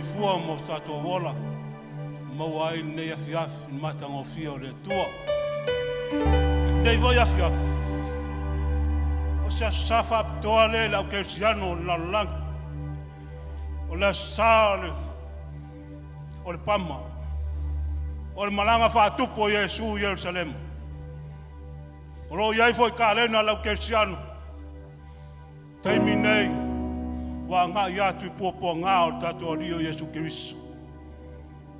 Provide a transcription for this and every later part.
soifua ma o tatou ola, maua ai lenei afiafi i le matagofie o le Atua. Lenei foi afiafi, o se aso Sa faapitoa lea i le au kerisiano o le lalolagi. O le aso Sa o le Pama, o le malaga faatupu o Iesu i Yerusalema. O lo o i ai foi kalena a le au kerisiano, taimi nei ua agai atu i puapuaga o le tatou Alii o Iesu Keriso.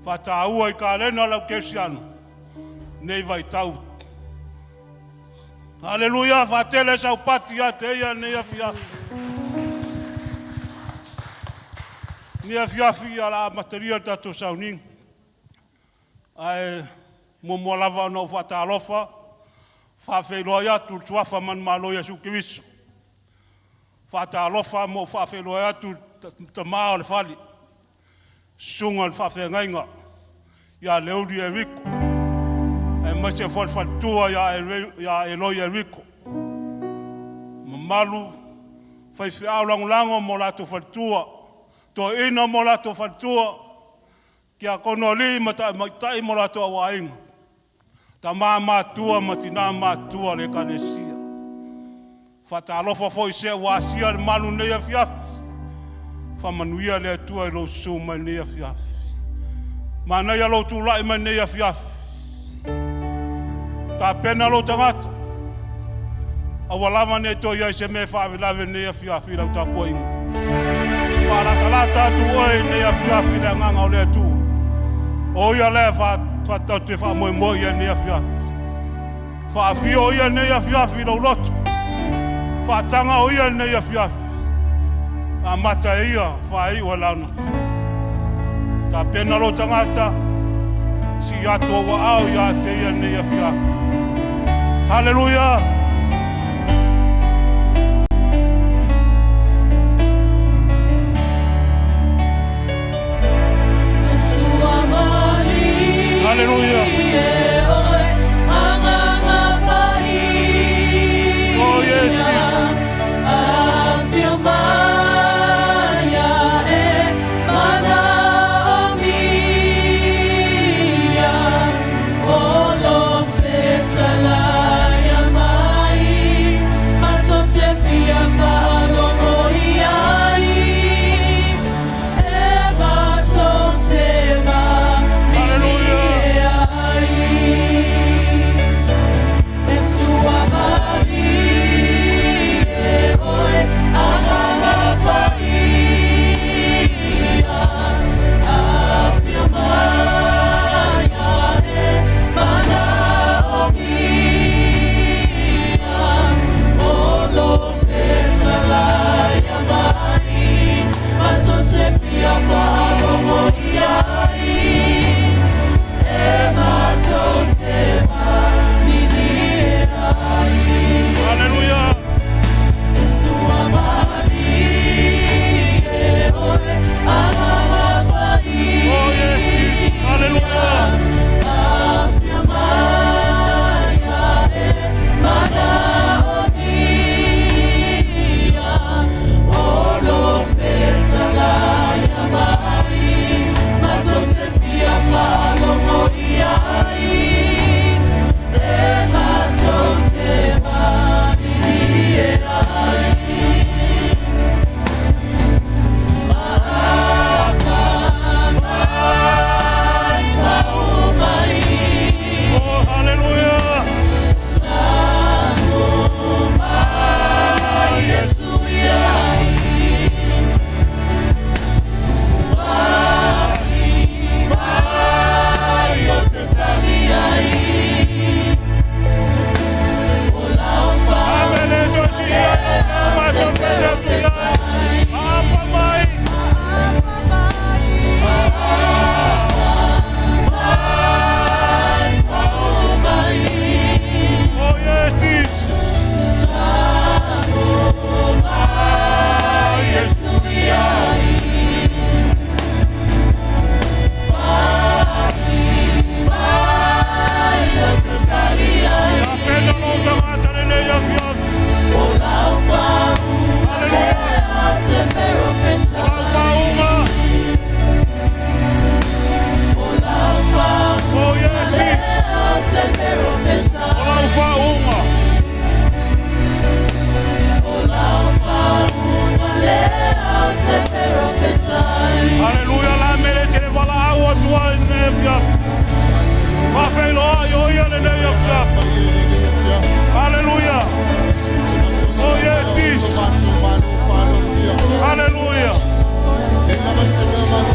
Faataua i kalena a le au kerisiano nei vaitau. Haleluia, faatele saupati ia te ia nei afiafi. Nei afiafi o le a amatalia le tatou sauniga. Ae muamua lava ona ou faatalofa, faafeiloai atu i le suafa manumalo o Iesu Keriso. Faatalofa ma ou faafeiloai atu i le tama o le fale, susuga i le faafeagaiga ia Leuli Eriko, aemaise foi le faletua ia Eloi Eriko, mamalu faifeau lagolago ma o latou faletua, toeaina ma o latou faletua, tiakono alii ma tamaitai ma o latou aiga, tama matutua ma tina matutua o le Ekalesia. Faatalofa foi i se ua asia le malu i lenei afiafi, faamanuia le Atua i lou susu mai i lenei afiafi. Manaia lou tulai mai i lenei afiafi, tapena lou tagata, aua lava ne i toe i ai se mea e faalavelave i lenei afiafi i lau tapuaiga. Faalatalata atu oe i lenei afiafi i le agaga o le Atua. O ia lea tatou te faamoemoe i ai i lenei afiafi. Faafio o ia i lenei afiafi i lou loto. Faataga o ia i lenei afiafi. Amata e ia, faaiu e Lana. Tapena lou tagata, sii atu ou aao ia te ia i lenei afiafi. Haleluia! Haleluia! Oh yes, Jesus.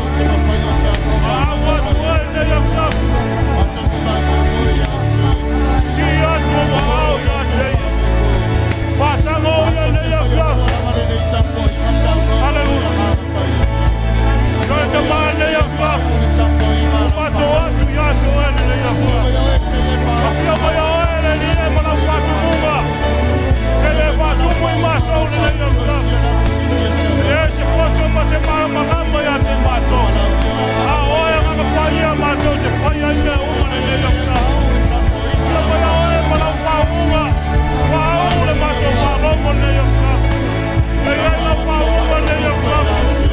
Au atu oe lenei afiafi. Sii atu ou aao ia te Ia. Faatago ia lenei afiafi. Haleluya. Ioe Tama lenei afiafi. Ua matou o atu ia te Oe lenei afiafi. Afio mai o Oe le Alii e ma lau faatumuga. Seia e faatumu i matou lenei afiafi. E le se poto ma se malamalama ia te matou. A o Oe Agaga Paia matou te faia ai mea uma lenei afiafi. Afio mai o Oe ma lau faauuga. Faauu le matou faalogo lenei afiafi. E i ai lau faauuga lenei afiafi.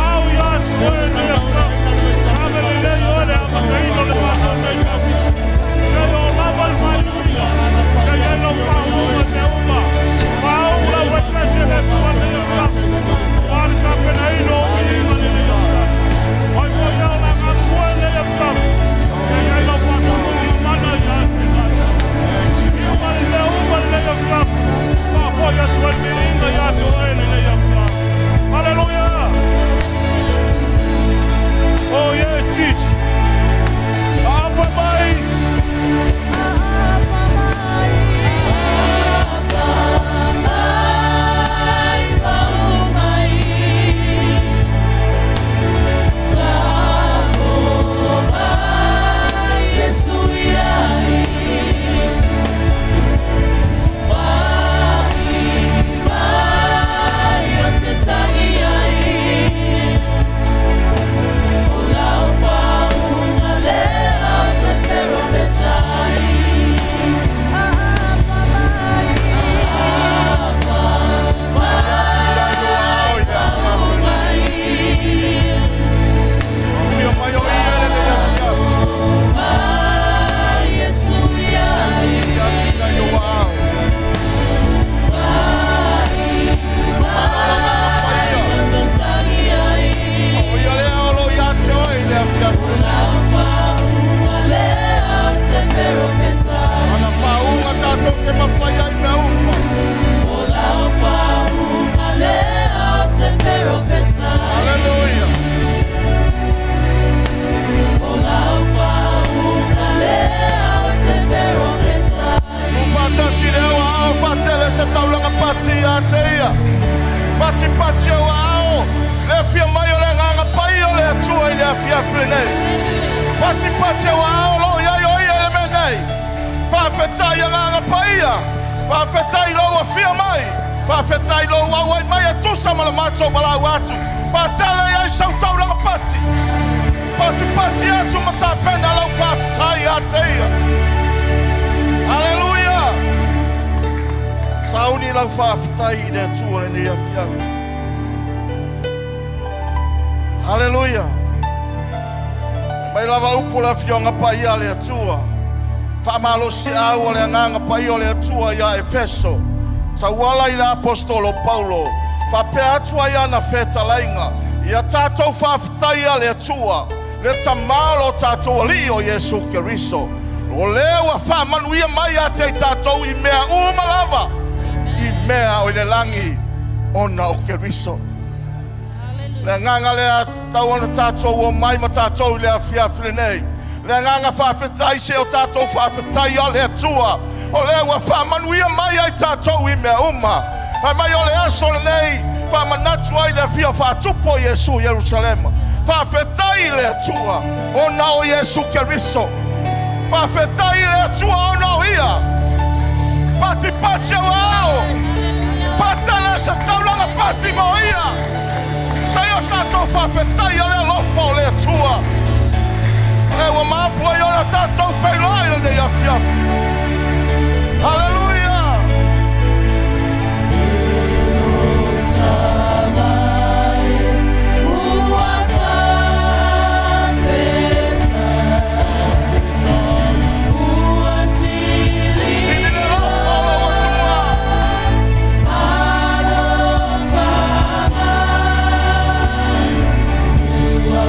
Au ia te Oe lenei afiafi. Ave lelei Oe le amataina o le matou taimi. Seia o lava le faaiuina. Seia ai lau faauuga i mea uma. Faauu lau vaipese le Atua lenei afiafi. Ua le tapenaina o viiga lenei afiafi. Oi foi ao la ngapua lenei afiafi. Ia i ai lau faatumuga mamana ia te matou. Iuga le mea uma lenei afiafi. Faafoi atu ai le viiga ia te Oe lenei afiafi. Haleluya! Oh yeah, Jesus. Apa mai. Apa mai, apa mai, pau mai, Tako mai, Yesu iai, Mai, mai, o te tangi ai, O lau whaunga lea te pero petai. Apa mai, apa mai, pau mai, Afio mai o ia lenei afiafi. Mai, Yesu iai, Ia tira i o ao. Mai, mai, o te tangi ai, O ia lea o lo ia te oe i le afiafi. Lau whaunga lea te pero petai. Ana whaunga tātou te mawhai ai mea uma. O lau whaunga lea te pero petai. Hallelujah. O lau whaunga lea te pero petai. Whatasi le au ao whatele se taulanga pati ia te ia. Pati pati au ao. Le afia mai o le nganga pai o le atua i le afiafi lenei. Pati pati au ao lo iai o ia le mea nei. Whawhetai a nganga paia. Whawhetai lo afia mai. Whawhetai lo au ai mai e tusa ma le mātou malau atu. Whatele ai sau taulanga pati. Pati pati atu ma tāpena lau whawhetai ia te ia. Hallelujah. Sauni lau whawhetai i le atua lenei afiafi. Hallelujah. Mai lava upu le afioga paia le Atua. Faamalosi au o le agaga paia o le Atua ia Efeso. Tauala i le apostolo Paulo. Faapea atu ai ana fetalaiga. Ia tatou faafetaia le Atua. Le Tamā o lo tatou Alii o Iesu Keriso. O lea ua faamanuia mai ia te i tatou i mea uma lava. I mea o i le lagi ona o Keriso. Le agaga lea tau ona tatou o mai ma tatou i le afiafi lenei. Le agaga faafetai se o tatou faafetai a le Atua. O lea ua faamanuia mai ai tatou i mea uma. Mai mai o le aso lenei, faamanatu ai le afio faatupu o Iesu i Ierusalema. Faafetai i le Atua, ona o Iesu Keriso. Faafetai i le Atua ona o ia. Patipati au ao. Faatele se taulaga pati mo ia. Sa o tatou faafetai a le alofa o le Atua. Le ua mafua i ona tatou feiloai lenei afiafi. Haleluia! Mai, ua faafetai, ua sili Sili le alofa o lau Atua. Alofa mai, ua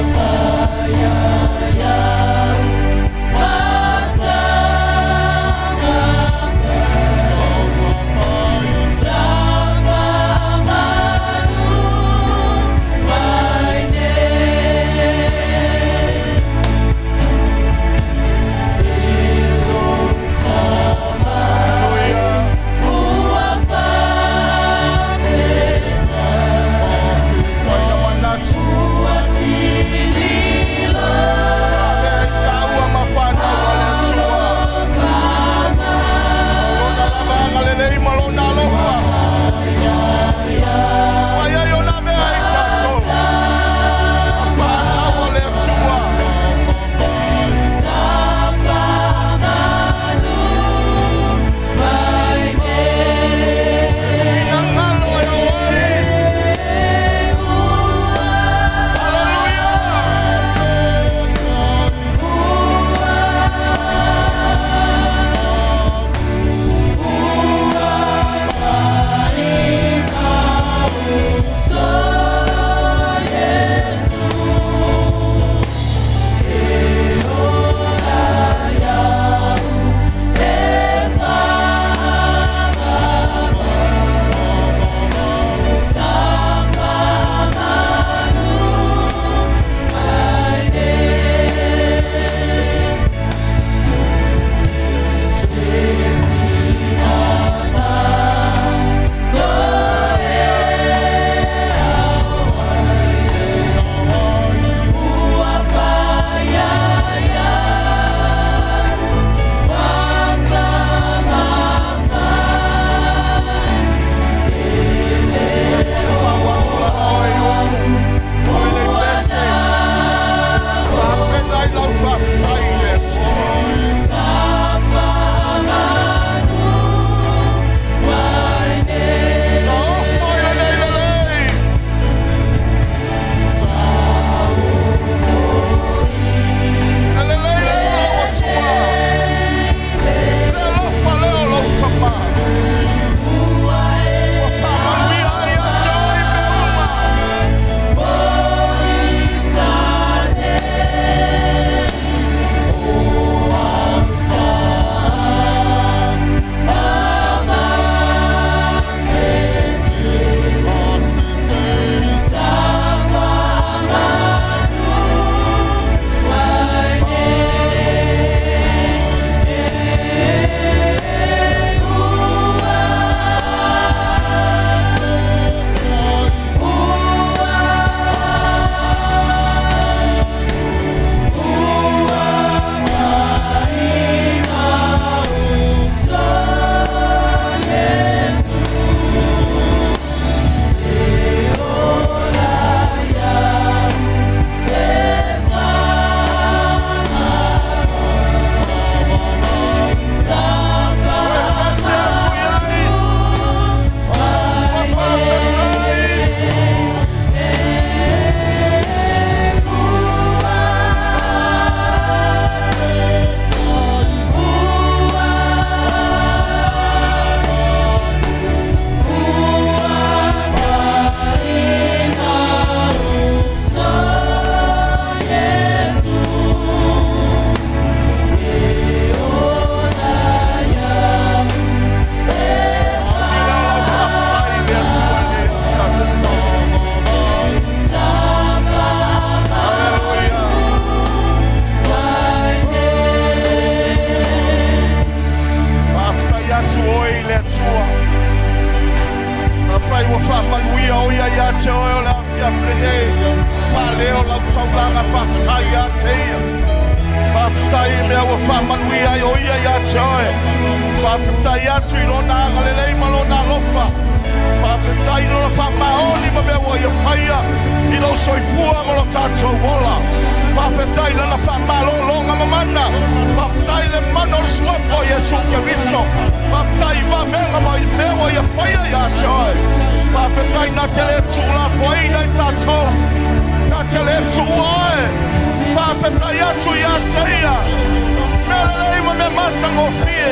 o ia ia te oe. Faafetai atu i lona agalelei ma lona alofa. Faafetai i lona faamaoni ma mea ua ia faia i lou soifua ma lo tatou ola. Faafetai i lana faamalologa mamana. Faafetai i le mana o le suafa o Iesu Keriso. Faafetai i vavega ma i mea ua ia faia ia te oe. Faafetai na te le tuulafoaiina i tatou. Na te le tuua oe. Faafetai atu ia te ia. Mea lelei ma mea matagofie.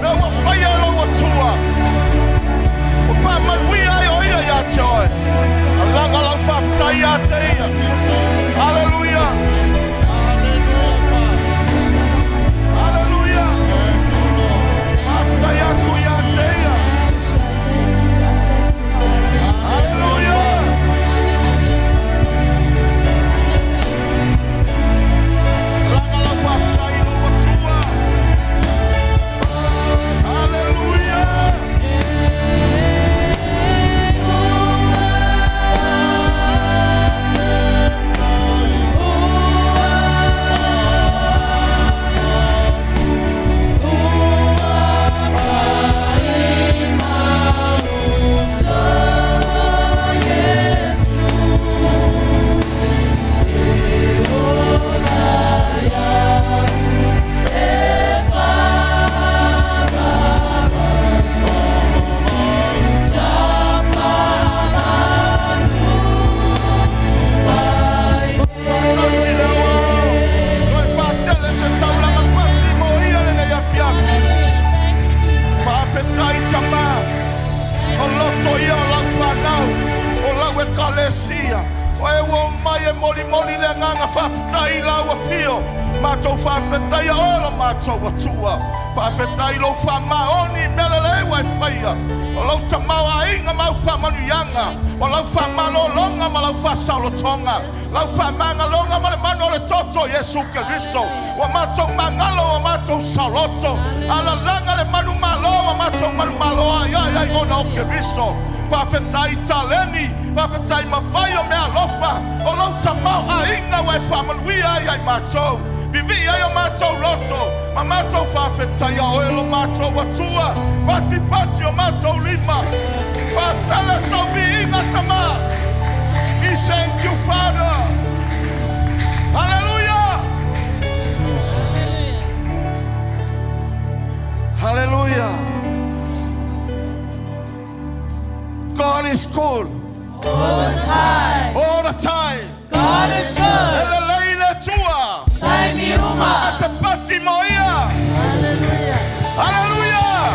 Mea ua faia e lou Atua. Ua faamanuia ai o ia ia te oe. Alaga lau faafetai ia te ia. Haleluia. Haleluia. Faafetai atu ia te ia. Haleluia. Alaga lau faafetai i lou Atua. Haleluia. Faatasi le Ao. Toe faatele se taulaga pati mo ia lenei afiafi. Faafetai Tamā. O loto ia o lau fanau. O lau ekalesia. O e ua omai e molimoli le agaga faafetai i lau afio. Matou faafetaia oe lo matou Atua. Faafetai lou faamaoni i mea lelei ua e faia. O lau tamaoaiga ma au faamanuiaga. O lau faamalologa ma lau faasaolotoga. Lau faamagaloga ma le manu o le toto Iesu Keriso. Ua matou magalo ua matou saoloto. Alalaga le manumalo ua matou manumalo ai ai ai ona o Keriso. Faafetai taleni, faafetai mafai o mea alofa. O lau tamaoaiga ua e faamanuia ai ai matou. Vivii ai o matou loto, ma matou faafetaia oe lo matou Atua. Patipati o matou lima. Faatele sau viiga Tamā. We thank you, Father. Hallelujah. Jesus. Hallelujah. God is good All the time. all the time. God is good. E lelei le Atua. Taimi uma. Se pati mo ia. Hallelujah.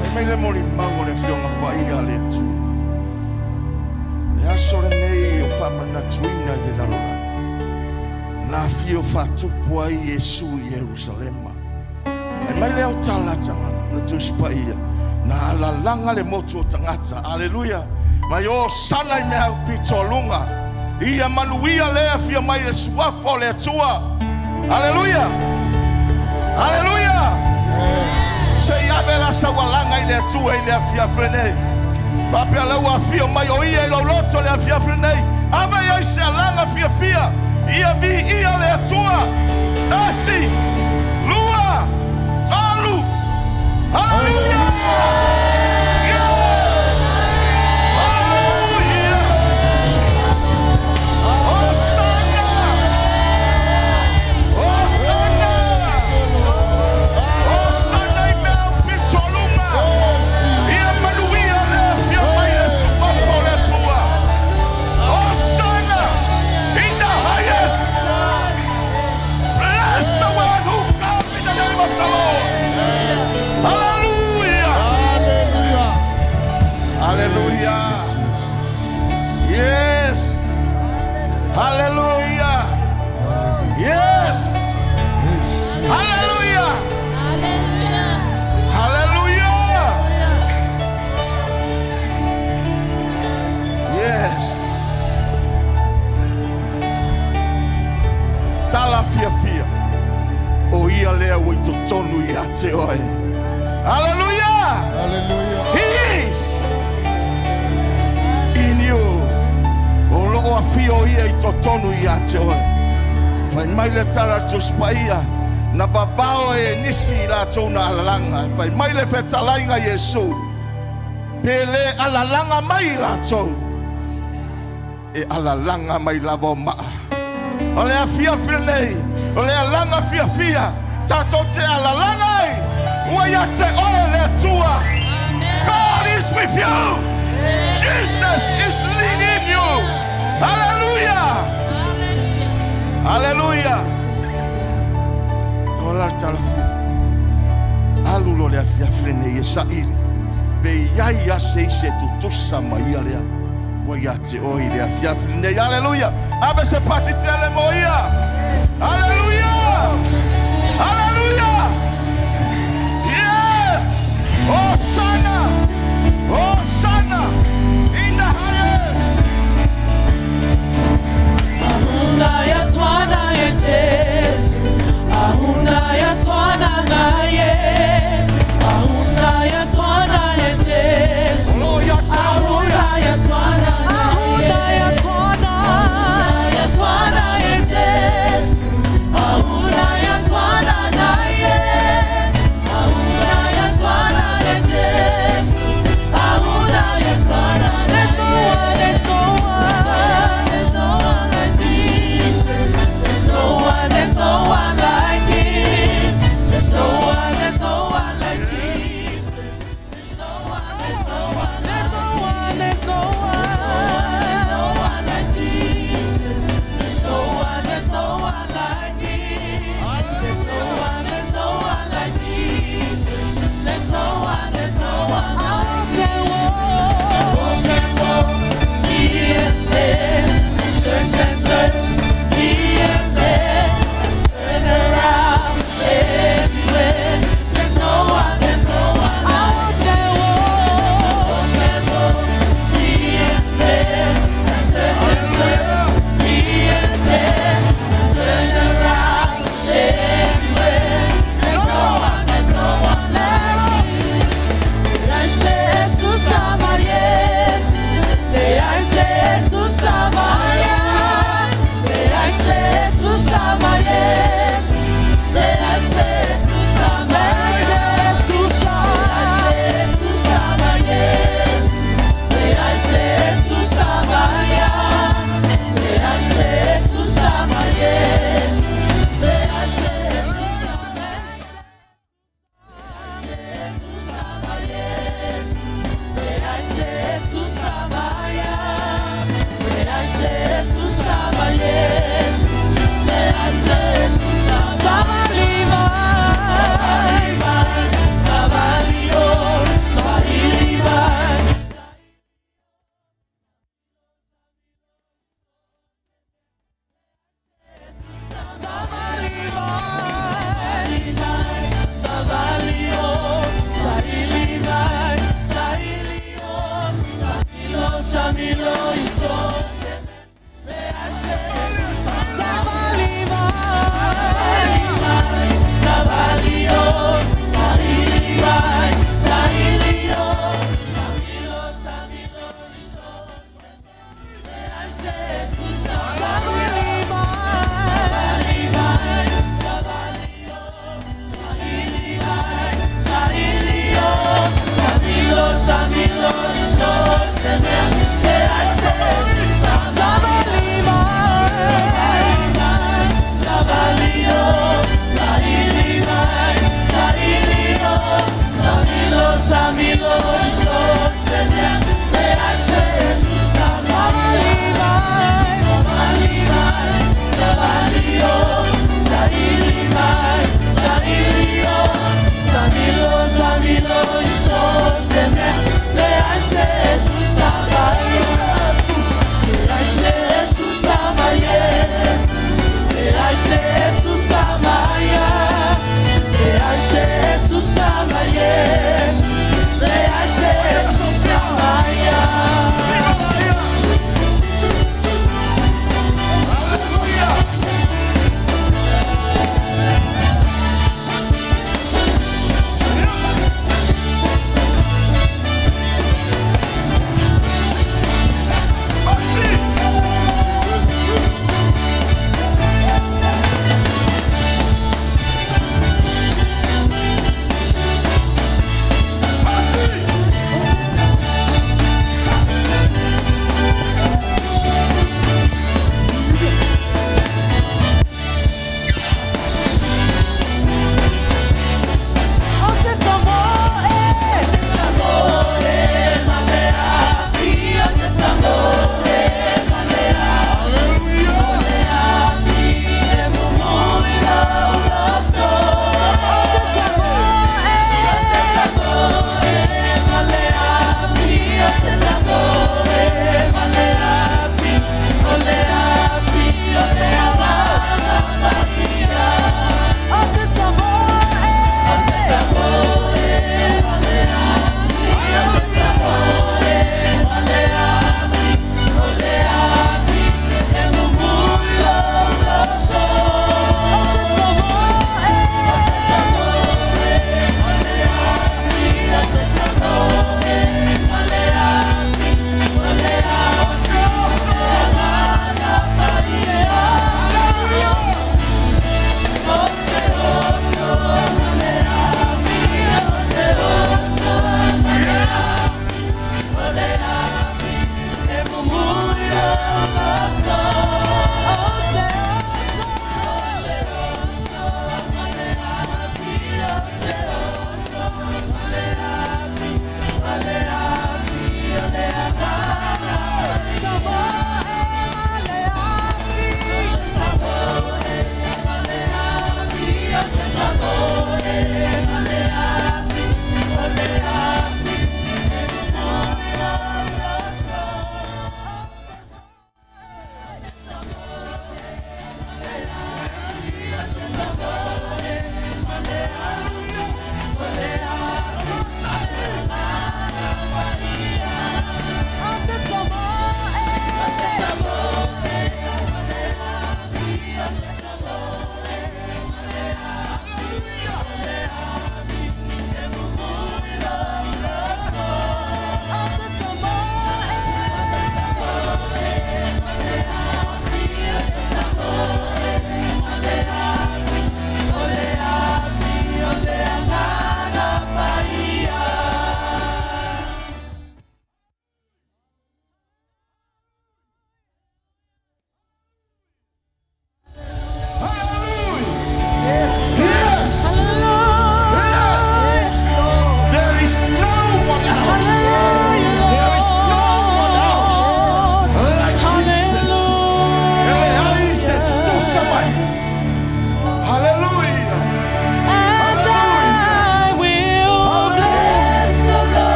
Fai mai le molimau o le afioga paia a le Atua. Le aso lenei o faamanatuina i le lalolagi. Na afio faatupu ai Iesu i Ierusalema. Fai mai lea o talataga le Tusi Paia. Na alalaga le motu o tagata. Aleluia. Mai hosana i mea aupito o luga. Ia manuia le afio mai le suafa o le Atua. Aleluia. Aleluia. Se i ave la saualaga i le Atua i le afiafi lenei. Faapea lau afio mai o ia i lau loto le afiafi lenei. Ave i ai se alaga fiafia. Ia viia le Atua. Tasi, lua, tolu. Haleluia! Yes! Hallelujah! Hosanna! Hosanna! Hosanna i mea aupito o luga. Ia manuia le afio mai le suafa o le Atua. Hosanna in the highest. Bless the one who comes in the name of the Lord. Hallelujah. Hallelujah. Hallelujah. Yes. Hallelujah. Yes. Hallelujah. Hallelujah. Hallelujah. Yes. Tala fiafia. O ia lea ua i totonu ia te oe. Hallelujah. Hallelujah. He is in you. O loo afio ia i totonu ia te oe. Fai mai le tala a le Tusi Paia, na vavao ai e nisi i latou na alalaga. Fai mai le fetalaiga Iesu, pe le alalaga mai i latou, e alalaga mai lava o maa. O le afiafi lenei, o le alaga fiafia, tatou te alalaga ai, ua ia te oe le Atua. God is with you. Jesus is leading you. Hallelujah. Hallelujah. O la le tala fiafia. Alu lo le afiafi lenei e saili. Pe iai a se isi e tutusa ma ia lea. Ua ia te oe i le afiafi lenei. Hallelujah. Ave se pati tele mo ia. Hallelujah. Hallelujah. Yes. Hosanna. Hosanna. In the highest. Ahuna yatswana ye Jesu. Ahuna yatswana naye. Ahuna yatswana ye Jesu. Gloria Ahuna yatswana naye. Ahuna yatswana. Yatswana ye Jesu. Ahuna yatswana naye. Ahuna yatswana ye Jesu. Ahuna.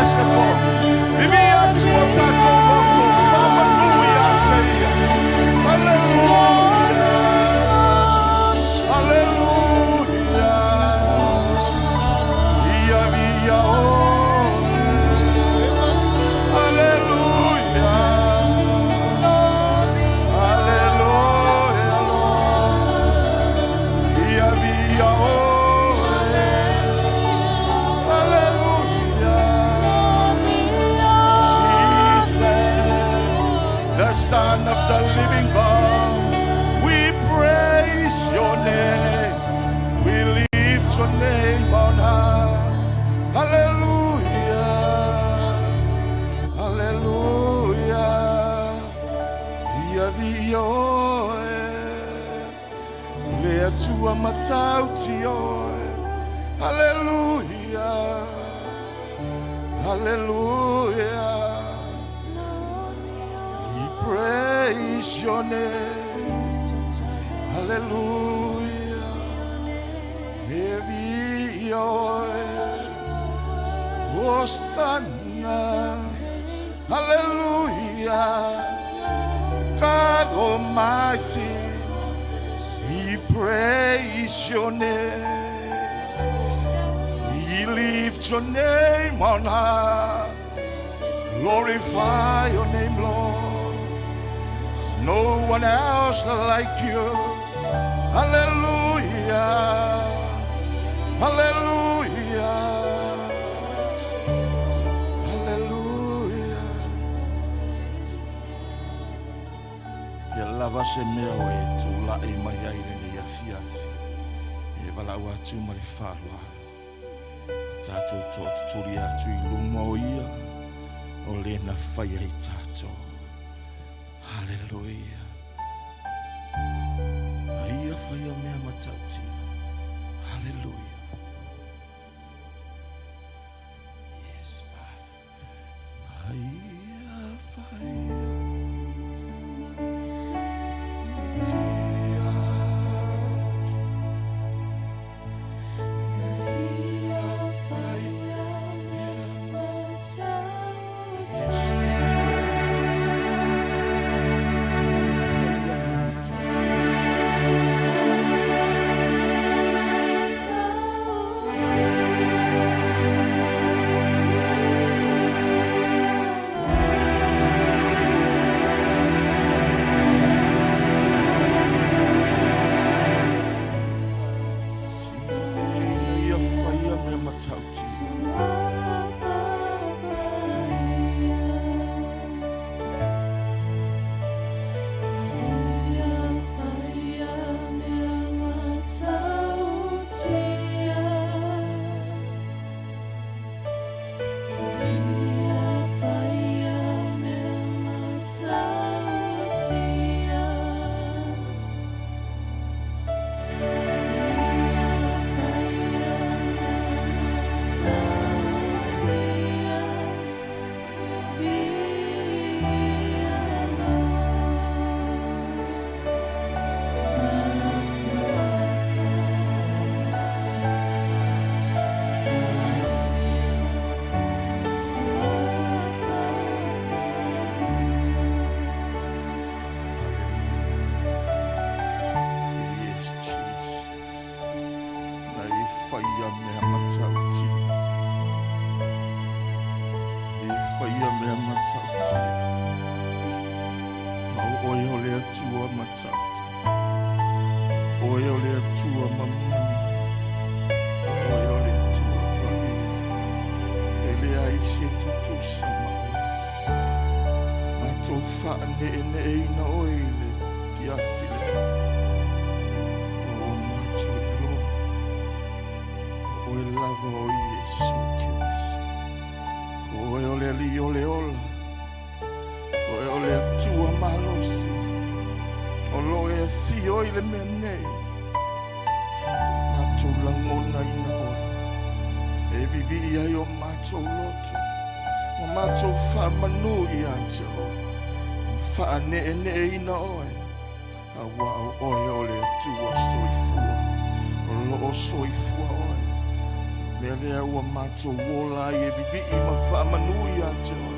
ese foi. Vivia atu o tatou loto, faamanu ia te ia. Aleluia. Aleluia. Ia via o. Aleluia. Aleluia, Lord. Ia via o. Aleluia. Jesus, the Son of the living God, we praise your name. We lift your name on high. Hallelujah. Hallelujah. Ia via oe. Le Atua matauti oe. Hallelujah. Hallelujah. We praise your name. Hallelujah. Every Hosanna. Hallelujah. God Almighty. We praise your name. We lift your name on high. Glorify your name, Lord. No one else like you. Hallelujah. Hallelujah. Hallelujah. Ia lava se mea o e tula'i mai ai lenei afiafi e valaau atu ma le faaaloalo. Tatou tootutuli atu i luma o ia o le na faia i tatou. Haleluia. A ia faia mea matautia. Haleluia. Yes, Father. A ia faia tia. Ia faia mea. Yes, Father. Ia faia mea matautia. Ia faia mea matautia. Yes, Jesus. Na e faia mea matautia. E faia mea matautia. A o oe o le Atua matautia. Oe o le Atua mamana. Oe o le Atua paia. E leai se tutusa ma oe. Matou faaneeneeina oe i le fiafi lenei. Ua matou iloa, o oe lava o Iesu Keriso. O oe o le Alii o le ola. O oe o le Atua malosi. O lo o e afio i le mea nei. Matou lagonaina oe. E vivii ai o matou loto ma matou faamanu ia te oe, ma faaneeneeina oe, auā o oe o le Atua soifua, o lo o soifua oe. mea lea ua matou ola ai e vivii ma faamanu ia te oe,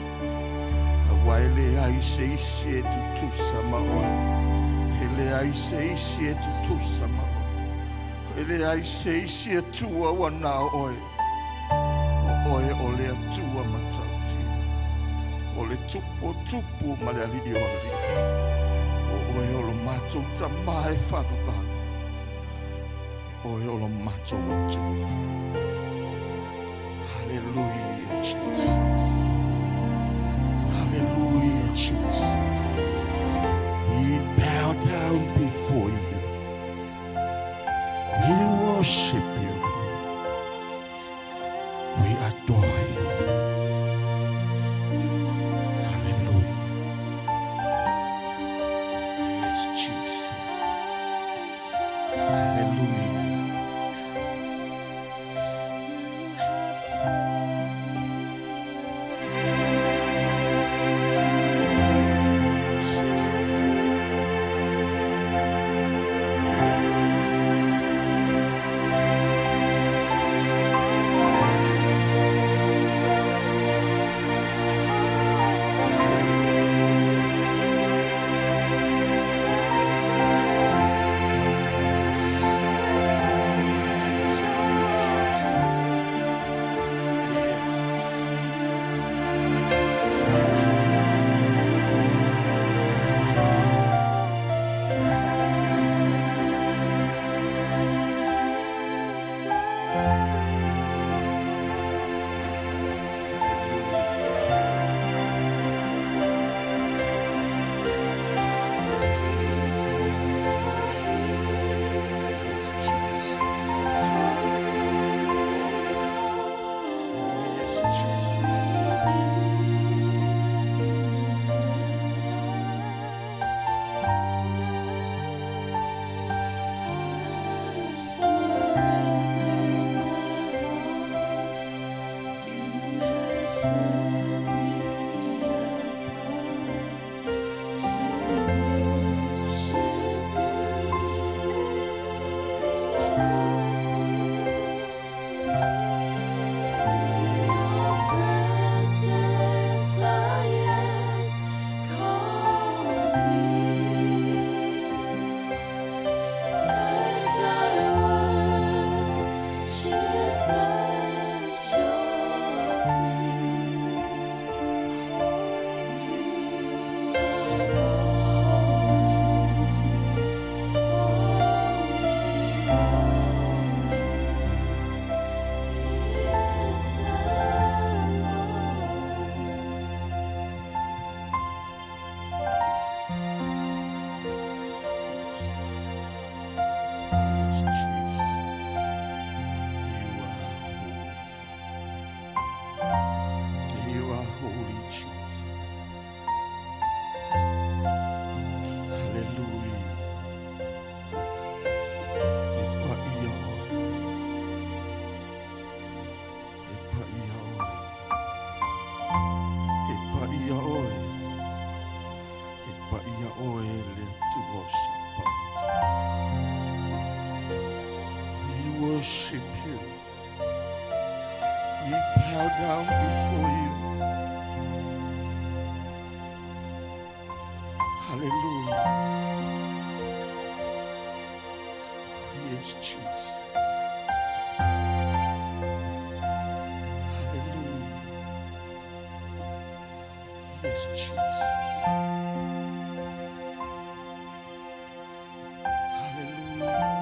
auā e leai se isi e tutusa ma oe. E leai se isi e tutusa ma oe. E leai se isi Atua ua na o oe. O oe o le Atua matautia. O le Tupu o tupu ma le Alii o alii. O oe o lo matou Tamā e faavavau. O oe o lo matou Atua. Hallelujah, Jesus. Hallelujah, Jesus. We bow down before you. We worship you. We adore you. Hallelujah. Yes, Jesus. Hallelujah. You have set me Yes, Jesus. Yes, Jesus. Surrender my heart. You have set me apart to worship you. In your presence I am complete. As I worship at your feet, you are holy, holy, holy is the Lord. Yes, Jesus. You are holy. You are holy, Jesus. Hallelujah. E paia oe. E paia oe. E paia oe. E paia oe le Atua o Sapaoto. We worship you. We bow down before you. Hallelujah. Yes, Jesus. Hallelujah. Yes, Jesus. Hallelujah.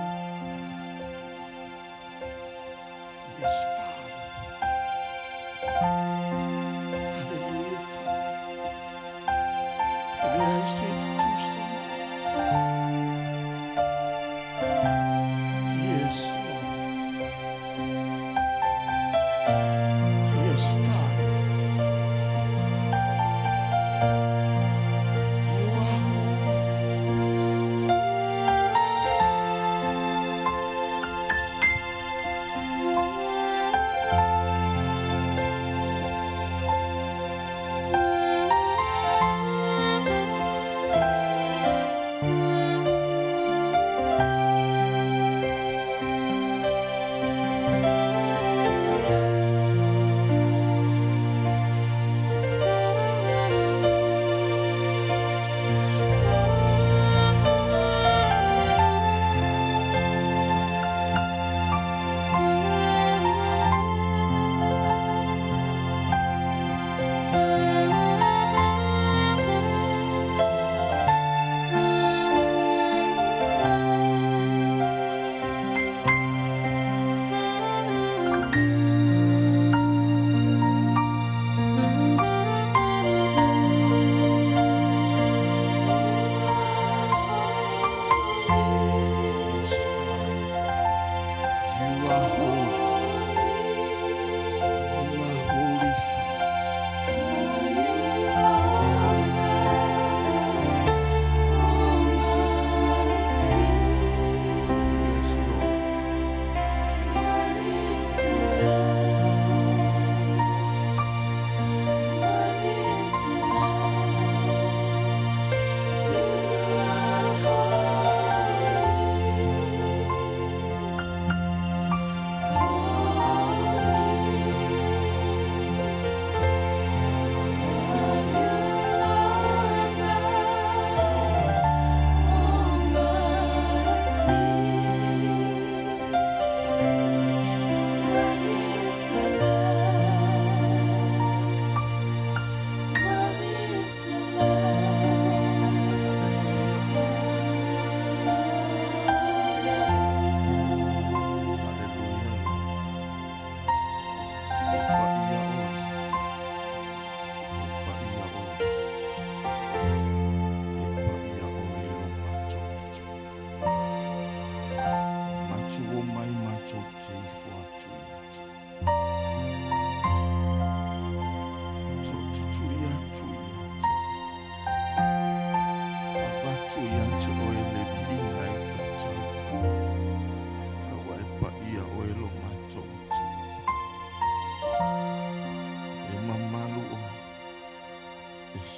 Yes, Father. Hallelujah, Father. E leai se tutusa. Yes, Lord. Yes, Father. You are holy.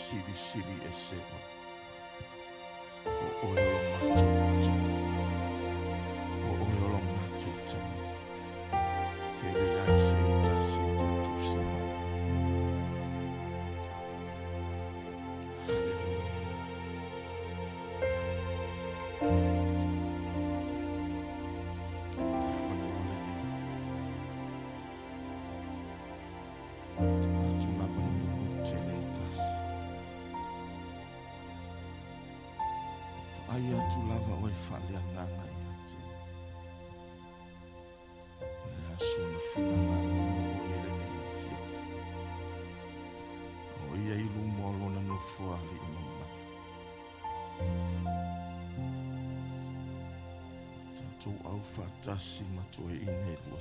Silisili Ese Oe. O Oe o lo matou Atua. O Oe o lo matou Tama. E leai se tasi e tutusa ma Oe. Haleluia. Le avanoa lenei. Atu lava le minute le tasi. Vaai atu lava oe faaleagaga ia te ia. O le aso na finagalo mo oe i lenei afiafi. O ia i luma o lona nofoalii mamalu. Tatou aufaatasi ma toeaiina e 24.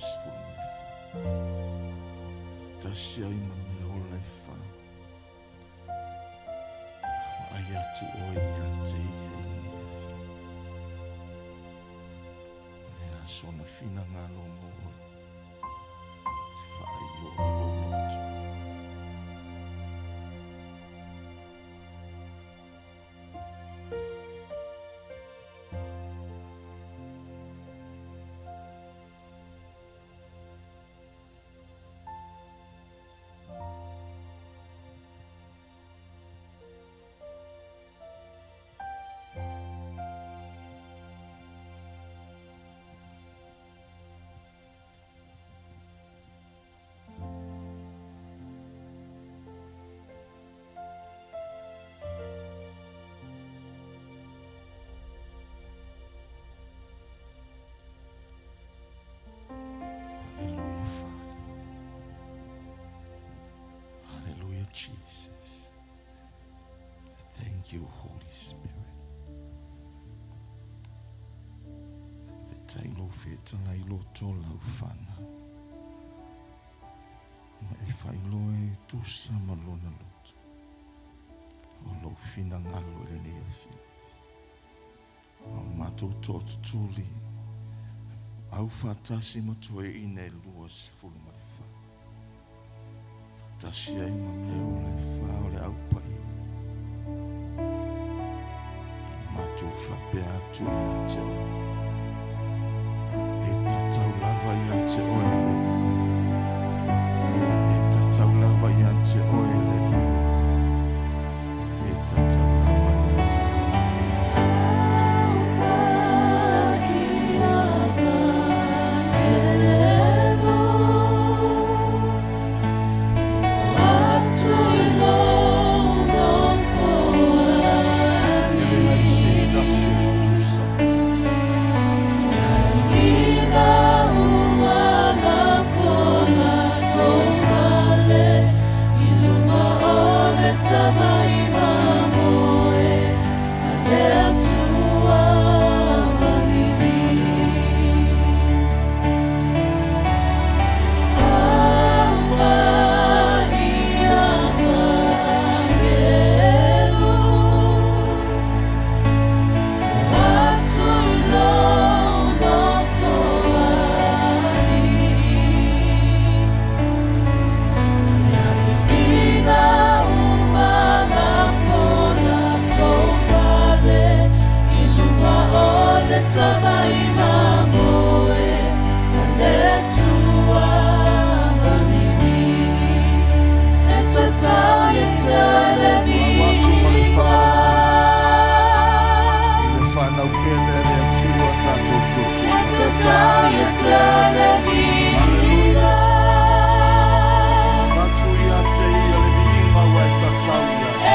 Faatasi ai ma mea ola e fa. Vaai atu oe ia te ia i lenei afiafi. O le aso na finagalo mo oe. E te faailoa i lou loto. Hallelujah, Father. Hallelujah, Jesus. Thank you, Holy Spirit. Faafetai i lou fetalai loto lau fana. Ma e faailoa e tusa ma lona loto o lou finagalo i lenei afiafi. O matou toatutuli aufaatasi ma toeaiina e 24. Faatasi ai ma mea ola e fa o le au paia. Matou faapea atu ia te oe, e tatau lava ia te oe le viiga. E tatau lava ia te oe le viiga. E tatau lava ia te oe. E leai se tasi e tutusa ma oe. Alo atu ma le faaaloalo i le fanau pele a le Atua tatou tuatua. Haleluia. Avatu ia te ia le viiga ua e tatau ia te.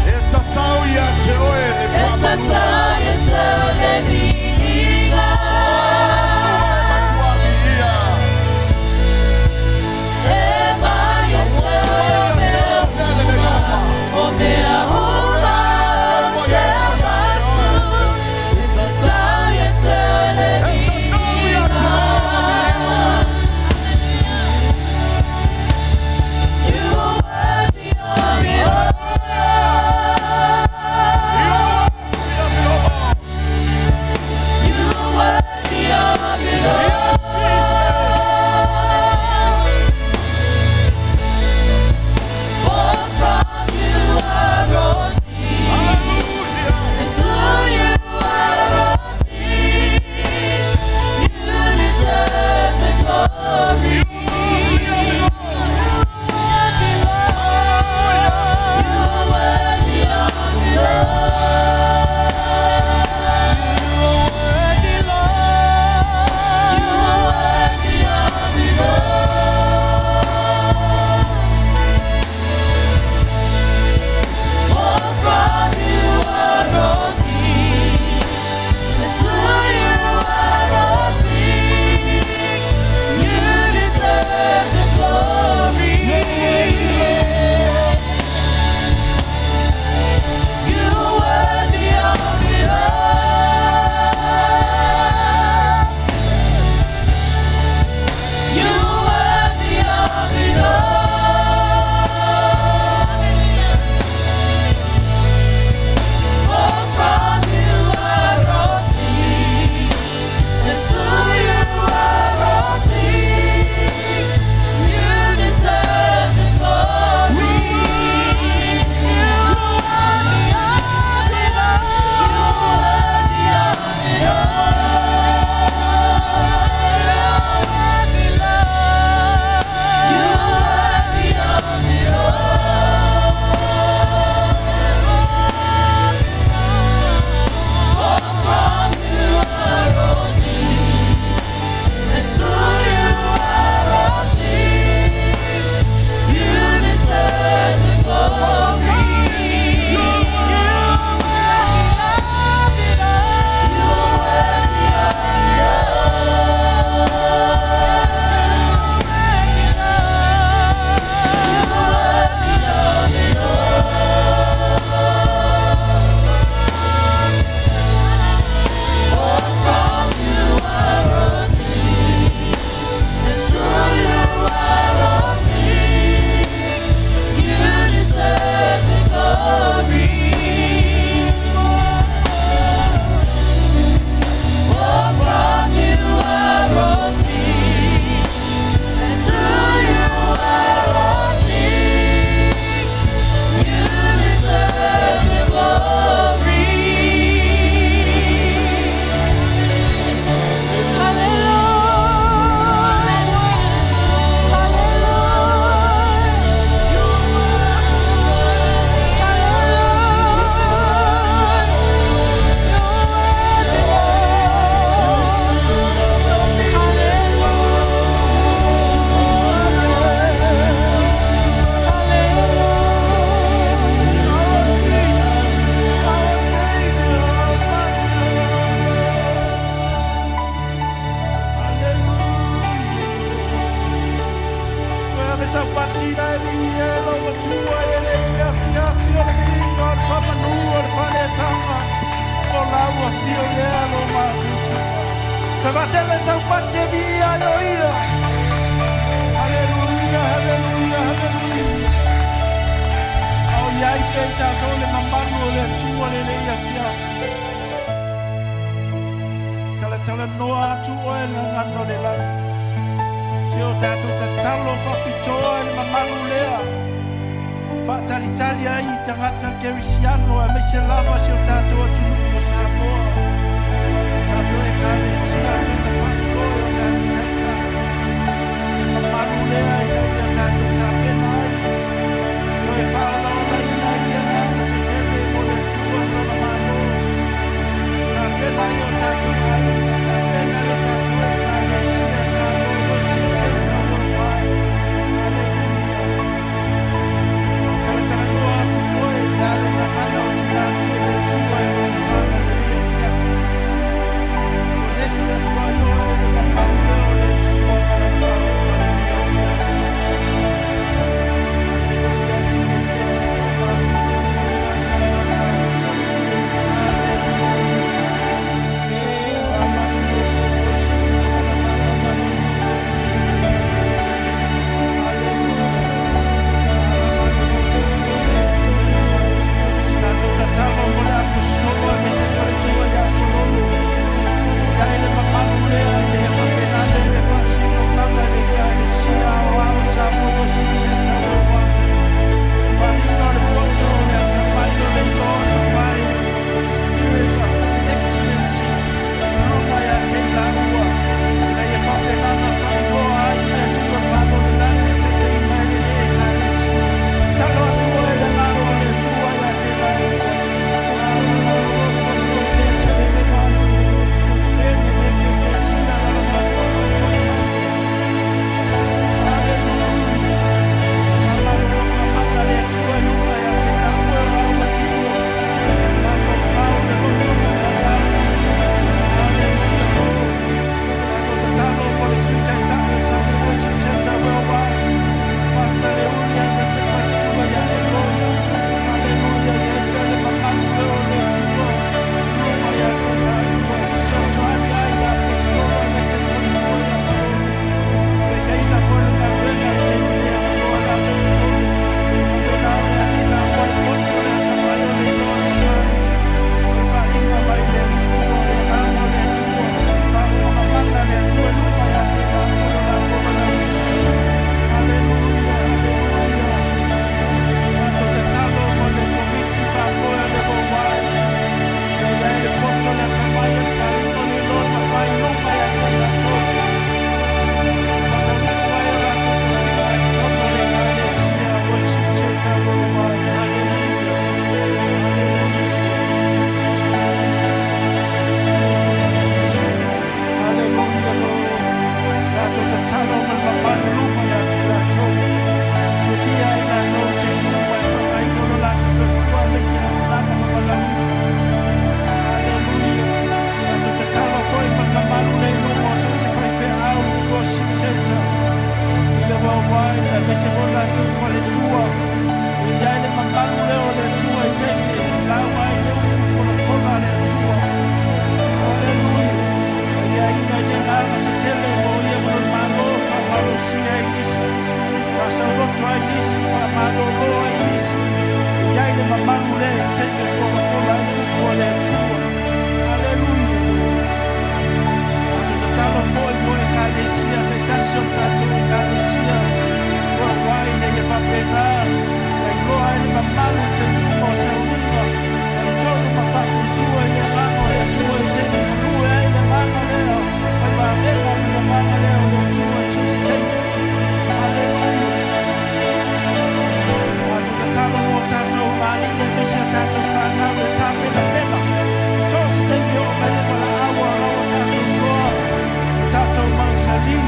E tatau ia te oe. E tatau ia te oe le faamaualalo. O e matua viia. Tauofi mai ia te oe mea lelei uma. E tatau ia te oe. Tavatele saupati e viia ai o ia. Haleluia, haleluia, haleluia. A o i ai pea i tatou le mamalu o le Atua lenei afiafi. Talatalanoa atu oe i le gagana o le lagi. Se o tatou tatalo faapitoa i le mamalu lea. Faatalitali ai i tagata kerisiano aemaise lava si o tatou atunuu o Samoa. Tatou ekalesia mena faailoa e o tatou taitai. Le mamalu lea ina ia tatou tapena ai. Toe faaolaolaina ai le agaga se tele mo le Atua ma lona Malo. Tapena ai o tatou aiga, tapena le tatou ekalesia Samoa Worship Center Worldwide. Hallelujah. Talatalanoa atu oe i le ale gagana o tina atu e le Atua i lou agaga lenei afiafi. Connect atu ai oe i le mamalu lea o le Atua ma lana faalogo lenei afiafi. Hallelujah. E te se te Tatou tatalo mo le aposolo aemaise faletua ia Kololo. Ia e le mamalu lea ina ia faapena le faasinomaga i le ekalesia aoao Samoa Worship Center Worldwide. Faaaliga o le poto o le atamai o le iloa ona fai. Spirit of excellency. Luga ia te i laua. Ina ia faapena ona faailoa ai mea lilo o le Malo o le lagi e taitaiina ai lenei ekalesia. Talo atu oe le agaga o le Atua ia te laua. Pastor Leonia, aemaise faletua ia Eloi. Hallelujah, ia pea le mamalu lea o le Atua. Luga ia te laua, fesoasoani ai le apostolo aemaise faletua ia Malolo. Taitaiina foi le galuega i taimi le avanoa le apostolo. Faapena ona ia te laua le poto le atamai o le iloa ona fai. O le faaaliga mai le Atua, o le agaga o le Atua. Faafofoga le Atua i luga ia te laua le laua valaauina. Hallelujah, hallelujah. Tatou tatalo mo le komiti faafoe o le Worldwide. Ia i ai le poto le atamai o le faaaliga o le iloa ona fai i luga ia te latou. Faataunuu ai o latou tofiga i totonu o le ekalesia Worship Center Worldwide. Hallelujah. Hallelujah. Hallelujah, Lord. Tatou tatalo ma le mamalu luma ia te latou. Silafia ai latou te luma e faaaogaina lo latou soifua aemaise auaunaga ma valaauina. Hallelujah. Tatou tatalo foi ma le mamalu le i luma o so o se faifeau Worship Center. I le Worldwide, aemaise foi latou faletua. E i ai le mamalu lea o le Atua i taimi e lauga ai le upu folafola a le Atua. Hallelujah. Ia ina i le agaga se tele mo ia ma lona Malo faamalosia ai nisi. Faasauloto ai nisi, faamalolo ai nisi. I ai le mamalu lea i taimi e folafola ai le upu a le Atua. Hallelujah. Tatou tatalo foi mo ekalesia taitasi o tatou ekalesia Worldwide ina ia faapena na iloa ai le mamalu i taimi uma o sauliga talitonu ma faatuatua i le agaga o le Atua i taimi galue ai le agaga lea faivavega ma le agaga lea o le Atua i so o se taimi. Hallelujah. Tatou tatalo mo tatou alii aemaise a tatou fanau e tapenapena. So o se taimi oo mai le valaau o lau tatou iloa o tatou mausali.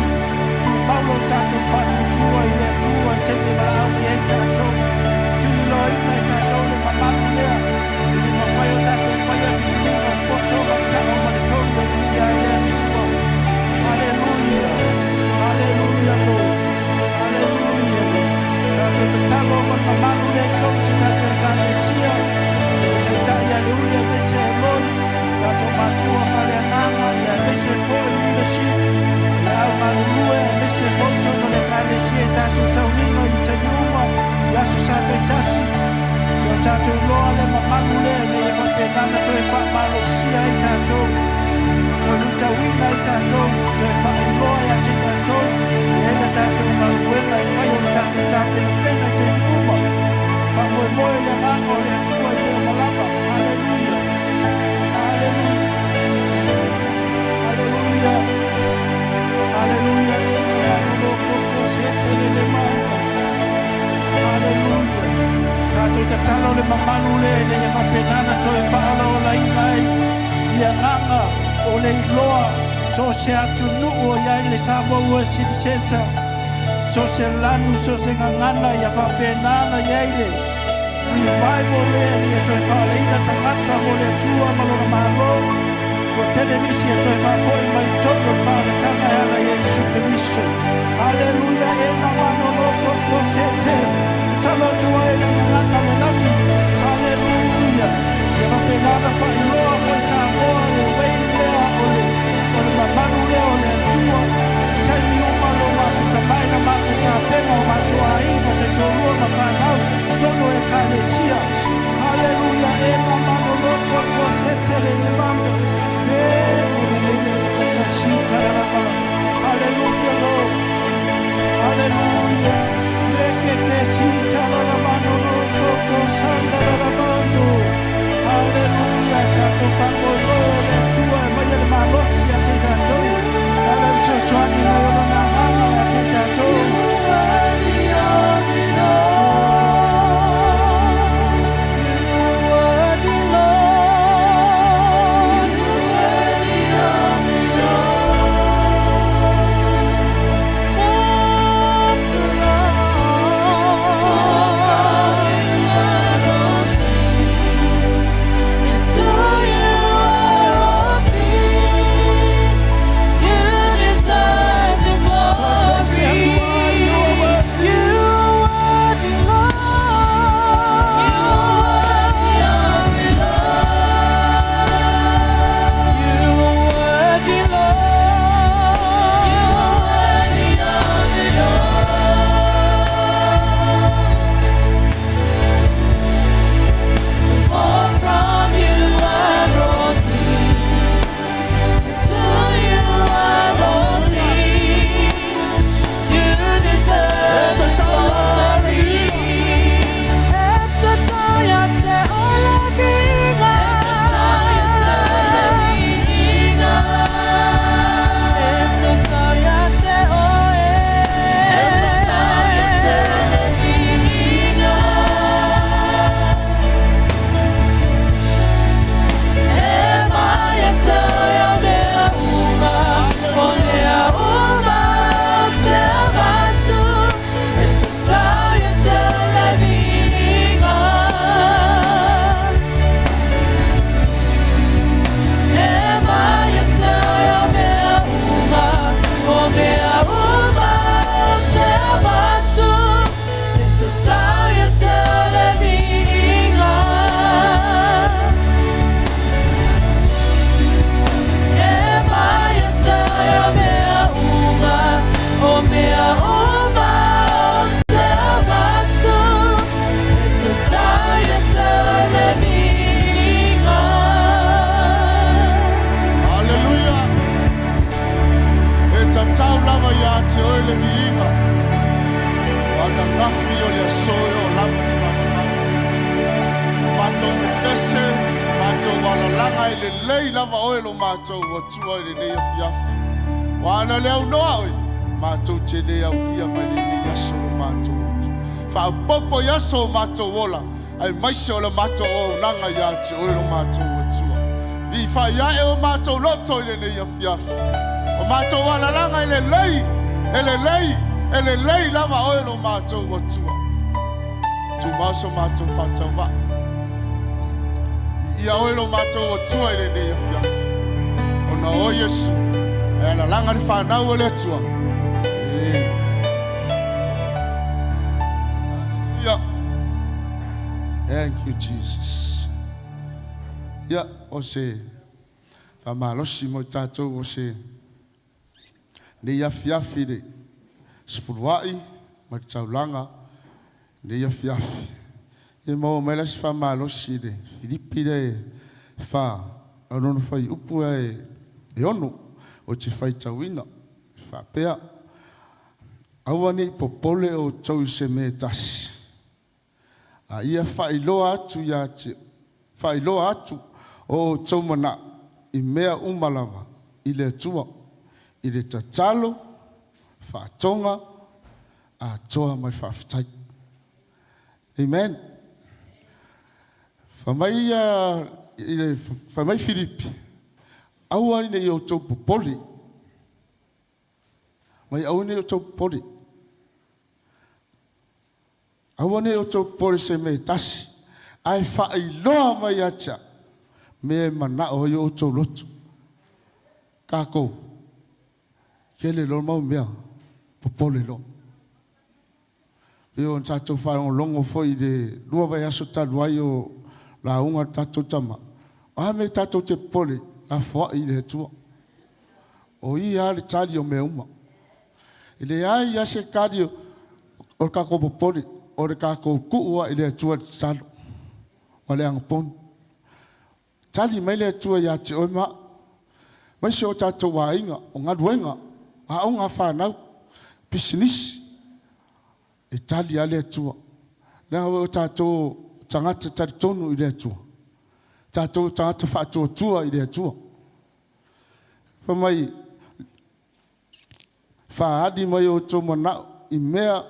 Tumau lo tatou faatuatua i le Atua i taimi e valaau ai tatou. Tuliloaina i tatou le mamalu lea. I le mafai o tatou faia filifiliga poto ma le sao ma le tonu e viia ai le Atua. Hallelujah. Hallelujah, Lord. Hallelujah. Tatou tatalo ma le mamalu lea i totonu o se tatou ekalesia. I le taitai ia Leuli aemaise Eloi. Tatou matua faaleagaga ia aemaise foi tatou iloa le mamalu lea ina ia faapena ona toe faamalosia ai tatou, toe luitauina ai tatou, toe faailoa ia te tatou e i ai le tatou galuega e fai o le tatou tapenapena i taimi uma. Faamoemoe le Agaga o le Atua i mea uma lava. Haleluia! Haleluia! Haleluia! Haleluia! E na koko se te le mauna. Haleluia! Tatou tatalo le mamalu lea ina ia faapena ona toe faaolaolaina ai i agaga o le iloa so o se atunuu o i ai le Samoa Worship Centre, so o se lanu, so o se gagana, ia faapena ona i ai le revival lea ina ia toe faaolaina tagata mo le Atua ma Lona Malo. Ua tele nisi e toe faafoi mai i totonu o le faaolataga e ala i Iesu Keriso. Aleluia! E na malolo koko se te tatalo atu ai le gagana o le lagi. Aleluia! Ia faapena ona faailoa foi Samoa le way lea o le o le mamalu lea o le Atua i taimi uma lo matou tamai na matou tapena o matou aiga taitoalua ma fanau totonu o Ekalesia. Haleluia e na malolo koko se te le mamalu e le le le le si kararama. Haleluia Lord. Haleluia. Le ke ke si talarama no no koko sandaramando. Haleluia. Tatou faamoemoe o le Atua e maia le malosi ia te i tatou. Ala le fesoasoani mai o Lona Agaga ia te i tatou. Worthy of it all. You are worthy, Lord. You are worthy of it all. For from you are all things, and to you are all things. You deserve the glory. You are worthy, Lord. You are worthy of it all. You are worthy, Lord. You are worthy of it all. For from you are all things, and to you are all things. You deserve the glory. E tatau ia te oe le viiga. E tatau ia te oe. E tatau ia te le viiga. E mai ia te oe mea uma, o mea uma ou te avatu. E tatau ia te oe le viiga. E mai ia te oe mea uma, o mea uma ou te avatu. E tatau ia te oe le viiga. E mai ia te oe mea uma, o mea uma ou te avatu. E tatau ia te oe le viiga. Haleluia. E tatau lava ia te oe le viiga. O ananafi o le aso e o lava ni faamamalu. O matou pepese, matou alalaga e lelei lava oe lo matou Atua i lenei afiafi. Ua ana le aunoa oe, matou te le aulia mai lenei aso lo matou Atua. Faaopoopo i aso o matou ola, aemaise o le matou auaunaga ia te oe lo matou Atua. Viia faiae o matou loto i lenei afiafi. O matou alalaga e lelei, e lelei, e lelei lava oe lo matou Atua. Tumau so matou faatauvaa. Ia oe lo matou Atua i lenei afiafi. Ona o Iesu, e alalaga le fanau o le Atua. E. Ia. Thank you, Jesus. Ia, o se faamalosi mo i tatou o se nei afiafi le sefuluai ma le taulaga nei afiafi. Ia maua mai la se faamalosi i le Filipi lea e fa o lona fuaiupu e 6 ou te faitauina, e faapea, Aua ne i popole outou i se mea e tasi, a ia faailoa atu ia te faailoa atu o outou manao i mea uma lava i le Atua, i le tatalo, faatoga, atoa ma le faafetai. Amen. Fai mai ia i le fai mai Filipi, aua ne i outou popole. Mai aua ne i outou popole. Aua ne i outou popole se mea e tasi, ae faailoa mai ia te au mea e manao ai o outou loto. Kākou, tele loa mau mea, popole loa. Pei ona tatou faalogologo foi i le lua vaiaso talu ai o lauga le tatou tama, o a mea tatou te popole, lafoai i le Atua. O Ia lava le tali o mea uma. E leai lava se tali o le tatou popole, o le tatou tuu lava i le Atua i le tatalo ma le agaponu. Tali mai le Atua ia te oe ma au, aemaise o tatou aiga, o galuega, aoga a fanau, pisinisi, e tali lava le Atua. Leaga o tatou o tagata talitonu i le Atua, tatou o tagata faatuatua i le Atua. Fai mai, Faaali mai outou manao i mea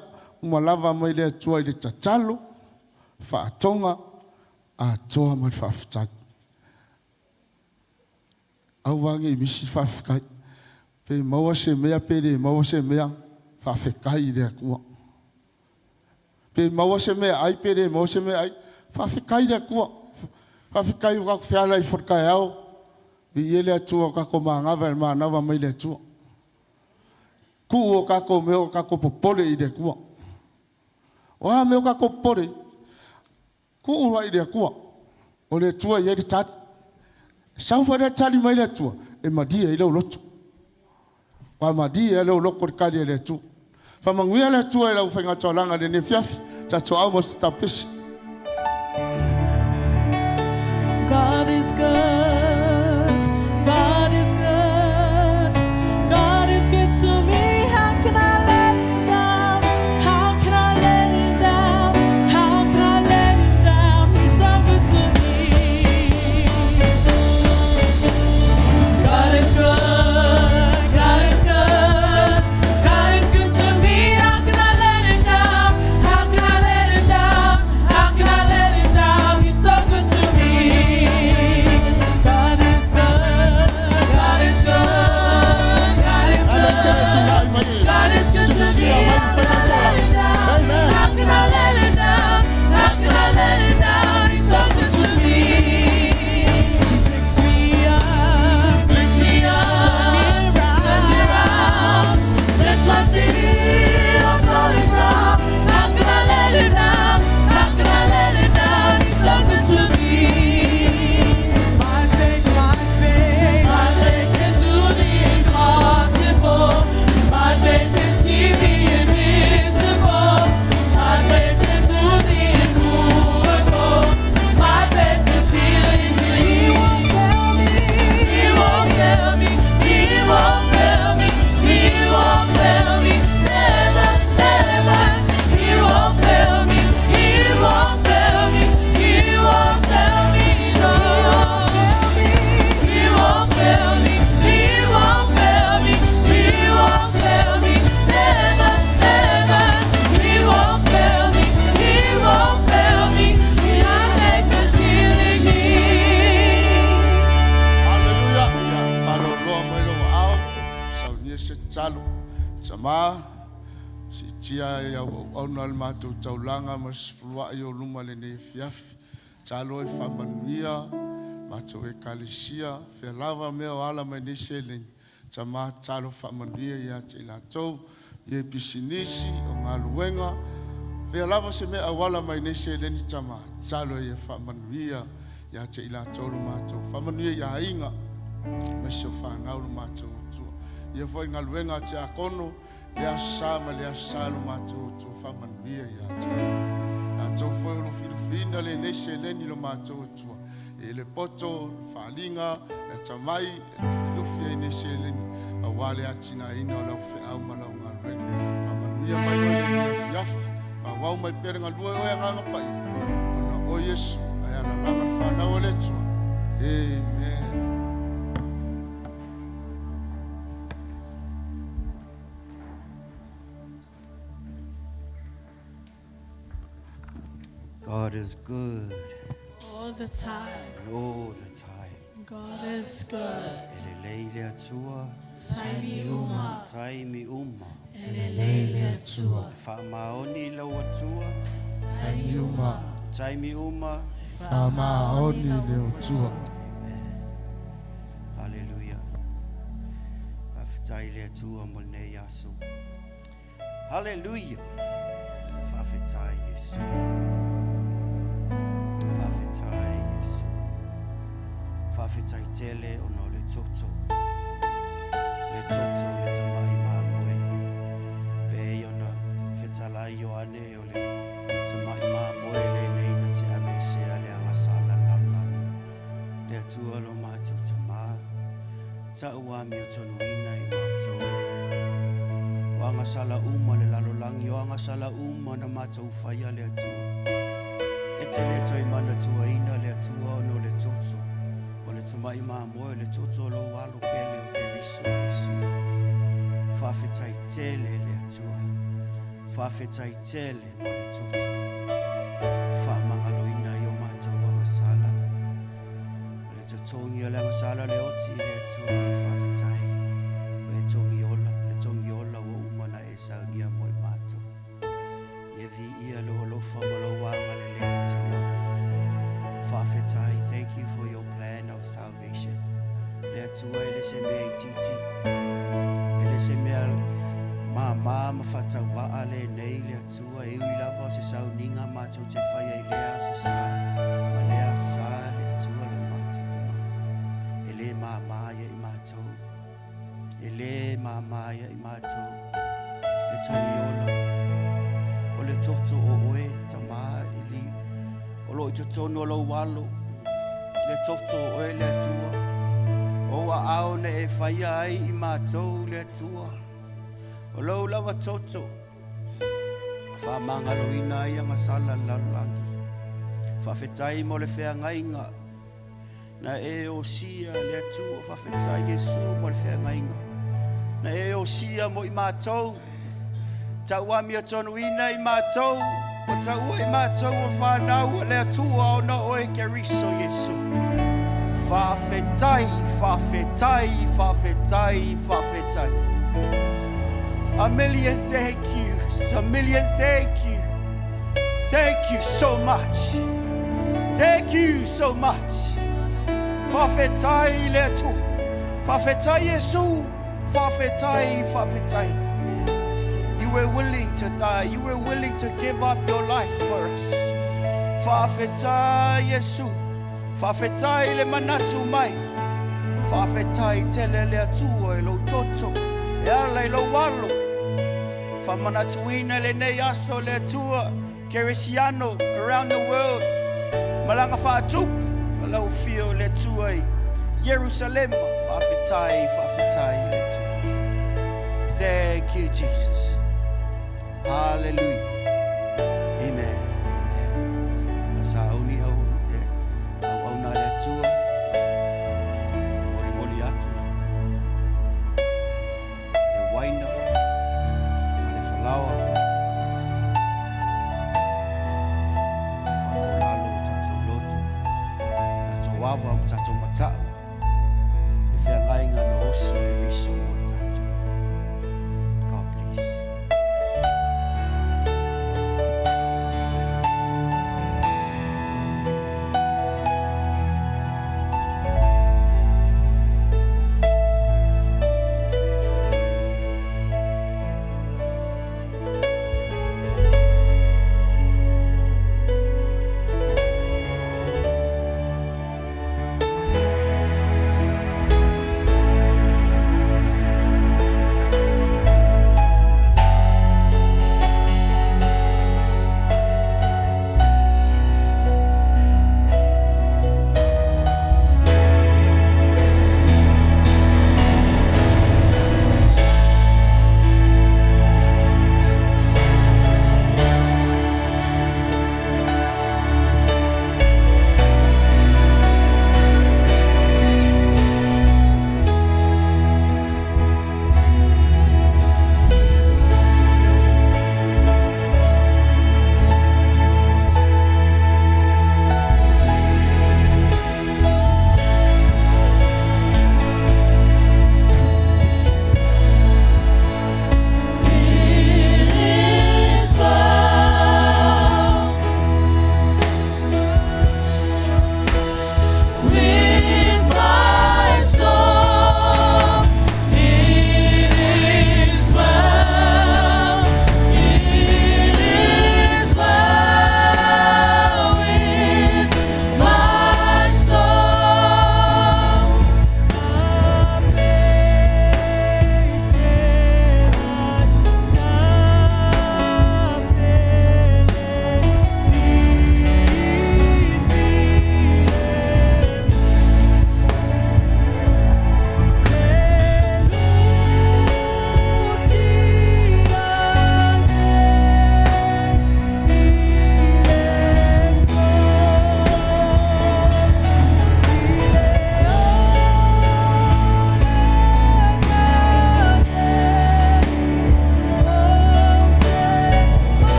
uma lava mai le Atua i le tatalo, faatoga, atoa ma le faafetai. Aua ne i misi le faafetai. Pe maua se mea pe le maua se mea, faafetai i le Atua. Pe maua se meaai pe le maua se meaai, faafetai i le Atua. Faafetai ua tatou feala ifo i le taeao, viia le Atua ua tatou manava i le manava mai le Atua. Tuu o tatou mea o tatou popole i le Atua. O a mea o tatou popole, tuu ai i le Atua. O le Atua e i ai le tali. E sau foi lea tali mai le Atua, e malie ai lou loto. Ua malie lou loto i le tali a le Atua. Faamanuia le Atua i lau faigataolaga i lenei afiafi. Tatou au mo se tapesi. God is good. God is good. God is good to me. How can I let him down? How can I let him down? How can I let him down? He's so good to me. God is good. God is good. God is good to me. How can I let him down? How can I let him down? How can I let him down? He's so good to me. God is good. God is good. God is good. God is good to me. How can I let him down? How can I let him down? How can I let him down? He's so good to me. He picks me up, lifts me up, turns me around, lifts my feet on solid ground. How can I let him down? How can I let him down? He's so good to me. My faith, my faith, my faith can do the impossible. My faith can see the invisible. My faith can do the immovable. My faith is healing me. He won't fail me. He won't fail me. He won't fail me. He won't fail me. Never, never. He won't fail me. He won't fail me. He won't fail me. No. He won't fail me. He won't fail me. He won't fail me. Never, never. He won't fail me. He won't fail me. My faith is healing me. Haleluia! Ia faaloloa mai lou aao, saunia se tatalo. Tama, siitia i au auauna le matou taulaga ma le sefuluai o luma i lenei afiafi. Tatalo e faamanuia matou Ekalesia, fea lava mea o ala mai nei seleni. Tama, tatalo faamanuia ia te i latou, i e pisinisi, o galuega, fea lava se mea auala mai nei seleni. Tama, tatalo ia faamanuia ia te i latou lo matou. Faamanuia i aiga, aemaise o fanau lo matou Atua. Ia foi galuega a tiakono, le aso Sa ma le aso Sa lo matou Atua, faamanuia ia te i latou. Latou foi o lo filufiina lenei seleni lo matou Atua. E le poto, le faaaliga, le atamai, e lufilufi ai nei seleni, aua le atinaeina o lau feau ma lau galuega. Faamanuia mai oe i lenei afiafi, faaauau mai pea le galue oe Agaga Paia, ona o oe Iesu ae alalaga le fanau a le Atua. Amen. God is good All the time. and all the time. God is good. E lelei le Atua, Taimi uma. taimi uma. E lelei le Atua. E faamaoni lau Atua, Taimi uma. taimi uma. Faamaoni le Atua. Amen. Hallelujah. Faafetai le Atua mo lenei aso. Hallelujah. Faafetai Iesu. Faafetai Iesu. Faafetai tele ona o le toto. Le toto le tamai mamoe. Pei ona fetalai Ioane o le tamai mamoe lenei na te aveesea le agasala le lalolagi. Le Atua lo matou Tamā, ta'u amiotonuina i matou. O agasala uma le lalolagi, o agasala uma na matou faia le Atua. E te le toe manatuaina le Atua ona o le toto, o le tamai mamoe, o le toto o lou alo pele o Keriso Iesu. Faafetai tele le Atua. Faafetai tele mo le toto. Faamagaloina ai o matou agasala. O le totogi o le agasala le oti le Atua e faafetai. O e togi ola, le togi ola ua uma na e saunia mo i matou. Ia viia lou alofa ma lou agalelei Tamā. Faafetai, thank you for your plan of salvation. Le Atua e le se mea itiiti. E le se mea māmā ma faatauvaa lenei le Atua e ui lava o se sauniga matou te faia i lea aso sa ma lea aso sa le Atua lo matou Tamā. E le māmā ia i matou. E le māmā ia i matou. Le togi ola. O le toto o oe, Tamā, i li, o loo i totonu o lou alo. Le toto o oe le Atua. O ou aao na e faia ai i matou le Atua. O lou lava toto. Faamagaloina ai agasala le lalolagi. Faafetai mo le feagaiga na e osia le Atua. Faafetai Iesu mo le feagaiga na e osia mo i matou. Tauamiotonuina i matou, ua taua i matou o fanau a le Atua ona o oe Keriso Iesu. Faafetai, faafetai, faafetai, faafetai. A million thank yous, a million thank you. Thank you so much. Thank you so much. Faafetai le Atua. Faafetai Iesu. Faafetai, faafetai. You were willing to die. You were willing to give up your life for us. Faafetai Iesu. Faafetai le manatu mai. Faafetai tele le Atua i lou toto. E ala i lou alo. Faamanatuina lenei aso le Atua. Kerisiano around the world. Malaga faatupu. Lau afio le Atua i Ierusalema. Faafetai, faafetai le Atua. Thank you, Jesus. Hallelujah. Amen. Amen. La sauni au au au na le Atua. E molimoli atu le uaina ma le falaoa. Faamaualalo o tatou loto, tatou ava ma tatou mata'u, le feagaiga na osi e Keriso mo tatou. God bless.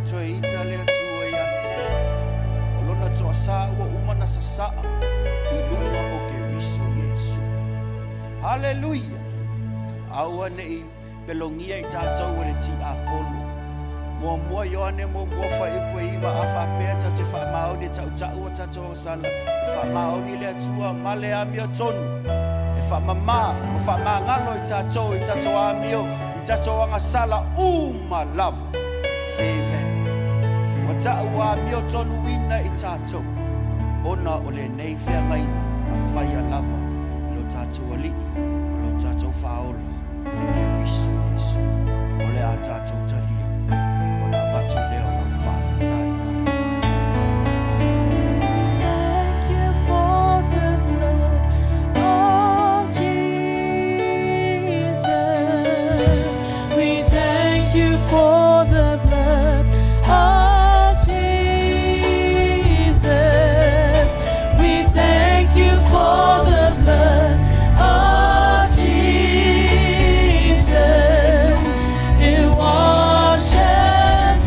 o toe ita le Atua ia te oe. O lona toasā ua uma na sasaa i luga o Keriso Iesu. Haleluia! Aua ne i pelogia i tatou e le tiapolo. Muamua Ioane muamua fuaiupu e iva, a faapea tatou te faamaoni e tautau a tatou agasala, e faamaoni le Atua ma le amiotonu, e faamama ma faamagalo i tatou i tatou amio, i tatou agasala uma lava. Amen. Ua tau amiotonuina i tatou ona o lenei feagaiga na faia lava e lo tatou Alii ma lo tatou Faaola, Keriso Iesu. O le a tatou talia ona avatu lea o lau faafetai ia te oe. Thank you for the blood of Jesus. We thank you for the blood of Jesus. We thank you for the blood of Jesus. It washes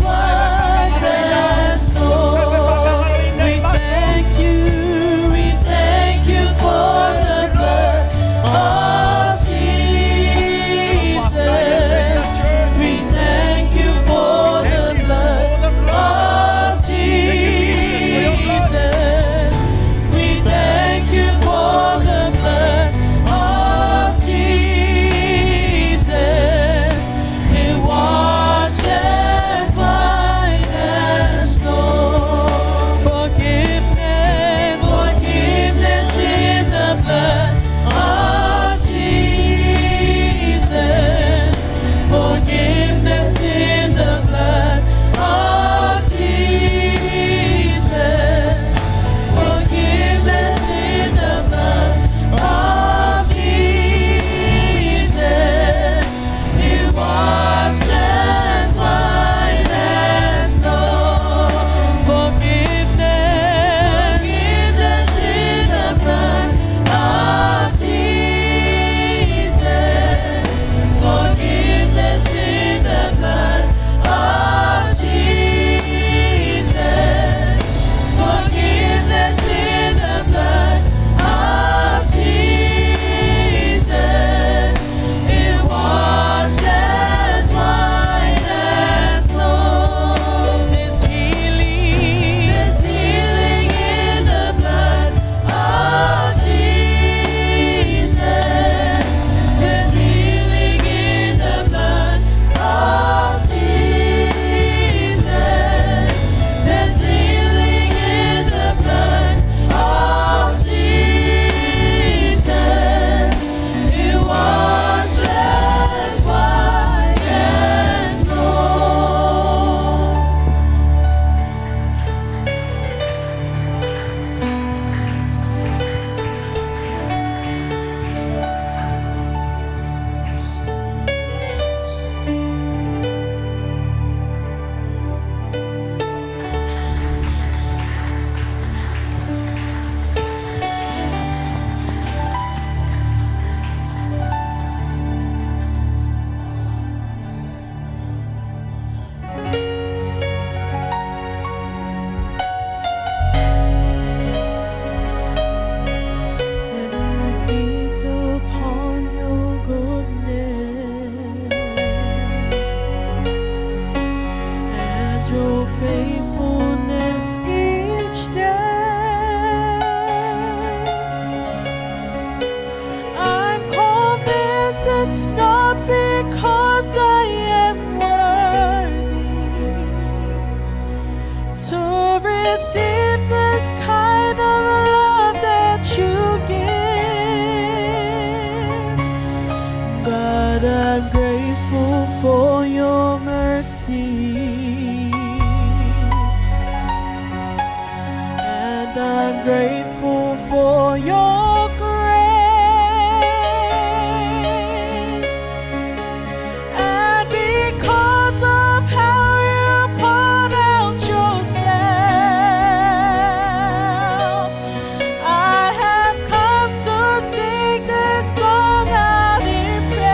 white as snow. We thank you, we thank you for the blood of Jesus. We thank you for the blood of Jesus. We thank you for the blood of Jesus. It washes white as snow. Forgiveness, forgiveness in the blood of Jesus. Forgiveness in the blood of Jesus. Forgiveness in the blood of Jesus. It washes white as snow. Forgiveness, forgiveness in the blood of Jesus. Forgiveness in the blood of Jesus. Forgiveness in the blood of Jesus. It washes white as snow. There's healing. There's healing in the blood of Jesus. There's healing in the blood of Jesus. There's healing in the blood of Jesus. It washes white as snow. And I think upon your goodness and your faithfulness each day. I'm convinced it's not because I am worthy to receive this kind of love that you give. But I'm grateful for your mercy. And I'm grateful for your grace. And because of how you poured out yourself, I have come to sing this song out in praise.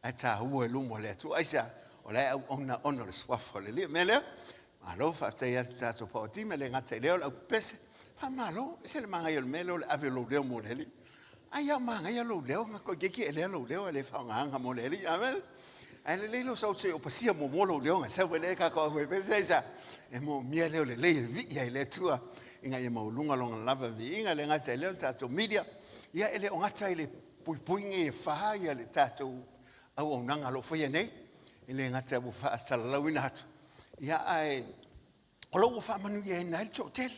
Ae taua i luma o le Atua. Aisea? O la e auauna ona o le Suafa o le Alii. O le mea lea, malo faafetai atu i le tatou power team, e le gata i lea o le aupepese. Faamalo, e ese le manaia o le mea lea o le ave o lou leo mo le Alii. Ai a o manaia lou leo, na toeitiiti e lea lou leo ae le faaaogaina mo le Alii. Amene. Ae lelei lou sau se i ou pasia muamua lou leo ona e sau ai lea e tatou auepese aisea? E moomia leo lelei e vii ai le Atua ina ia maualuga lona lava viiga. E le gata i lea o le tatou media, ia e le o gata i le puipui nei e fa ia le tatou auaunaga o lo o faia nei, e le gata ua faasalalauina atu, ia ae o lo o ua faamanuiaina ai le toatele.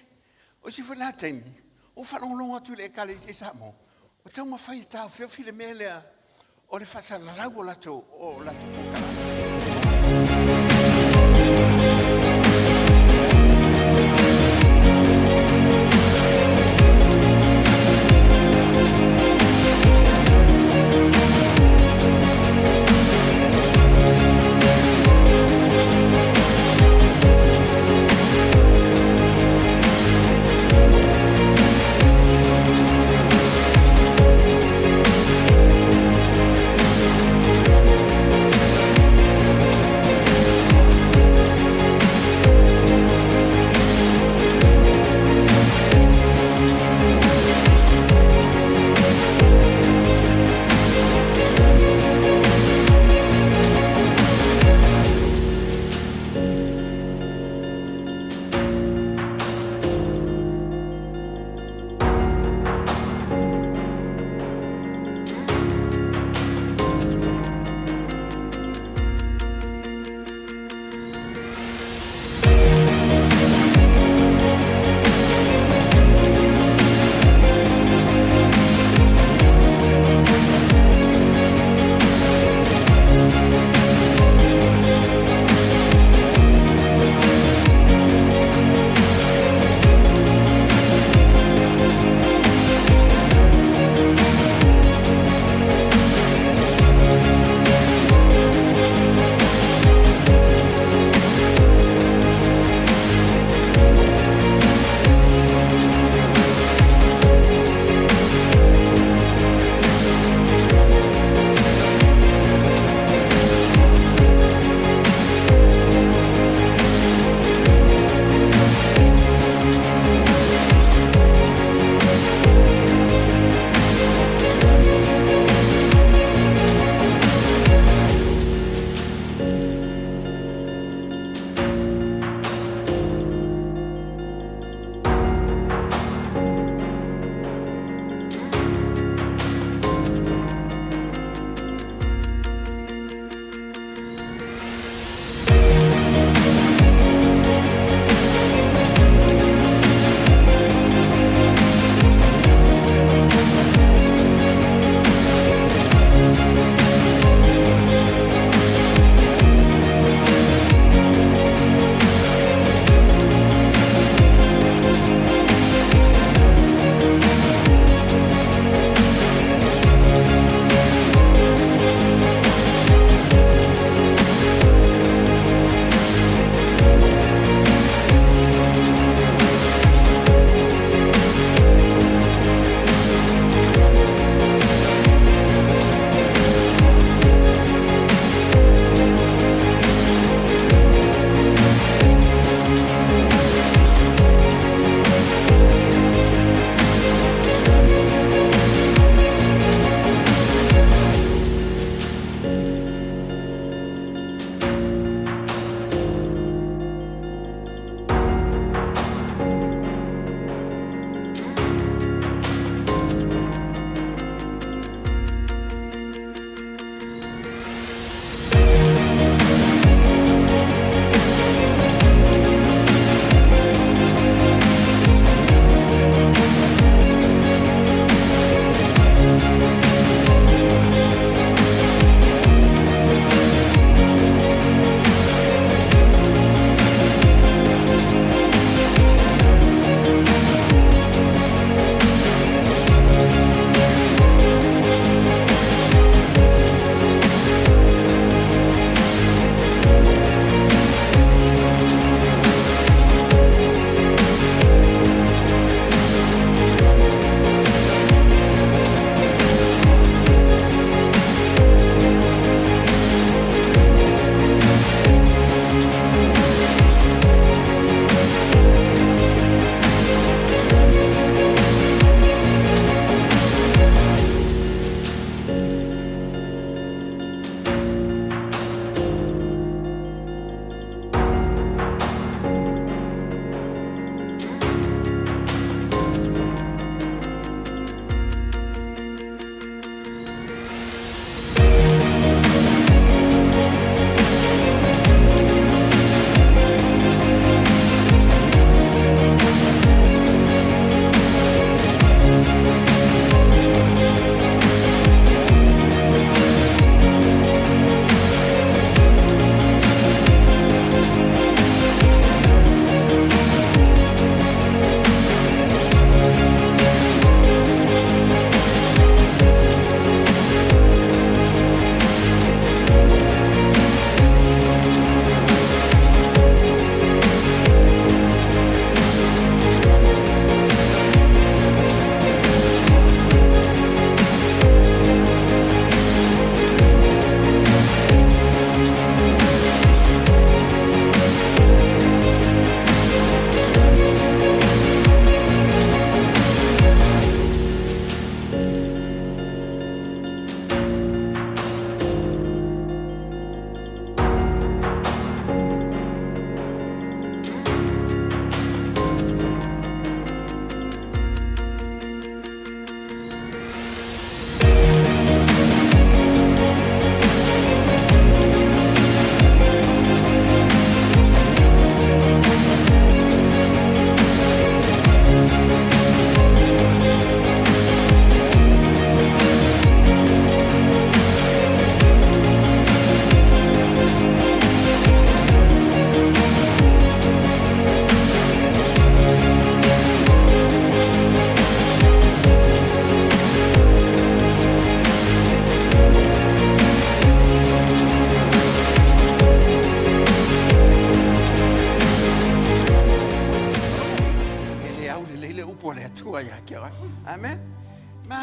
O isi foi la taimi, ua faalogologo atu i le Ekalesia i Samoa, ua taumafai e taofiofi le mea lea o le faasalalau o latou o latou polokalame.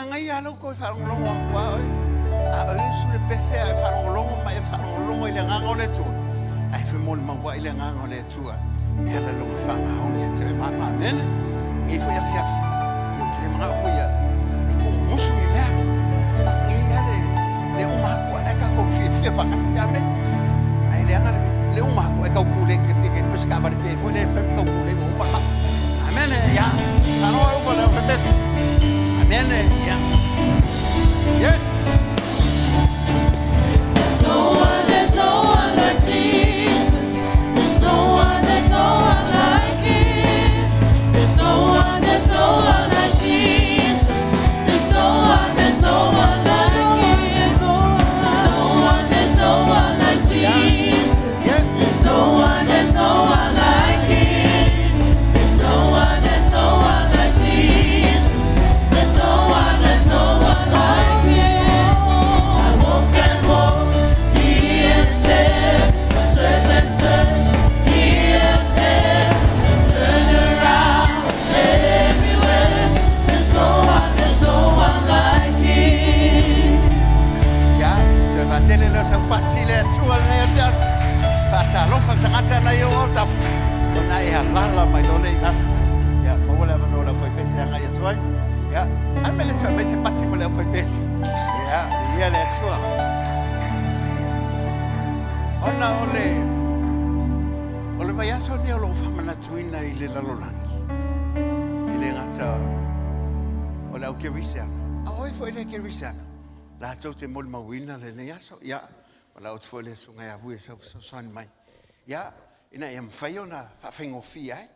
Manaia lava lou toe faalogologo atu a oe. A oe usu le pese a e faalogologo ma e faalogologo i le agaga o le Atua, ae femolimauai le agaga o le Atua e ala i lona faamaoni ia te oe. Ma amene. Nei foi afiafi, ia ou te le manao foi ia e tuumusu ni mea. Ia manaia le, le uma atu a la e tatou fiafia faatasi. Amene. Ae leaga le, le uma atu ae tau pule ke pe ke pese taavale pe foi lea e fai ma tau pule ua uma le maa. Amene. Ia. Taloa e uma le pepesi. Amene. Ia. Yeah. There's no one, there's no one like Jesus. There's no one, there's no one like him. There's no one, there's no one like Jesus. There's no one, there's no one like him. There's no one, there's no one like Jesus. Yeah. There's no one, there's no one like him. There's no one, there's no one like Jesus. There's no one, there's no one like him. I walk and walk here and there, I search and search here and there, I turn around everywhere. There's no one, there's no one like him. Ia, toe faatele lea o sau pati le Atua lenei afiafi. Faatalofa le tagata na i ou autafa, ona e alala mai loa lea i lalo. Ia, maua le avanoa o le aufaipese e agai atu ai. Ia, ai mai le toe aumai se pati mo le aufaipese. Ia, viia le Atua. Ona o le, o le vaiaso lenei o loo faamanatuina i le lalolagi, e le gata o le au kerisiano, a o oe foi le kerisiano, latou te molimauina lenei aso. Ia, valaau atu foi le Susuga ia Vui e sau fesoasoani mai. Ia, ina ia mafai ona faafaigofie ai,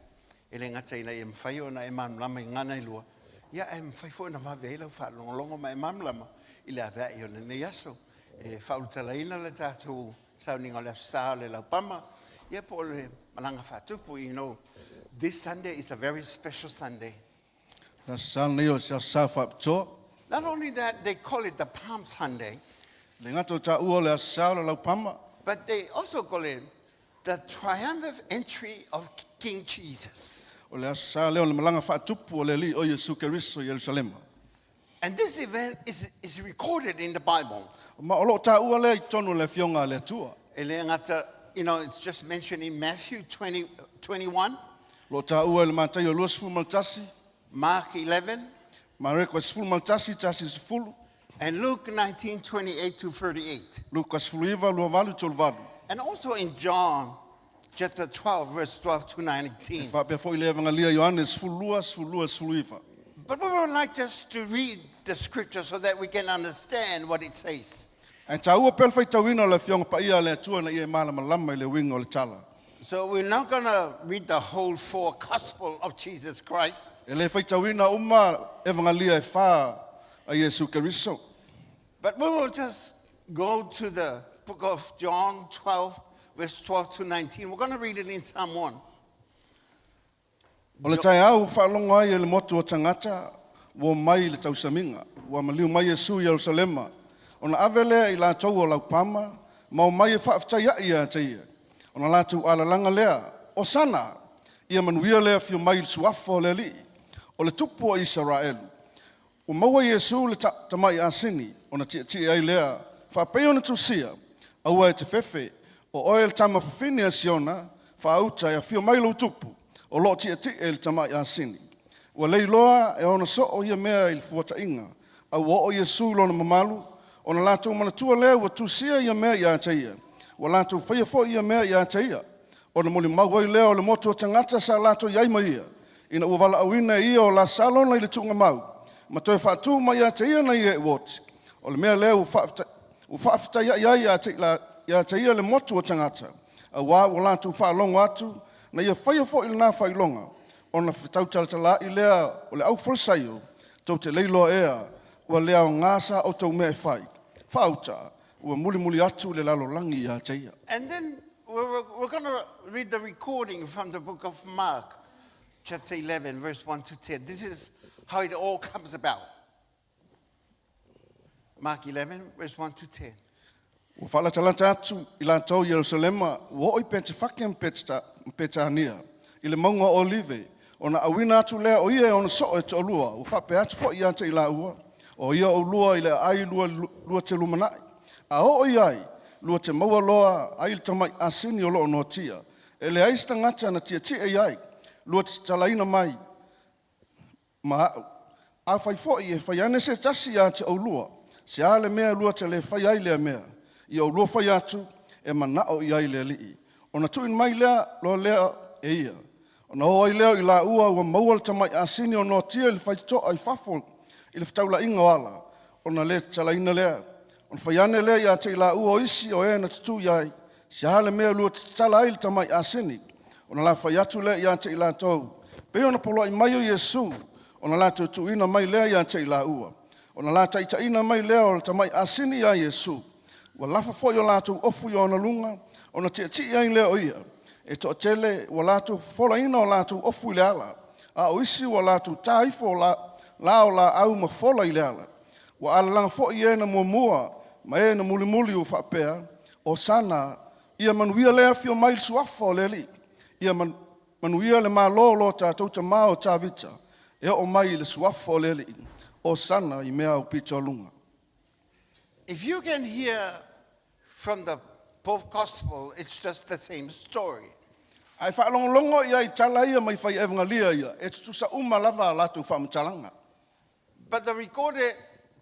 e le gata ina ia mafai ona e malamalama i gagana e lua, ia ae mafai foi ona vave ai lau faalogologo ma e malamalama i le aveai o lenei aso. E faaulutalaina le tatou sauniga o le Aso Sa o le Laupama, ia po o le malaga faatupu. You know, this Sunday is a very special Sunday. Le Aso Sa lenei o se Aso Sa faapitoa. Not only that, they call it the Palm Sunday, Le gata o taua o le Aso Sa o le Laupama, but they also call it the triumphant entry of King Jesus. o le Aso Sa lea o le malaga faatupu o le Alii o Iesu Keriso i Ierusalema. And this event is recorded in the Bible. Ma o loo taua lea i totonu o le Afioga a le Atua. E le gata, it's just mentioned in Matthew 20, 21, O loo taua i le Mataio 21, Mark 11, Mareko e 11, 1 10, and Luke 19, 28 to 38. Luka 19, 28 38. And also in John chapter 12, verse 12 to 19. Faapea foi le Evangelia Ioane 12, 12, 19. But we would like just to read the scripture so that we can understand what it says. Ae taua pea le faitauina o le Afioga Paia a le Atua ina ia e malamalama i le uiga o le tala. So we're not going to read the whole four gospel of Jesus Christ, E le faitauina uma Evangelia e fa a Iesu Keriso. but we will just go to the book of John 12, verse 12 to 19. We're going to read it in Samoan. O le taeao ua faalogo ai e le motu o tagata ua omai i le tausamiga, ua maliu mai Iesu i Ierusalema, ona ave lea i latou o laupama, ma omai e faafetai a'i ia te ia. Ona latou alalaga lea, Osana! Ia manuia le afio mai i le suafa o le Alii, o le Tupu o Isaraelu. Ua maua e Iesu le tama'i asini, ona tietie ai lea, faapei ona tusia, Aua e te fefe, o oe le tama fafine a Siona, faauta e afio mai lou Tupu, o loo tietie i le tama'i asini. Ua leiloa e ona soo ia mea i le fuataiga, a ua oo Iesu i lona mamalu, ona latou manatua lea ua tusia ia mea ia te ia, ua latou faia foi ia mea ia te ia. Ona molimau ai lea o le motu o tagata sa latou i ai ma ia, ina ua valaauina e ia o Lasalo i le tuugamau, ma toe faatū mai ia te ia na ia e oti. O le mea lea ua faafetai ai ia te ia le motu o tagata, auā ua latou faalogo atu na ia faia foi lena faailoga, ona fetautalatalaa'i lea o le au Falisaio, tou te leiloa ea, ua le aogā sa outou mea e fai. Faauta, ua mulimuli atu le lalolagi ia te ia. And then we're going to read the recording from the book of Mark, chapter 11, verse 1 to 10. This is how it all comes about. Mark 11, verse 1 to 10. Ua faalatalata atu i latou i Ierusalema, ua oo i Petefake ma Petania, i le mauga o Olive, ona auina atu lea o ia e ona soo e toalua, ua faapea atu foi ia te i laua. O ia ʻolua i le aʻai lua, lua te lumanaʻi. A oo i ai, lua te maua loa ai le tamaʻi asini o loo noatia. E leai se tagata na tietie i ai, lua te tatalaina mai ma aʻu. Afai foʻi e fai ane se tasi iā te ʻolua, se a le mea lua te le fai ai lea mea, ia ʻolua fai atu, e manaʻo i ai le Alii. Ona tuuina mai lea loa lea e ia. Ona o ai lea o i laua ua maua le tamaʻi asini o noatia i le faitotoa i fafo i le fetaulaiga o ala, ona le tatalaina lea. Ona fai ane lea iā te i laua o isi o e na tutū i ai, se a le mea lua te tatala ai le tamaʻi asini. Ona la fai atu lea iā te i latou, pei ona poloaʻi mai o Iesu, ona latou tuuina mai lea iā te i laua. Ona la taitaʻina mai lea o le tamaʻi asini iā Iesu. Ua lafa foʻi o latou ofu i ona luga, ona tietie ai lea o ia. E toʻatele ua latou fofolaina o latou ofu i le ala, a o isi ua latou tā ifo la, la o laau ma fola i le ala. Ua alalaga foʻi e na muamua ma e na mulimuli ua faapea, Osana, ia manuia le afio mai i le suafa o le Alii. Ia manuia le Malo o lo tatou tamā o Tavita, e oo mai i le suafa o le Alii. Osana i mea aupito luga. If you can hear from the both gospel, it's just the same story. Ae faalogologo i ai tala ia mai fai evangalia ia, e tutusa uma lava a latou faamatalaga. But the recorded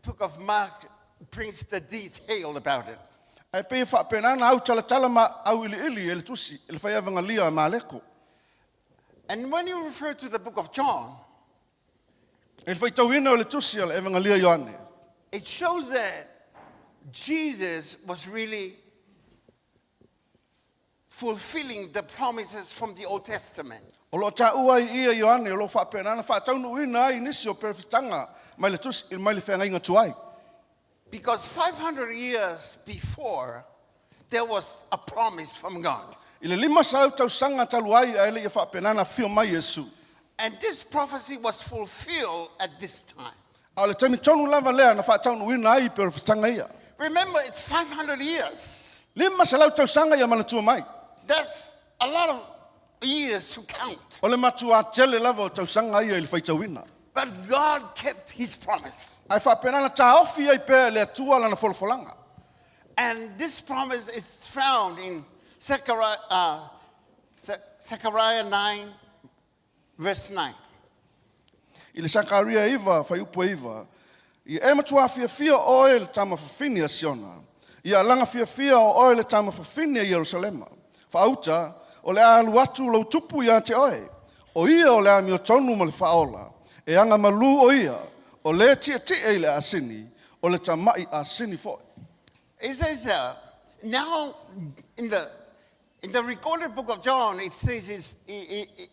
book of Mark brings the detail about it. Ae pei e faapenana au talatala ma au iliili e le tusi, e le fai evangalia a Mareko. And when you refer to the book of John, E le faitauina o le tusi a le evangalia Ioane. it shows that Jesus was really fulfilling the promises from the Old Testament. O loo taua ai ia Ioane o loo faapenana faataunuuina ai nisi o perofetaga mai le tusi mai le feagaiga tuai. Because 500 years before, there was a promise from God. I le 500 tausaga talu ai ae le i faapenana afio mai Iesu. And this prophecy was fulfilled at this time. A o le taimi tonu lava lea na faataunuuina ai perofetaga ia. Remember, it's 500 years. 500 tausaga ia manatua mai. That's a lot of years to count. O le matuā tele lava o tausaga ia i le faitauina. But God kept his promise. Ae faapenana taofi ai pea e le Atua lana folafolaga. And this promise is found in Zechariah, Zechariah 9, verse 9. I le Sakaria 9, fuaiupu e 9, Ia e matuā fiafia oe le tama fafine a Siona. Ia alaga fiafia o oe le tama fafine a Ierusalema. Faauta, o le a alu atu lou tupu iā te oe. O ia o le amiotonu ma le faaola. E aga malū o ia, o le tietie i le asini, o le tamaʻi asini foʻi. It says, now in the recorded book of John, it says is,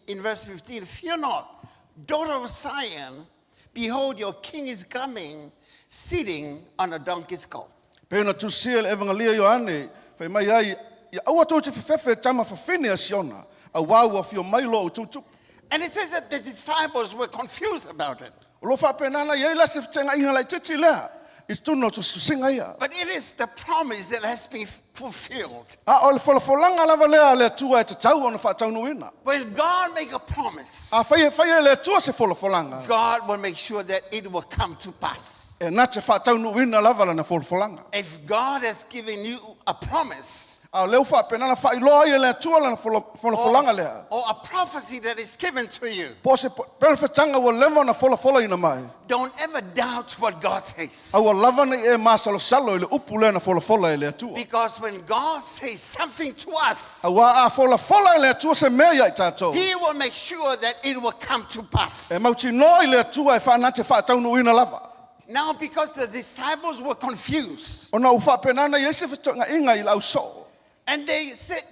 in verse 15, "Fear not, daughter of Zion, behold, your king is coming, sitting on a donkey's colt." Pei ona tusia le evangalia Ioane, fai mai ai, ia aua tou te fefefe tama fafine a Siona, auā ua afio mai lo outou tupu. And it says that the disciples were confused about it. O loo faapenana i ai la se fetegaʻiga laitiiti lea i totonu o tusitusiga ia. But it is the promise that has been fulfilled. A o le folafolaga lava lea a le Atua e tatau ona faataunuuina. When God make a promise, Afai e fai e le Atua se folafolaga, God will make sure that it will come to pass. e na te faataunuuina lava lana folafolaga. If God has given you a promise, A o lea ua faapenana faailoa ai e le Atua lana folafolaga lea, or a prophecy that is given to you, po o se perofetaga ua leva ona folafolaina mai, don't ever doubt what God says. Aua lava nei e masalosalo i le upu lea na folafola e le Atua. Because when God says something to us, Auā a folafola e le Atua se mea ia i tatou, He will make sure that it will come to pass. E mautinoa i le Atua e faanate faataunuuina lava. Now, because the disciples were confused, Ona ua faapenana i ai se fetoʻaiga i le ausoo. And they said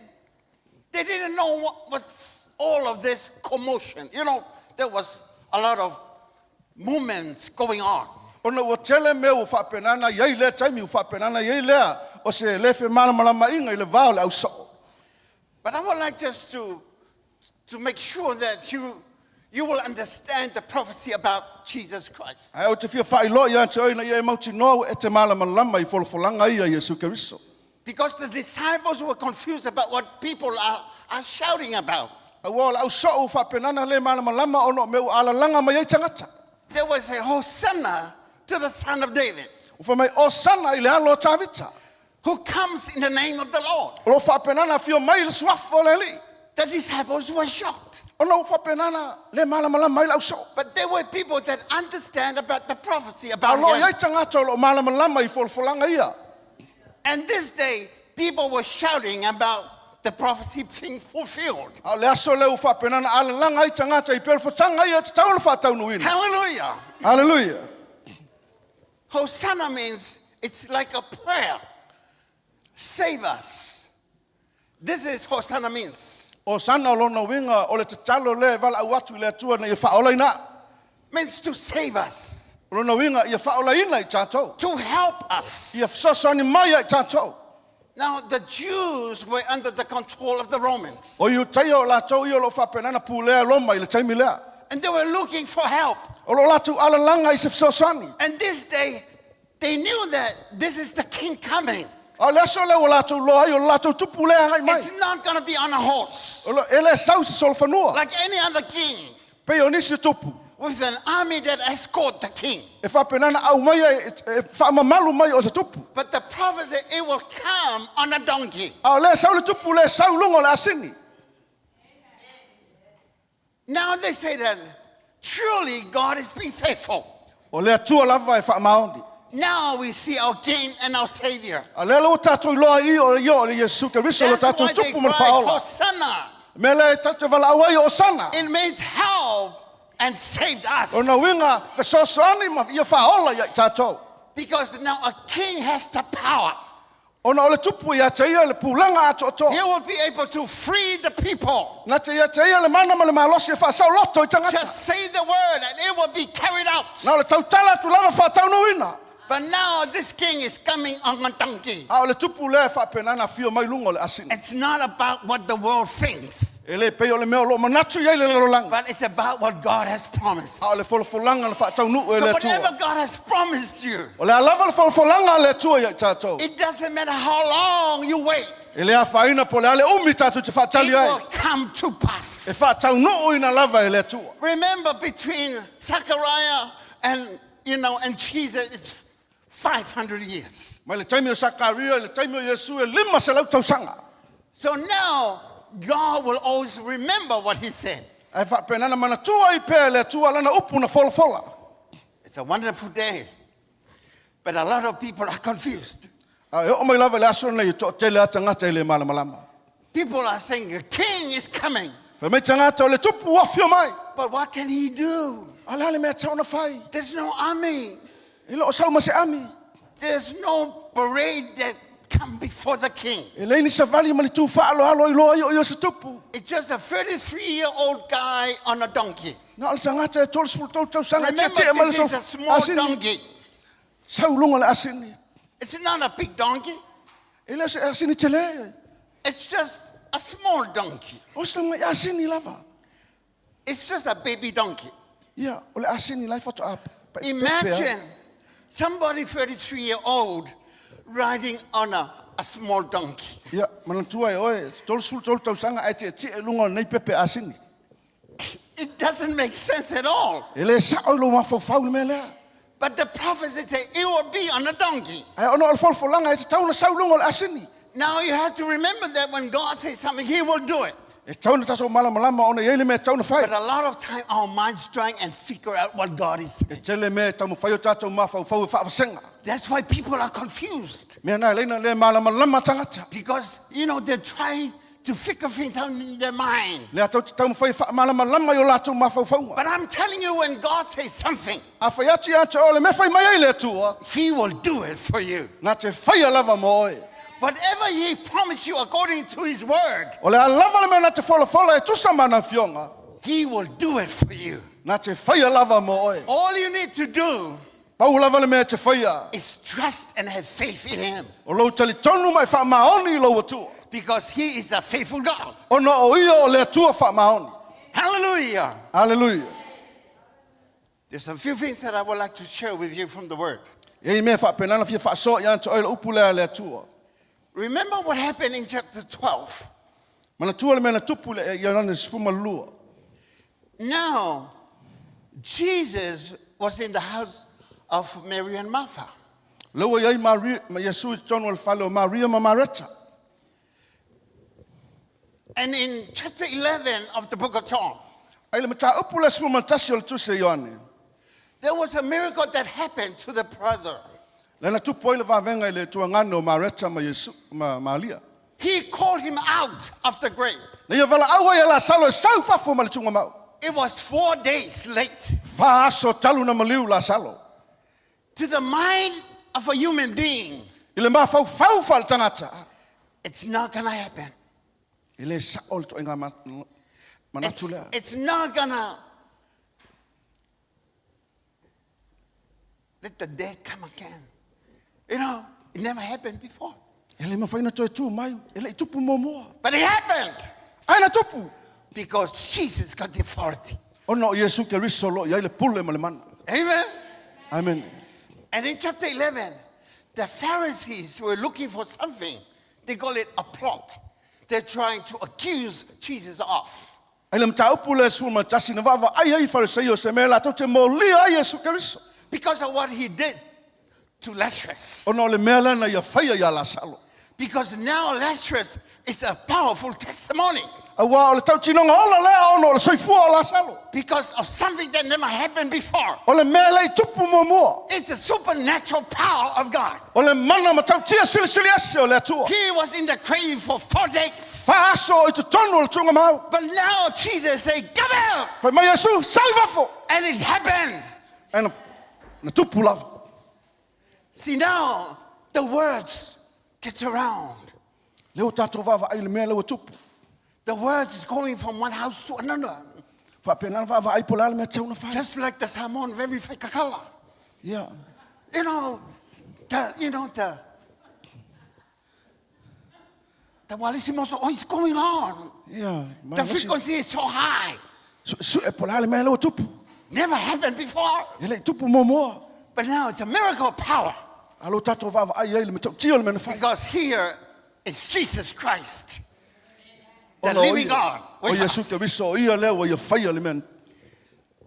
they didn't know what's all of this commotion. There was a lot of movements going on. Ona ua tele mea ua faapenana i ai lea taimi ua faapenana i ai lea o se le femalamalamaʻiga i le va o le ausoo. But I would like just to make sure that you will understand the prophecy about Jesus Christ. Ae ou te fia faailoa ia te oe ina ia e mautinoa ua e te malamalama i folafolaga ia Iesu Keriso. Because the disciples were confused about what people are shouting about. Auā o le ausoo ua faapenana le malamalama ona o mea ua alalaga mai ai tagata. There was a Hosanna to the Son of David, Ua fai mai, Osana i le alo o Tavita. who comes in the name of the Lord. O lo o faapena ona afio mai i le suafa o le Alii. The disciples were shocked. Ona ua faapena ona le malamalama ai le ausoo. But there were people that understand about the prophecy A about o lo o him. i ai tagata o lo o malamalama i folafolaga ia. And this day, people were shouting about the prophecy being fulfilled. A o le aso lea ua faapena ona alalaga ai tagata i pelefataga ia e tatau ona faataunuuina. Hallelujah. Haleluia. Hosanna means it's like a prayer. Save us. This is Hosanna means. Osana o lona uiga o le tatalo lea e valaau atu i le Atua ina ia faaolaina. Means to save us, O lona uiga ia faaolaina i tatou. to help us. Ia fesoasoani mai ia i tatou. Now, the Jews were under the control of the Romans, O Iutaia o latou ia o lo o faapena ona pulea e Roma i le taimi lea. and they were looking for help. O lo o latou alalaga i se fesoasoani. And this day, they knew that this is the king coming. A o le aso lea ua latou iloa ai o le latou tupu lea e agai mai. It's not going to be on a horse O lo, e le sau i se solofanua. like any other king Pei o nisi o tupu. with an army that escort the king. E faapena ona aumaia e, e faamamalu mai o se tupu. But the prophet said it will come on a donkey. A o lea sau le tupu lea sau i luga o le asini. Now they say that truly God is being faithful. O le Atua lava e faamaoni. Now we see our King and our Savior. A lea la ua tatou iloa ai o ia o le Iesu Keriso lo That's tatou why they tupu ma le cry, faaola. Hosanna. Mea lea e tatou te valaau ai o Osana. It means help and saved us. O na uiga fesoasoani ma ia faaola ia i tatou. Because now a king has the power. Ona o le tupu ia te ia le pulaga atoatoa. He will be able to free the people. Na te ia te ia le mana ma le malosi e faasaoloto i tagata. Just say the word and it will be carried out. Na o le tautala atu lava faataunuuina. But now this king is coming on a donkey. A o le tupu lea e faapena ona afio mai luga o le asini. It's not about what the world thinks, E le pei o le mea o lo o manatu i ai le lalolagi. but it's about what God has promised. A o le folafolaga na faataunuu e So le Atua. whatever God has promised you, O le a lava le folafolaga a le Atua ia i tatou. it doesn't matter how long you wait, E le afaina po o le a le umi tatou te it faatali ai. will come to E pass. faataunuuina lava e le Atua. Remember between Zechariah and and Jesus, it's 500 years. Mai le taimi o Sakaria i le taimi o Iesu e 500 tausaga. So now God will always remember what he said. Ae faapena ona manatua ai pea e le Atua lana upu na folafola. It's a wonderful day. But a lot of people are confused. A e oo mai lava i le aso lenei e toatele lava tagata e le malamalama. People are saying the king is coming. Fai mai tagata o le tupu ua afio mai. But what can he do? A o le a le mea e tatau ona fai? There's no army. E le o sau ma se ami. There's no parade that come before the king. E leai ni savali ma ni tū faaaloalo e iloa ai o ia o se tupu. It's just a 33-year-old guy on a donkey. Na o le tagata e 33 tausaga e Remember, tietie mai le this is a small asini. donkey. Sau i luga o le asini. It's not a big donkey. E le o se asini tele. It's just a small donkey. O se tamai asini lava. It's just a baby donkey. Ia, o le asini la e faatoa pea. Imagine somebody 33-year-old riding on a small donkey. Ia, manatua e oe, 33 tausaga ae tietie i luga o lenei pepe asini. It doesn't make sense at all. E le sao i lou mafaufau le mea lea. But the prophecy said it will be on a donkey. Ae ona o le folafolaga e tatau ona sau i luga o le asini. Now you have to remember that when God says something, He will do it. E tatau ona tatou malamalama ona e i ai le mea e tatau ona fai. But a lot of time our minds trying and figure out what God is E saying. tele mea e taumafai ai o tatou mafaufau e faavasega. That's why people are confused. Mea na e ala ai ona le malamalama tagata. Because, they're trying to figure things out in their mind. Lea tou te taumafai e faamalamalama i o latou mafaufauga. But I'm telling you, when God says something, A fai atu ia te oe le mea fai mai ai le Atua, He will do it for you. na te faia lava mo oe. Whatever He promised you according to His word, O le a lava le mea na te folafola e tusa ma ana afioga, He will do it for you. na te faia lava mo oe. All you need to do Pau lava le mea e te faia, is trust and have faith in Him, o lou talitonu ma e faamaoni i lou Atua, because He is a faithful God. ona o ia o le Atua faamaoni. Hallelujah. Haleluia. There's a few things that I would like to share with you from the word. E i ai mea faapena na fia faasoa ia te oe le upu lea a le Atua. Remember what happened in chapter 12. Manatua le mea na tupu i le Ioane 12. Now, Jesus was in the house of Mary and Martha. Le ua iai Maria, ma Iesu i totonu o le fale o Maria ma Mareta. And in chapter 11 of the book of John, Ai le mataupu le 11 o le tusi a Ioane. there was a miracle that happened to the brother. Lea na tupu ai le vavega i le tuagane o Mareta ma Iesu ma Malia. He called him out of the grave. Na ia valaau ai e Lasalo e sau i fafo mai le tuugamau. It was 4 days late. Fa aso talu na maliu Lasalo. To the mind of a human being, I le mafaufau faaletagata, it's not going to happen. e le sao le toaiga manatu It's, lea. it's not going to let the dead come again. You know, it never happened before. E le mafai ona toe tu mai, e le i tupu muamua. But it happened Ae na tupu. because Jesus got the authority. Ona o Iesu Keriso o lo o i ai le pule ma le mana. Amen. Amen. And in chapter 11, the Pharisees were looking for something. They call it a plot. They're trying to accuse Jesus of. Ai le mataupu le 11 na vaavaai ai Farisai o se mea latou te molia ai Iesu Keriso. Because of what he did to Lazarus. Ona o le mea lea na ia faia iā Lasalo. Because now Lazarus is a powerful testimony. Auā o le tautinoga ola lea ona o le soifua o Lasalo. Because of something that never happened before. O le mea e le i tupu muamua. It's a supernatural power of God. O le mana matautia silisili ese o le Atua. He was in the grave for 4 days. Fa aso o i totonu o le tuugamau. But now Jesus said, come out! Fai mai Iesu, sau i fafo! And it happened. Ae na tupu lava. See now, the words get around. Lea ua tatou vaavaai i le mea lea ua tupu. The words is going from one house to another. Faapena na vaavaai po o le a le mea tatau ona fai. Just like the Samoan very whaikakala. Yeah. You know, the, you know, the Walisimoso, oh, it's going on. Yeah. The frequency is so high. Suesue po o le a le mea lea ua tupu. Never happened before. E le i tupu muamua. But now it's a miracle of power. A lea ua tatou vaavaai ai i le matautia o le mea na fai. Because here is Jesus Christ, the Ona o living ia- God O with Iesu us. Keriso, o ia lea ua ia faia le mea.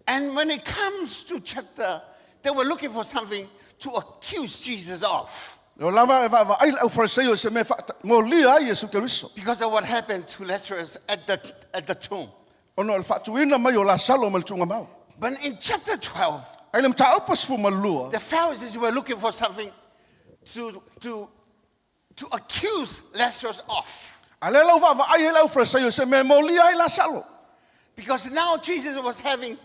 And when it comes to chapter, they were looking for something to accuse Jesus of. O lava e vaavaai le aufarisaio i se mea molia ai Iesu Keriso. Because of what happened to Lazarus at the tomb. Ona o le faatuina mai o Lasalo mai le tuugamau. But in chapter 12, Ai le mataupu 12. the Pharisees were looking for something to accuse Lazarus of. A lea la ua vaavaai ai le aufarisaio i se mea e molia ai Lasalo. Because now Jesus was having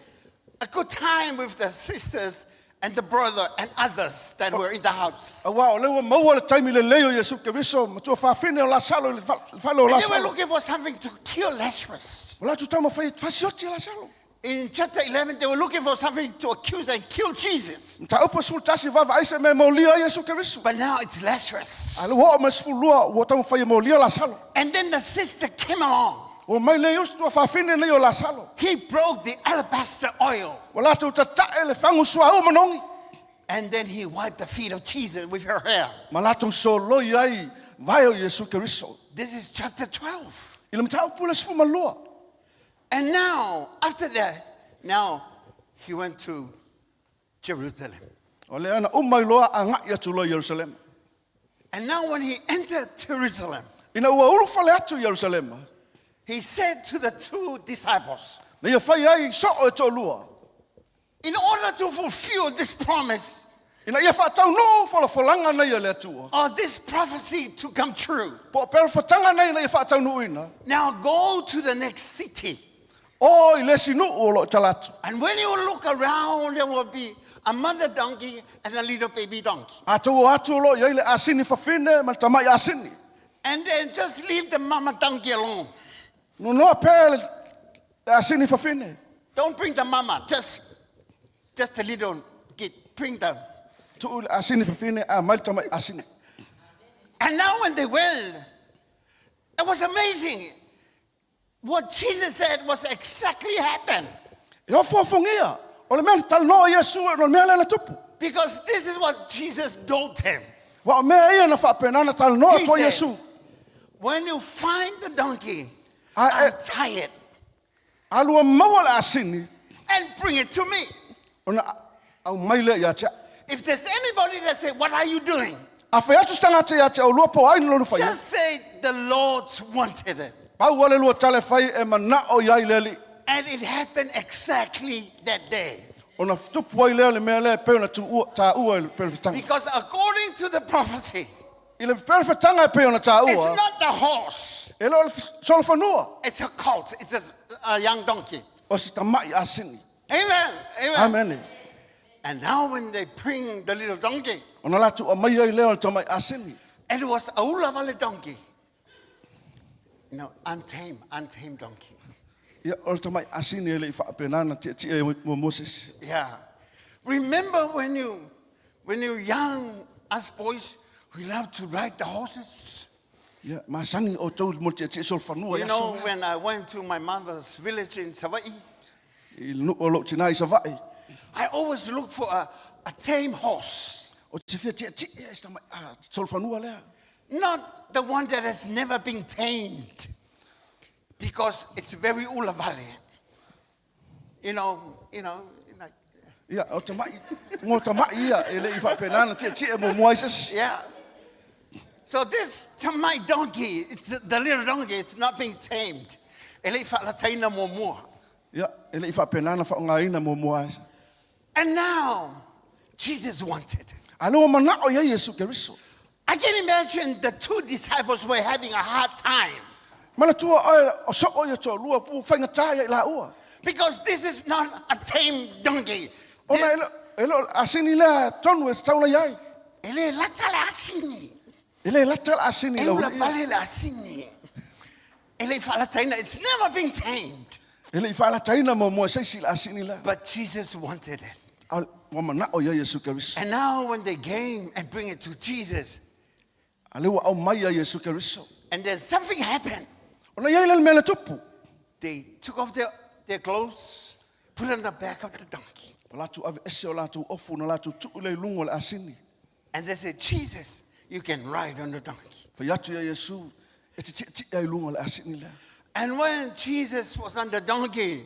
a good time with the sisters and the brother and others that were in the house. Auā o lea ua maua le taimi lelei o Iesu Keriso ma tuafafine o Lasalo i le fale o And they were Lasalo. looking for something to kill Lazarus. Ua latou taumafai e fasioti e Lasalo. In chapter 11, they were looking for something to accuse and kill Jesus. Mataupu 11 vaavaai se mea e molia ai Iesu Keriso. But now it's Lazarus. A lea ua oo mai le 12 ua taumafai e molia Lasalo. And then the sister came along. Ua mai nei usu tuafafine nei o Lasalo. He broke the alabaster oil. Ua latou tatae le fagu suauu manogi. And then he wiped the feet of Jesus with her hair. Ma latou soloi ai vae o Iesu Keriso. This is chapter 12. I le mataupu le 12. And now, after that, now he went to Jerusalem. O lea na uma ai loa agai atu loa i Ierusalema. And now when he entered Jerusalem, Ina ua ulufale atu i Ierusalema, he said to the two disciples, na ia fai ai soo e toalua. In order to fulfill this promise, Ina ia faataunuu folafolaga nei a le Atua. or this prophecy to come true, Po o perofetaga nei ina ia faataunuuina. now go to the next city. O i le isi nuu o lo o tala atu. And when you look around, there will be a mother donkey and a little baby donkey. A tou o atu o lo o i ai le asini fafine ma le tamai asini. And then just leave the mama donkey alone. Nonoa pea le asini fafine. Don't bring the mama, just a little kid. Bring them. Tuu le asini fafine a mai le tamai asini. And now when they went, it was amazing. What Jesus said was exactly happened. E ofoafogia, o le mea na talanoa Iesu o le mea lea na tupu. Because this is what Jesus told him. Aua o mea ia na faapena ona talanoa He atu ai said, Iesu. When you find the donkey, A e untie it a lua maua le asini and bring it to me. ona aumai lea ia te au. If there's anybody that say, What are you doing? A fai atu se tagata ia te oulua po o ai ni lona faia, Just say the Lord's wanted it. pau lava le lua tala e fai e manao i ai le Alii. And it happened exactly that day. Ona tupu ai lea o le mea lea e pei ona tuua, taua i le perofetaga. Because according to the prophecy, I le perofetaga e pei ona it's taua, not the horse, e le o le solofanua, it's a colt, it's a young donkey. o se tama'i asini. Amen. Amen. Amene. And now when they bring the little donkey, Ona latou aumaia ai lea o le tama'i asini. and it was a ulavale donkey. No, untamed, untamed donkey. Ia, o le tama'i asini e le i faapena ona tietie ai muamua se isi. Yeah. Remember when you when you young, us boys, we love to ride the horses. Ia, masani outou mo le tietie solofanua You i aso know, na. when I went to my mother's village in Savaii, I le nuu o lou tina i Savaii. I always look for a, a tame horse, O te fia tietie ai se tama'i solofanua lea. not the one that has never been tamed, because it's very ulavale. You know, you know, like Ia, o tama'i, ngo tama'i ia, e le i faapena ona tietie muamua ai se isi. Yeah. So this tamai donkey, it's the little donkey, it's not being tamed. E le i faalataina muamua. Ia, e le i faapena ona faaaogaina muamua ai. And now, Jesus wanted. A lea ua manao i ai Iesu Keriso. I can imagine the two disciples were having a hard time Manatua oe o soo ia toalua pu faigata ia i laua. because this is not a tame donkey. Ona e le e le o le asini lea tonu e tatau ona i ai. E le lata le asini. E le lata le asini i E lau ula ia. vale le asini. E le i faalataina. It's never been tamed. E le i faalataina muamua e se isi le asini lea. But Jesus wanted it. A ua manao i ai Iesu Keriso. And now when they came and bring it to Jesus, A lea ua aumai ia Iesu Keriso. and then something happened. Ona i ai lea le mea na tupu. They took off their, their clothes, put on the back of the donkey. Ua latou aveese o latou ofu na latou tuu lea i luga o le asini. And they said, Jesus, you can ride on the donkey. Fai atu ia Iesu e te tietie ai i luga o le asini lea. And when Jesus was on the donkey,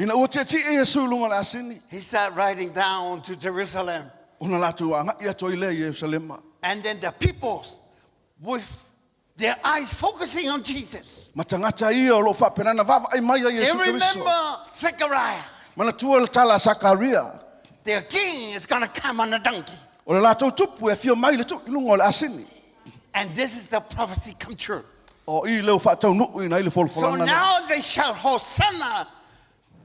Ina ua tietie Iesu i luga o le asini, he started riding down to Jerusalem. ona latou agai atu ai lea i Ierusalema. And then the people, with their eyes focusing on Jesus, Ma tagata ia o lo o faapena ona vaavaai mai ia they Iesu Keriso. remember Zechariah. Manatua le tala a Sakaria, Their king is going to come on a donkey. o le latou tupu e afio mai le tuu i luga o le asini. And this is the prophecy come true. O i lea ua faataunuuina ai le So folafolaga lea. now they shout, Hosanna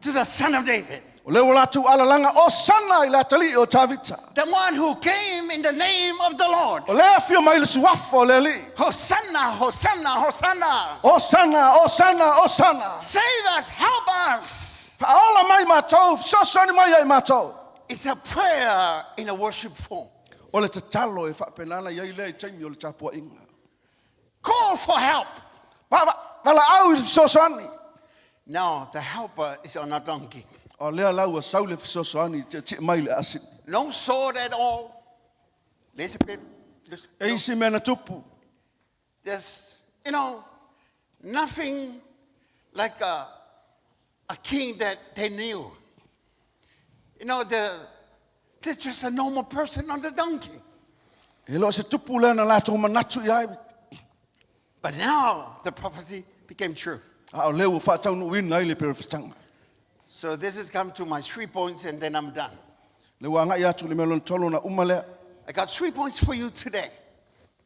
to the Son of David, O lea ua latou alalaga, Osana i le atalii o Tavita. the one who came in the name of the Lord. O lea afio mai le suafa o le Alii. Hosanna, Hosanna, Hosanna. Osana, Osana, Osana. Save us, help us. Faaola mai matou, fesoasoani mai ia i matou. It's a prayer in a worship form. O le tatalo e faapena ona i ai lea i taimi o le tapuaiga. Call for help. Valaau i le fesoasoani. Now, the helper is on a donkey. O lea la ua sau le fesoasoani i tietie mai le asini. No sword at all. Listen, baby. Listen. E isi mea na tupu. There's, you know, nothing like a, a king that they knew. You know, they're, they're just a normal person on the donkey. E le o se tupu lea na latou manatu i ai. But now the prophecy became true. A o lea ua faataunuuina ai le perofetaga. So this has come to my three points and then I'm done. Le ua agai atu i le mea lona tolu ona uma lea. I got three points for you today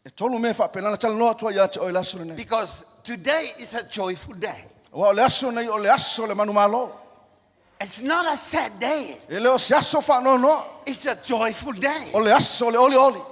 E tolu mea faapena ona talanoa atu ai ia te oe i le aso lenei. because today is a joyful day. Aua o le aso nei o le aso o le manumalo. It's not a sad day. E le o se aso faanoanoa. It's a joyful day O le aso o le olioli.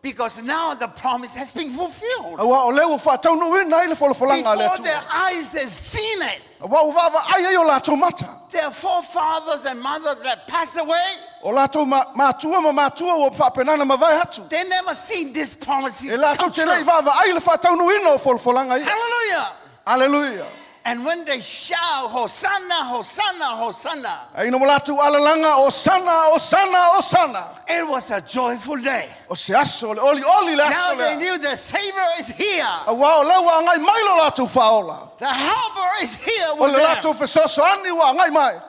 because now the promise has been fulfilled. Aua o lea ua faataunuuina ai le folafolaga a le Before Atua. their eyes, they've seen it. Aua ua vaavaai ai o latou mata. Their forefathers and mothers that passed away, O latou ma, matua ma matua ua faapena ona mavae atu. they never seen this promise E latou come te le i true. vaavaai le faataunuuina o folafolaga ia. Hallelujah. Aleluia. And when they shout, Hosanna, Hosanna, Hosanna, A ina ua latou alalaga, Osana, Osana, Osana. it was a joyful day. O se aso le olioli le Now aso they lea. knew the Savior is here. Aua o lea ua agai mai lo latou faaola. The helper is here O with le them. latou fesoasoani ua agai mai.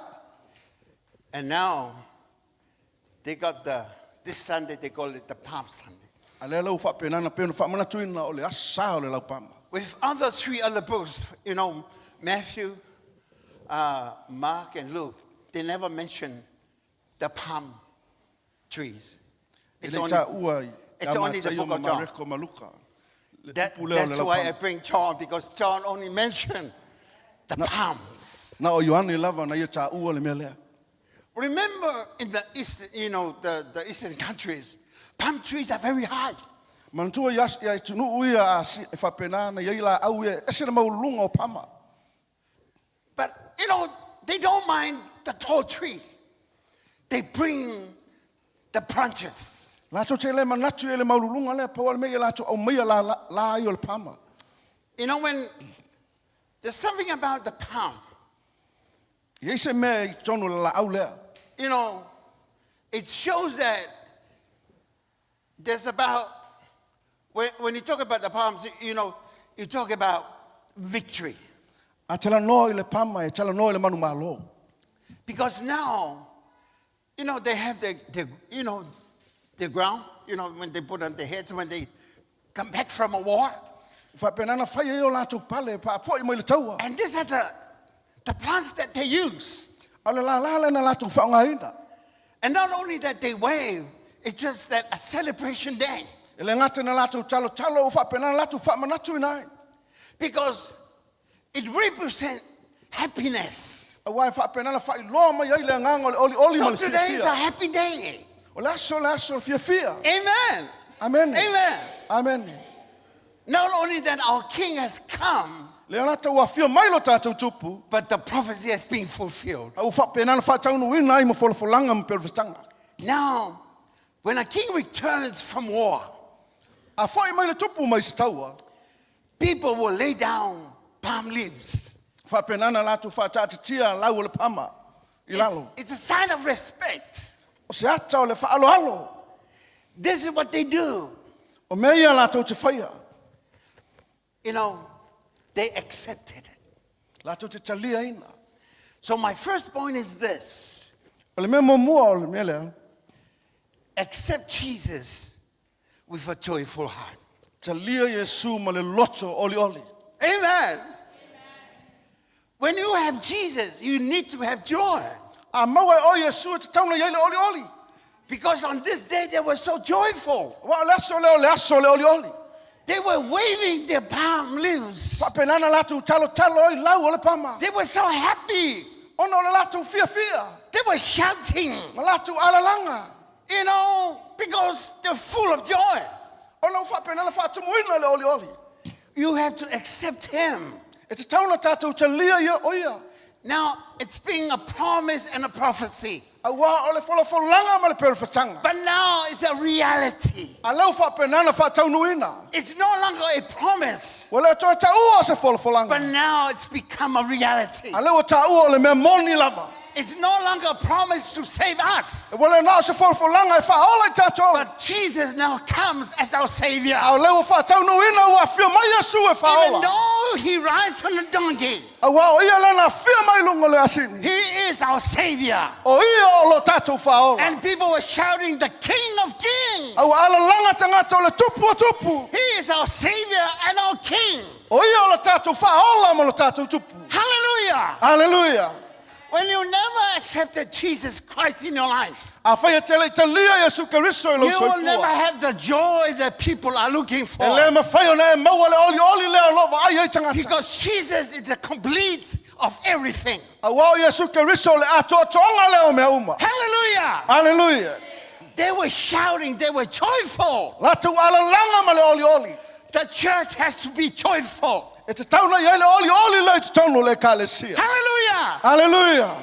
And now they got the This Sunday they call it the Palm Sunday. A lea la ua faapena ona pei ona faamanatuina o le Aso Sa o le Laupama. With other three other books, you know, Matthew, uh, Mark, and Luke, they never mention the palm trees. E It's le i only, taua i it's ia only the Mataio book ma of John. Mareko ma Luka. Le That, upu lea o le that's why I laupama. bring John, because John only mentioned the palms. Na o Ioane lava na ia taua le mea lea. Remember in the East, you know, the, the Eastern countries, palm trees are very high. Manatua i as- i atunuu ia a si- e faapena ona i ai laau ia e ese le maualuluga o pama. But, you know, they don't mind the tall tree. They bring the branches. Latou te le manatu i le maualuluga lea, pau lava le mea ia latou aumaia la, la, la ai o le pama. You know, when there's something about the palm, E i ai se mea i totonu o le laau lea. you know, it shows that there's about, when, when you talk about the palms, you know, you talk about victory. A talanoa i le pama, e talanoa i le manumalo. Because now, you know, they have their, their you know, their ground, you know, when they put on their heads, when they come back from a war. E faapena ona fai ai o latou pale, faafo'i mai le taua. And these are the, the plants that they used. A o le lala lea na latou faaaogaina. And not only that they wave, it's just that a celebration day. E le gata na latou talotalo, ua faapena ona latou faamanatuina ai. Because it represents happiness. Auā e faapena ona faailoa mai ai le agaga o le olioli ma So le today is a fiafia. happy day. O le aso le aso o le fiafia. Amen. Amene. Amen. Amene. Not only that our king has come, Le gata ua afio mai lo tatou Tupu, but the prophecy has been fulfilled. a ua faapena ona faataunuuina ai ma folafolaga ma perofetaga. Now, when a king returns from war, A fo'i mai le Tupu mai se taua, people will lay down palm leaves. faapena ona latou faataatitia lau o le pama i lalo. It's, it's a sign of respect. O se ata o le faaaloalo. This is what they do. O mea ia latou te faia. You know, they accepted it. Latou te taliaina. So my first point is this. O le mea muamua o le mea lea, Accept Jesus with a joyful heart. talia Iesu ma le loto olioli. Amen. When you have Jesus, you need to have joy. A maua e oe Iesu e tatau ona i ai le olioli. Because on this day they were so joyful. Aua o le aso lea o le aso o le olioli. They were waving their palm leaves. Faapena ona latou talotalo ai lau o le pama. They were so happy. Ona o le latou fiafia They were shouting, ma latou alalaga. you know, because they're full of joy. Ona ua faapena ona faatumuina le olioli. You have to accept him. E tatau ona tatou talia ia o ia. Now, it's being a promise and a prophecy. Aua o le folafolaga ma le perofetaga. But now it's a reality. A lea ua faapena ona faataunuuina. It's no longer a promise, Ua le toe taua o se but folafolaga. now it's become a reality. A lea ua taua o le mea moni lava. It's no longer a promise to save us, Ua le na o se folafolaga e faaola i tatou. but Jesus now comes as our Savior. A o lea ua faataunuuina ua afio mai Iesu e Even faaola. though he rides on a donkey, Auā o ia lea na afio mai luga o le asini. he is our Savior. O ia o lo tatou faaola. And people were shouting, The King of Kings! A ua alalaga tagata o le Tupu o tupu. He is our Savior and our King. O ia o lo tatou faaola ma lo tatou Tupu. Hallelujah! Aleluia. When you never accepted Jesus Christ in your life, Afai e te le i talia Iesu Keriso i lou you will never soifua, have the joy that people are looking e for. le mafai ona e maua le olioli lea o lo o vaai ai tagata. Because Jesus is the complete of everything. Auā o Iesu Keriso o le atoatoaga lea o mea uma. Hallelujah! Aleluia. They were shouting, they were joyful. Latou alalaga ma le olioli. The church has to be joyful. E tatau ona i ai le olioli lea i totonu o le Ekalesia. Hallelujah! Aleluia.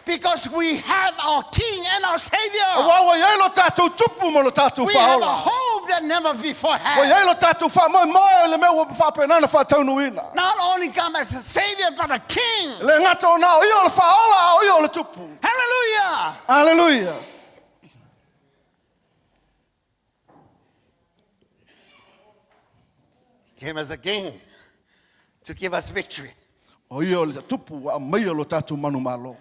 Because we have our King and our Savior. Auā ua i ai lo tatou Tupu ma lo tatou We have a Faaola. hope that never before Ua had. i ai lo tatou faamoemoe i le mea ua faapena ona faataunuuina. Not only come as a Savior, but a King. E le gata o na o ia o le Faaola, a o ia o le Tupu. Hallelujah! Aleluia. He came as a king to give us victory. O ia o le Tupu ua aumaia lo tatou manumalo.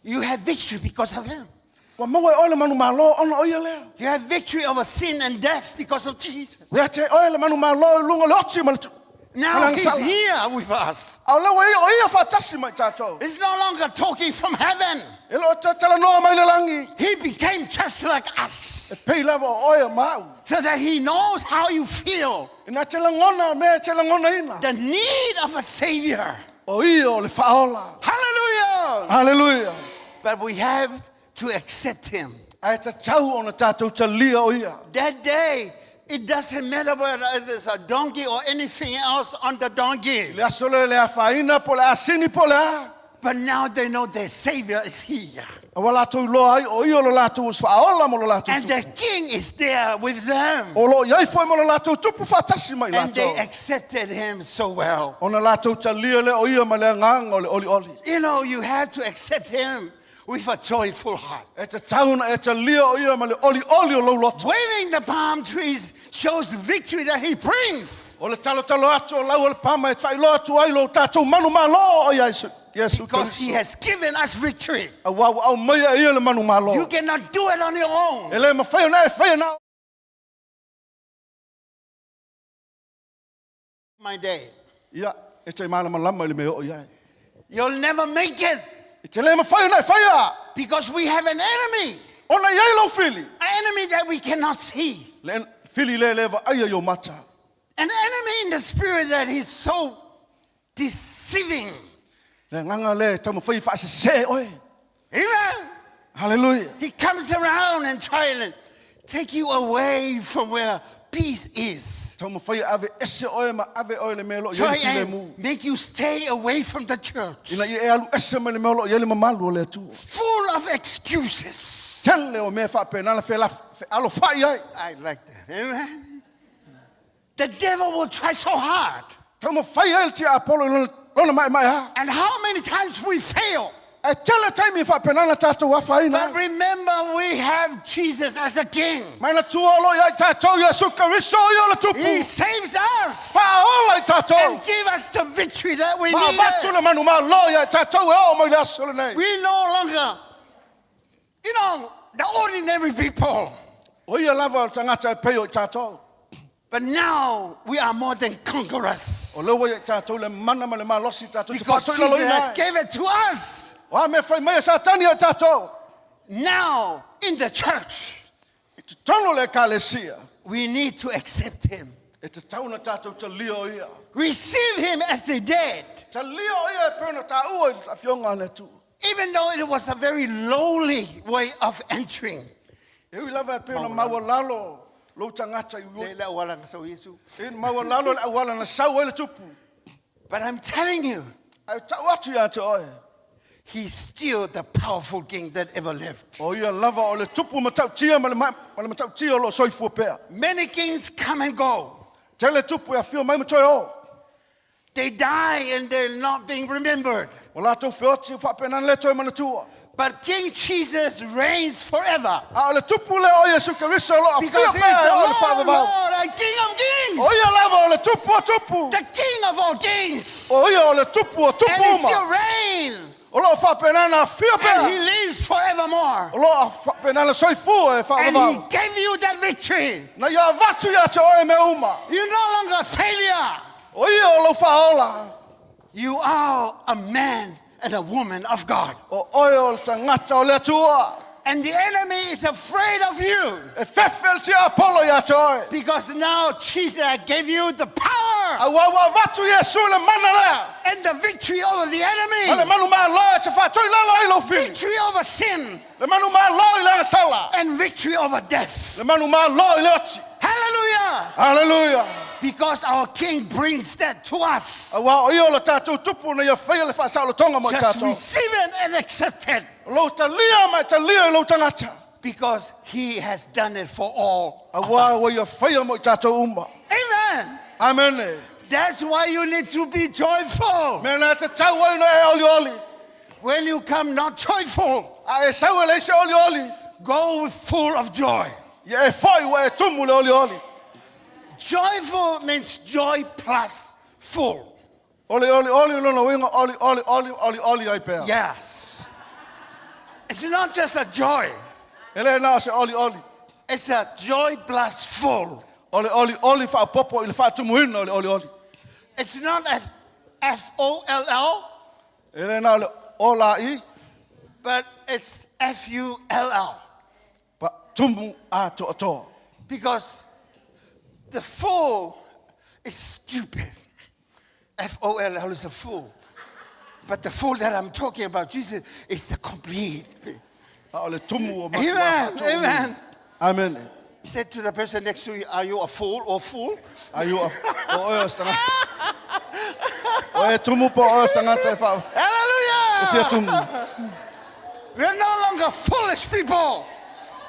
You have victory because of him. Ua maua e oe le manumalo ona o ia lea. You have victory over sin and death because of Jesus. Ua ia te oe le manumalo i luga o le oti ma le tu- Now ma le he's agasala. here with us. A o lea ua ia o ia faatasi ma i tatou. He's no longer talking from heaven. E le o toe talanoa mai le lagi. He became just like us E pei lava o oe ma au. so that he knows how you feel. Ina te lagona mea e te lagonaina. The need of a savior. O ia o le faaola. Hallelujah! Haleluia. But we have to accept him. Ae tatau ona tatou talia o ia. That day, it doesn't matter whether there's a donkey or anything else on the donkey. Le aso lea e le afaina po o le asini po o le a. But now they know their savior is here. A ua latou iloa ai o ia o lo latou uso faaola ma lo latou And tupu. the king is there with them. O lo o i ai foi ma lo latou tupu faatasi ma i And they latou. accepted him so well. Ona latou talia lea o ia ma le agaga o le olioli. You know, you have to accept him with a joyful heart. E tatau ona e talia o ia ma le olioli o lou loto. Waving the palm trees shows victory that he brings. O le talotalo atu o lau o le pama e faailoa atu ai lo tatou manumalo o Iesu, Iesu Because he Keriso. has given us victory. Auā ua aumaia e ia le manumalo. You cannot do it on your own. E le mafai ona e faia na. My day. Ia, e te malamalama i le mea o i ai. You'll never make it E te le mafai ona e faia. because we have an enemy. Ona i ai lau fili. An enemy that we cannot see. Le fili le le vaaia i o mata. An enemy in the spirit that is so deceiving. Le agaga lea e taumafai e faasesē oe. Amen. Haleluia. He comes around and try and take you away from where peace is. Taumafai e aveese oe ma ave oe i le mea o lo o i ai Try le filemu. and make you stay away from the church. Ina ia e alu ese mai le mea o lo o i ai le mamalu o le Atua. Full of excuses. Tele o mea faapena na fealofai ai. I like that. Amen. The devil will try so hard. Taumafai ai le tiapolo i lona, lona maemae And how many times we fail. Ae tele taimi e faapena na tatou afaina But ai. remember, we have Jesus as a king. Manatua o lo o ia i tatou Iesu Keriso o ia o le tupu. He saves us Faaola i tatou. and give us the victory that we Ma avatu need. le manumalo ia i tatou e oo mai le aso lenei. We no longer, you know, the ordinary people. O ia lava o le tagata e pei o i tatou. But now we are more than conquerors. O lea ua ia i tatou le mana ma le malosi i tatou te Because Jesus faatoilaloina has ai. gave it to us. O a mea fai mai e Satani ia i tatou. Now in the church, I totonu o le ekalesia. we need to accept him. E tatau ona tatou talia o ia. Receive him as the dead. Talia o ia e pei ona taua i le afioga a le Atua. Even though it was a very lowly way of entering. E ui lava e pei ona maualalo lou tagata i Le- le auala na sau Iesu. E maualalo le auala na sau ai le tupu. But I'm telling you, Ae tau atu ia te oe. he's still the powerful king that ever lived. O ia lava o le tupu matautia ma le, ma, ma le matautia o lo o soifua pea. Many kings come and go. Tele tupu e afio mai ma toe o. They die and they're not being remembered. O latou feoti o faapena na le toe manatua. But King Jesus reigns forever. A o le tupu lea o Iesu Keriso o lo o afio Because he's pea e the oo le Lord, faavavau. Lord and King of kings. O ia lava o le tupu o tupu. The King of all kings. O ia o le tupu o tupu And he still uma. reigns. O lo o faapena na afio And he pea. lives forevermore. O lo o faapena na soifua e And he faavavau. gave you that victory. Na ia avatu ia te oe mea uma. You're no longer a failure. O ia o lou faaola. You are a man and a woman of God. O oe o le tagata o le Atua. And the enemy is afraid of you E fefe le tiapolo ia te oe. because now Jesus gave you the power Auā ua avatu Iesu le mana lea. and the victory over the Ma le enemy, manumalo e te faatoilalo ai lou fili. victory over sin, Le manumalo i le agasala. and victory over death. Le manumalo i le oti. Hallelujah! Haleluia. Because our King brings that to us. Auā o ia o le tatou tupu na ia faia le faasaolotoga mo i Just tatou. receive it and accept it O lou talia ma e talia i lou tagata. because He has done it for all. of Auā ua us. ia faia mo i tatou uma. Amen. Amene. That's why you need to be joyful. Mea na e tatau ai ona e olioli. When you come not joyful, A e sau e leai se olioli. go full of joy. Ia e foi ua e tumu le olioli. Joyful means joy plus full. O le olioli o lona uiga oli oli oli oli oli ai pea. Yes. It's not just a joy. E le na o se oli oli. It's a joy plus full. O le oli oli whaapopo i le whaatumuina o le oli oli. It's not F F O L L, E le na o le ola i, but it's F U L L. pa tumu a toa toa. Because the fool is stupid. F O L L is a fool. But the fool that I'm talking about, Jesus, is the complete. A o le tumu o matua Amen. whaatumuina. Amen. Amen. Say to the person next to you, Are you a fool or fool? Ai o o oe o stanga. O e tumu po o stanga te wha. E fia Hallelujah! tumu. We're no longer foolish people.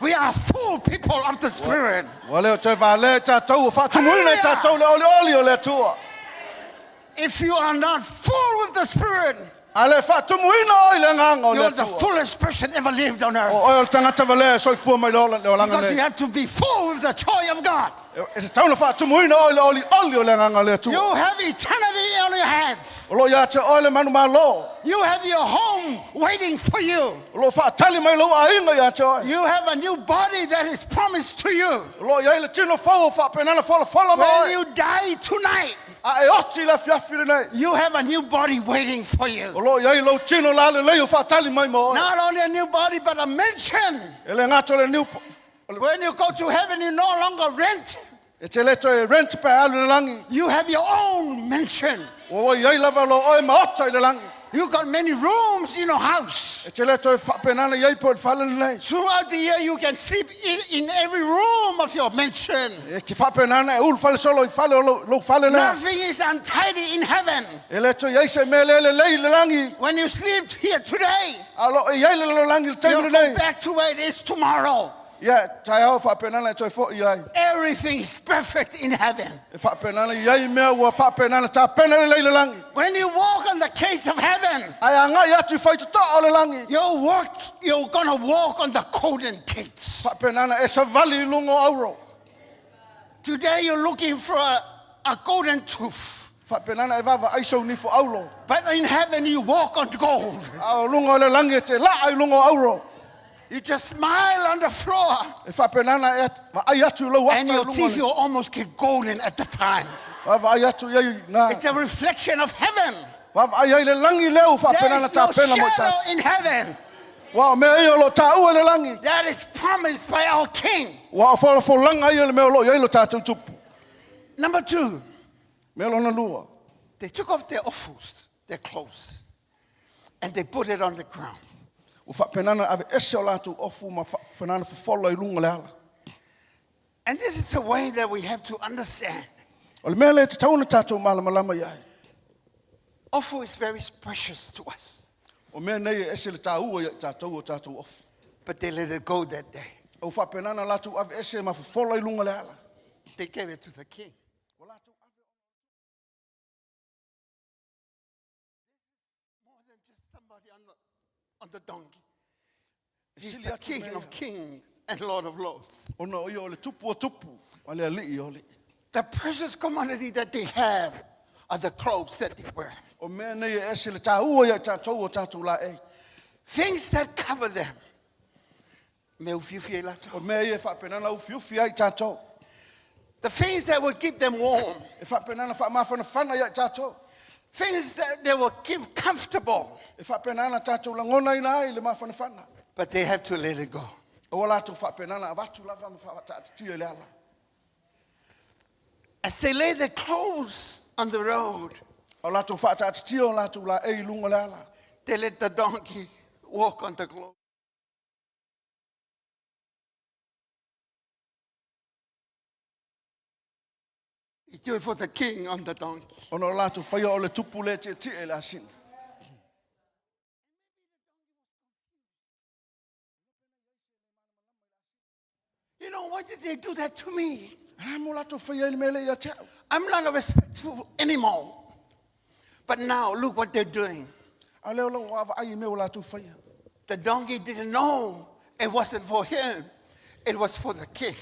We are full people of the Spirit. Wa leo te vale tātou o whaatumuina i tātou le oli oli o le atua. If you are not full with the Spirit, A le whaatumuina o i le nganga o le you're the atua. foolish person ever lived on O earth. oe o le tangata valea soi fua mai le ola le olanga Because you nei. have to be full with the joy of God. E se tauna whaatumuina o i le oli oli o le nganga o le atua. You have eternity on your hands. O lo ia te oe le manu malo. You have your home waiting for you. O lo whaatali mai lau ainga ia te oe. You have a new body that is promised to you. O lo ia i le tino fau o whaapenana whala whala ma When oe. you die tonight, A e oti la fiafi le nei. you have a new body waiting for O you. lo ia i lau tino la le lei o whaatali mai ma oe. Not only a new body, but a mansion. E le ngato le niu When you go to heaven, you no longer rent. E te leto e rent pe alu le langi. You have your own mansion. O oi ai lava lo oe maota i le langi. You got many rooms in your house. E te leto e whaapenana iai po le whale le nei. Throughout the year, you can sleep in every room of your mansion. E te whaapenana e ulu whale solo i whale o lo, lo whale lea. Nothing is untidy in heaven. E leto iai se mele le lei le langi. When you sleep here today, A lo e iai le lo langi le teimu you'll le go nei. back to where it is tomorrow. Ia, tai au whaapenana e toi fo i ai. Everything is perfect in heaven. E whaapenana iai mea ua whaapenana tā pena le lei le langi. When you walk on the gates of heaven, Ai a ngai atu whai te toa o le langi. you're gonna walk on the golden gates. Whaapenana e savali i lungo auro. Today you're looking for a golden tooth. Whaapenana e wawa aisau nifo aulo. But in heaven you walk on gold. A o lungo o le langi e te laa i lungo auro. You just smile on the floor E whaapenana e wa ai atu lau and ata i your lungo teeth le. will almost get golden at the time. Wa wa ai atu iai nā. It's a reflection of heaven. Wa wa ai ai le langi leo There whaapenana is no tā pena mo shadow tātou. in heaven. Wa o mea ia lo tāua le langi. That is promised by our King. Wa o whala fo langa ia le mea o lo iai lo tātou tupu. Number two, Mea lona lua. they took off their offus, their clothes, and they put it on the ground. O whaapenana ave ese o lātou ofu ma whanana fofolo i lunga le ala. And this is the way that we have to understand. O le mea le te tauna tātou malamalama iai. Ofu is very precious to us, O mea nei e ese le tāua ia i tātou o tātou ofu. but they let it go that day. O whaapenana lātou ave ese ma fofolo i lunga le ala. They gave it to the king. O lātou ave More than just somebody on the donkey. He's sili the atu king mea of ia. kings and Lord of lords. Ona o ia o le tupu o tupu. Ma le alii o le. The precious commodity that they have are the clothes that they wear. O mea nei e ese le tāua ia i tātou o tātou la e. Things that cover them. Me ufiufi e latou. O mea ia e whaapenana ufiufi ai tātou. The things that will keep them warm. E whaapenana whaamawhana ia i tātou. Things that they will keep comfortable. E whaapenana tātou langona ina ai le mawhanawhana. But they have to let it go. O lātou whaapenana avatu lava ma whaatatia i le ala. As they lay their clothes on the road, O lātou whaatatia o lātou la e i lunga le ala. they let the donkey walk on the clothes. He do it for the king on the donkey. Ona o lātou whaia o le tupu le te tia e le asini. You know, why did they do that to me? Ana mo lātou whaia i le mele ia te au. I'm not a respectful anymore. But now, look what they're doing. A leo lau wawa ai i mea o lātou whaia. The donkey didn't know it wasn't for him, it was for the king.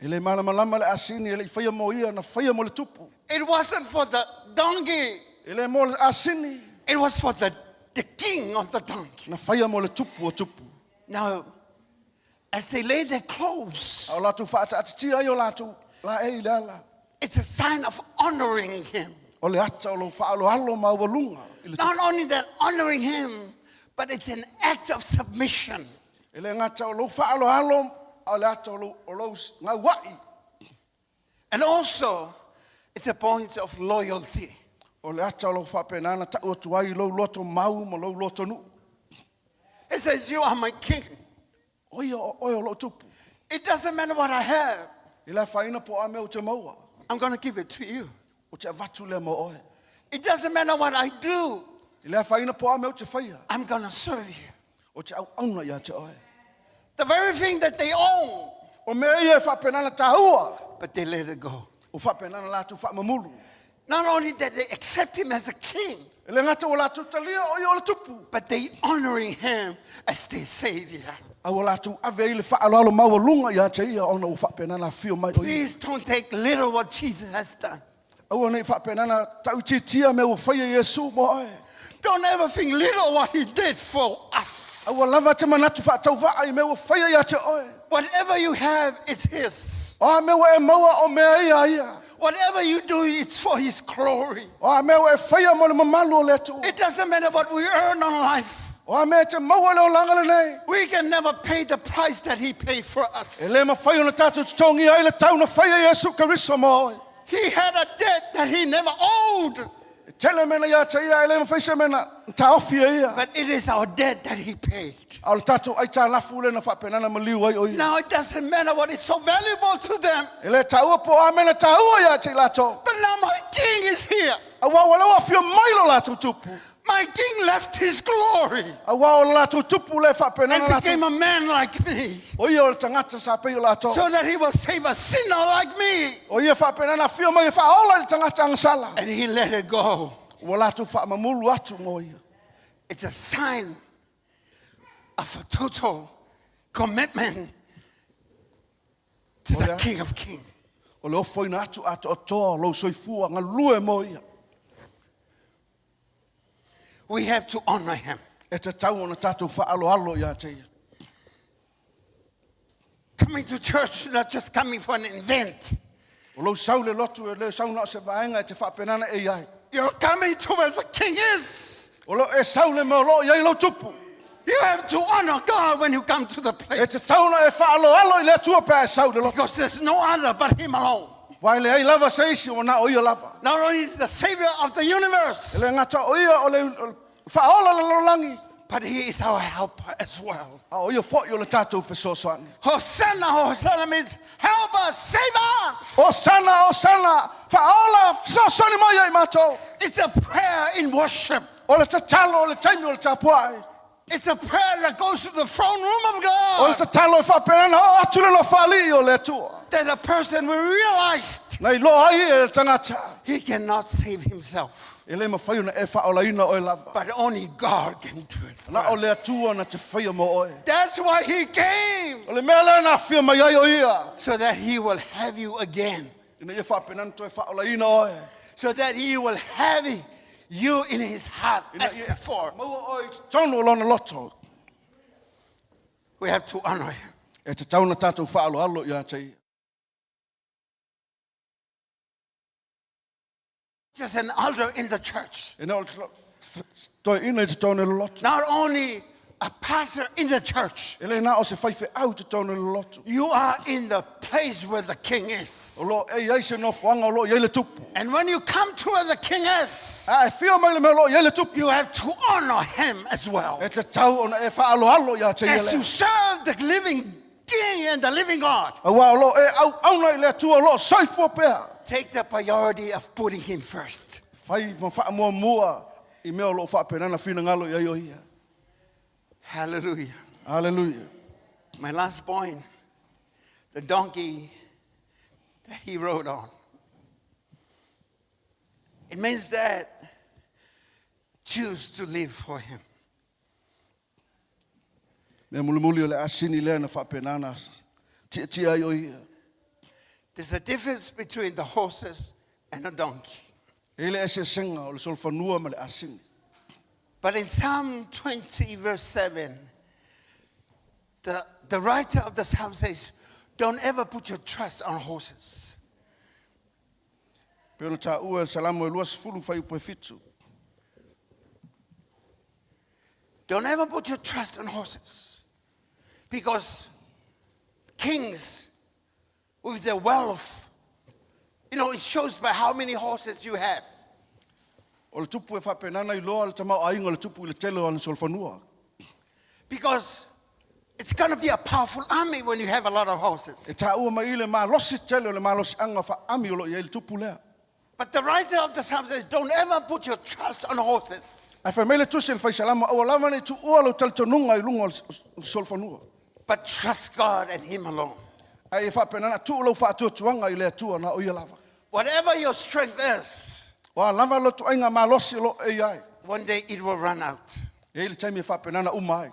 E le malamalama le asini, e le i whaia mo ia, na whaia mo le tupu. It wasn't for the donkey, E le mo le asini, it was for the king of the donkey. na whaia mo le tupu o tupu. Now, As they lay their clothes, A o latou fa'ataatitia ai o latou laei i le ala. it's a sign of honoring him. O le ata o lou fa'aaloalo maualuga i le Not only that, honoring him, but it's an act of submission. E le gata o lou fa'aaloalo a o le ata o lou, o lou gaua'i. And also, it's a point of loyalty. O le ata o lou fa'apenā na ta'u atu ai i lou loto mau ma lou loto nu'u. It says, You are my king. O ia o oe o lo'u tupu. It doesn't matter what I have, I le afaina po o a mea ou te maua. I'm going to give it to you. Ou te avatu lea mo oe. It doesn't matter what I do, I le afaina po o a mea ou te faia. I'm going to serve you. Ou te auauna ia te oe. The very thing that they own, O mea ia e fa'apenā na tāua. but they let it go. O fa'apenā na latou fa'amamulu. Not only that they accept him as a king, E le gata ua latou talia o ia o le tupu. but they honoring him as their savior. A ua latou ave ai le fa'aaloalo maualuga ia te ia ona ua fa'apenā na afio mai o ia. Please don't take little what Jesus has done. Aua nei fa'apenā na ta'uitiitia mea ua faia Iesu mo oe. Don't ever think little what he did for us. Aua lava te manatu fa'atauva'a i mea ua faia ia te oe. Whatever you have, it's his. O a mea ua e maua o mea ia a ia. Whatever you do, it's for his glory. O a mea ua e faia mo le mamalu o le Atua. It doesn't matter what we earn on life. O a mea e te maua i le olaga lenei. We can never pay the price that he paid for E us. lē mafai ona tatou totogia ai le tau na faia Iesu Keriso mo oe. He had a debt that he never owed, E tele mea na ia te ia e lē mafai se mea na taofi e ia. but it is our debt that he paid. A o le tatou aitalafu lea na fa'apenā na maliu ai o ia. Now it doesn't matter what is so valuable to them, E lē tāua po o a mea na tāua ia te i latou. but now my king is here. Auā ua lē ua afio mai lo latou tupu. My king left his glory Auā o le latou tupu lea e fa'apenā and na latou. became a man like me O ia o le tagata sa pei o latou. so that he will save a sinner like me. O ia fa'apenā na afio mai e fa'aola i le tagata agasala. And he let it go. Ua latou fa'amamulu atu mo ia. It's a sign of a total commitment to the Olea. King of Kings. O le ofoina atu atoatoa o lou soifua galue mo ia. We have to honor him. E tatau ona tatou fa'aaloalo ia te ia. Coming to church, not just coming for an event. O lou sau i le lotu e le sau na o se vaega e te fa'apenā na e i ai. You're coming to where the king is. O lo e sau le mea o loo i ai lou tupu. You have to honor God when you come to the E place. tatau ona e fa'aaloalo i le Atua pe a e sau i le lotu. Because there's no other but him alone. Uae leai lava se isi ua na o ia lava. Not only is the savior of the E universe, le gata o ia o le o le fa'aola le lalolagi. but he is our helper as well. A o ia fo'i o le tatou fesoasoani. Hosanna, Hosanna means help us, save us. Osana, Osana, fa'aola fesoasoani mai ia i matou. It's a prayer in worship. O le tatalo o le taimi o le tapua'i. It's a prayer that goes to the throne room of O le God. tatalo e fa'apenā na oo atu le alofaali'i o le Atua. That a person will realize Na iloa ai e le tagata. he cannot save himself, E lē mafai ona e fa'aolaina oe lava. but only God can do it. for Na o us. le Atua na te faia mo oe. That's why he came, O le mea lea na afia mai ai o ia. so that he will have you again, Ina ia fa'apenā na toe fa'aolaina oe. so that he will have you in his heart Ina as ia before. maua oe i totonu o lona loto. We have to honor him. E tatau ona tatou fa'aaloalo ia te ia. Just an elder in the church, E na o le toe'ina i totonu o le loto. not only a pastor in the church. E lē na o se faife'au i totonu o le loto. You are in the place where the king is. O loo e i ai se nofoaga o loo i ai le tupu. And when you come to where the king is, A e fio mai le mea o loo i ai le tupu. you have to honor him as well. E tatau ona e fa'aaloalo ia te ia As you lea. serve the living king and the living God, Auā o loo e auauna i le Atua o loo soifua pea. take the priority of putting him first. Fai ma fa'amuamua i mea o loo fa'apenā na finagalo i ai o ia. Hallelujah. Aleluia. My last point, the donkey that he rode on. It means that choose to live for him. Mea mulimuli o le asini lea na fa'apenā na ti'ati'a ai o ia. There's a difference between the horses and a donkey. E i le eseesega o le solofanua ma le asini. But in Psalm 20, verse 7, the The writer of the psalm says, Don't ever put your trust on horses. Pe ona tāua e le Salamo e 20 fuaiupu e 7. Don't ever put your trust on horses. Because kings, with their wealth, it shows by how many horses you have. O le tupu e faapena ona iloa le tamaoaiga o le tupu i le tele o ana solofanua. Because it's going to be a powerful army when you have a lot of E horses. tāua mai i le malosi tele o le malosiaga faaami o lo o i ai le tupu lea. But the writer of the psalm says, Don't ever put your trust on horses, Ae fai mai le tusi a le faisalamo, aua lava ne i tuua lou talitonuga i luga o le solofanua. but trust God and Him alone. Ae ia faapena ona tuu lou faatuatuaga i le Atua na o Ia lava. Whatever your strength is, O a lava lo ituaiga malosi o lo o e i ai, one day it will run out. e i ai le taimi e faapena ona uma ai.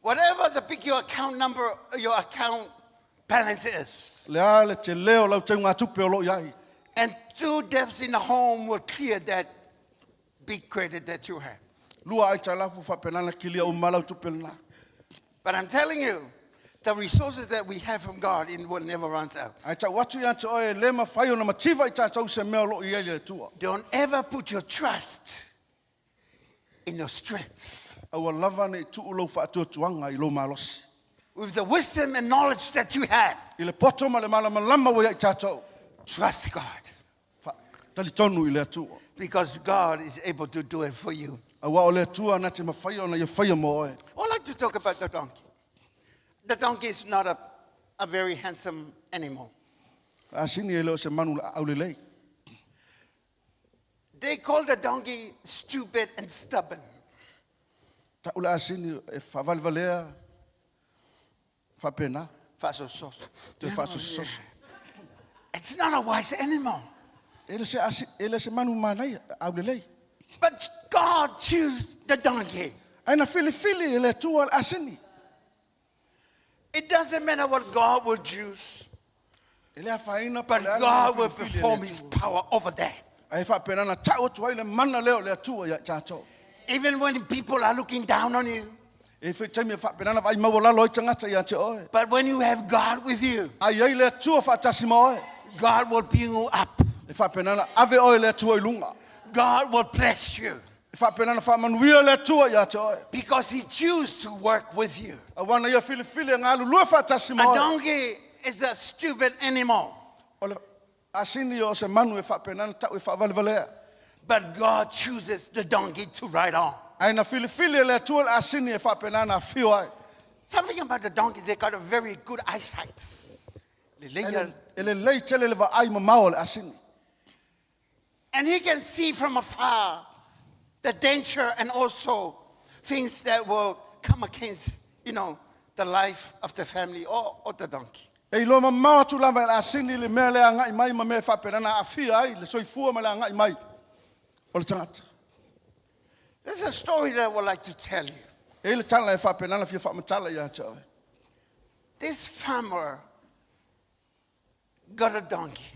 Whatever the big your account number, your account balance is, Le a le tele o lau teugatupe o lo o i ai. and two deaths in the home will clear that big credit that you have. Lua aitalafu faapena ona kilia uma lau tupe lena. But I'm telling you, the resources that we have from God, it will never run out. Ae tau atu ia te oe, e le mafai ona mativa i tātou se mea o lo o i ai le Atua. Don't ever put your trust in your strength. Aua lava ne i tuu lou faatuatuaga i lou malosi. With the wisdom and knowledge that you have, I le poto ma le malamalama ua ia i tātou, trust God fa- talitonu i le Atua. because God is able to do it for you. Aua o le Atua na te mafai ona ia faia mo oe. I like to talk about the donkey. The donkey is not a very handsome animal. Asini e le o se manu aulelei. They call the donkey stupid and stubborn. Ta'u le asini e faavalevalea faapena, Fa'asososo. toe faasososo. It's not a wise animal. E le se asi, e le se manu manaia, aulelei. But God choose the donkey. Ae na filifili e le Atua le asini. It doesn't matter what God will choose, E le afaina but po le a le God will filifili e le perform his Atua. power over that. Ae faapena na ta'u atu ai le mana lea o le Atua ia i tatou. Even when people are looking down on you, E fai taimi e faapena na vaai maualalo ai tagata ia te oe. but when you have God with you, A i ai le Atua faatasi ma oe. God will bring you up. E faapena na ave oe le Atua i luga. God will bless you E faapena na faamanuia le Atua ia te oe. because he chooses to work with you. Auā na ia filifili e galulue faatasi A ma oe. donkey is a stupid animal, O le asini o se manu e faapena na ta'u e faavalevalea. but God chooses the donkey to ride on. Ae na filifili e le Atua le asini e faapena na afio ai. Something about the donkey, they got a very good eyesight. E le- e lelei tele le vaai mamao o le asini. And he can see from afar the danger and also things that will come against, the life of the family or the donkey. E iloa mamao atu lava e le asini le mea le agai mai ma mea e faapena na aafia ai le soifua ma le agai mai o le tagata. There's a story that I would like to tell you. E i ai le tala e faapena na fia faamatala ia te oe. This farmer got a donkey,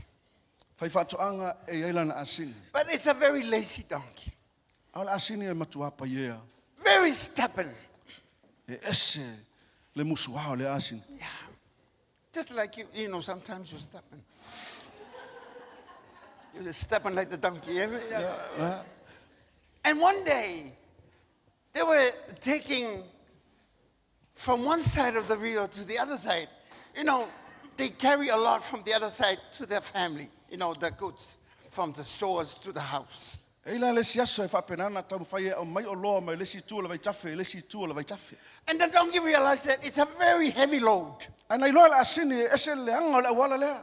Faifaatoaga e i ai lana asini. but it's a very lazy donkey, A o le asini e matuā paiea. very stubborn. E ese le musuā o le asini. Yeah. Just like you, sometimes you're stubborn. You're stubborn like the donkey. Yeah? Yeah. And one day, they were taking from one side of the river to the other side. They carry a lot from the other side to their family, the goods from the stores to the house. E i la le isi aso e faapena ona taumafai e aumai oloa mai le isi itu o le vaitafe i le isi itu o le vaitafe. And the donkey realized that it's a very heavy load. Ae na iloa le asini e ese le leaga o le auala lea.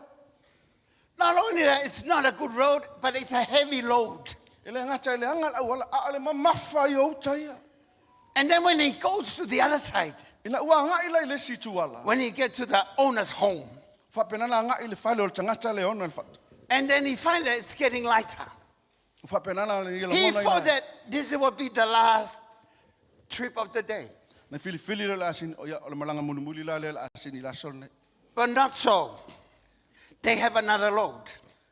Not only that, it's not a good road, but it's a heavy load. E le gata e leaga le auala, a o le mamafa ia o uta ia. And then when he goes to the other side, Ina ua agai la i le isi itu ala, when he gets to the owner's home, faapena na agai i le fale o le tagata le ona le fa- and then he finds that it's getting lighter. faapena na ia He lagona i thought la. that this will be the last trip of the day. Na filifili lea o le asini, o ia, o le malaga mulimuli la lea o le asini i le aso lenei. But not so. They have another load.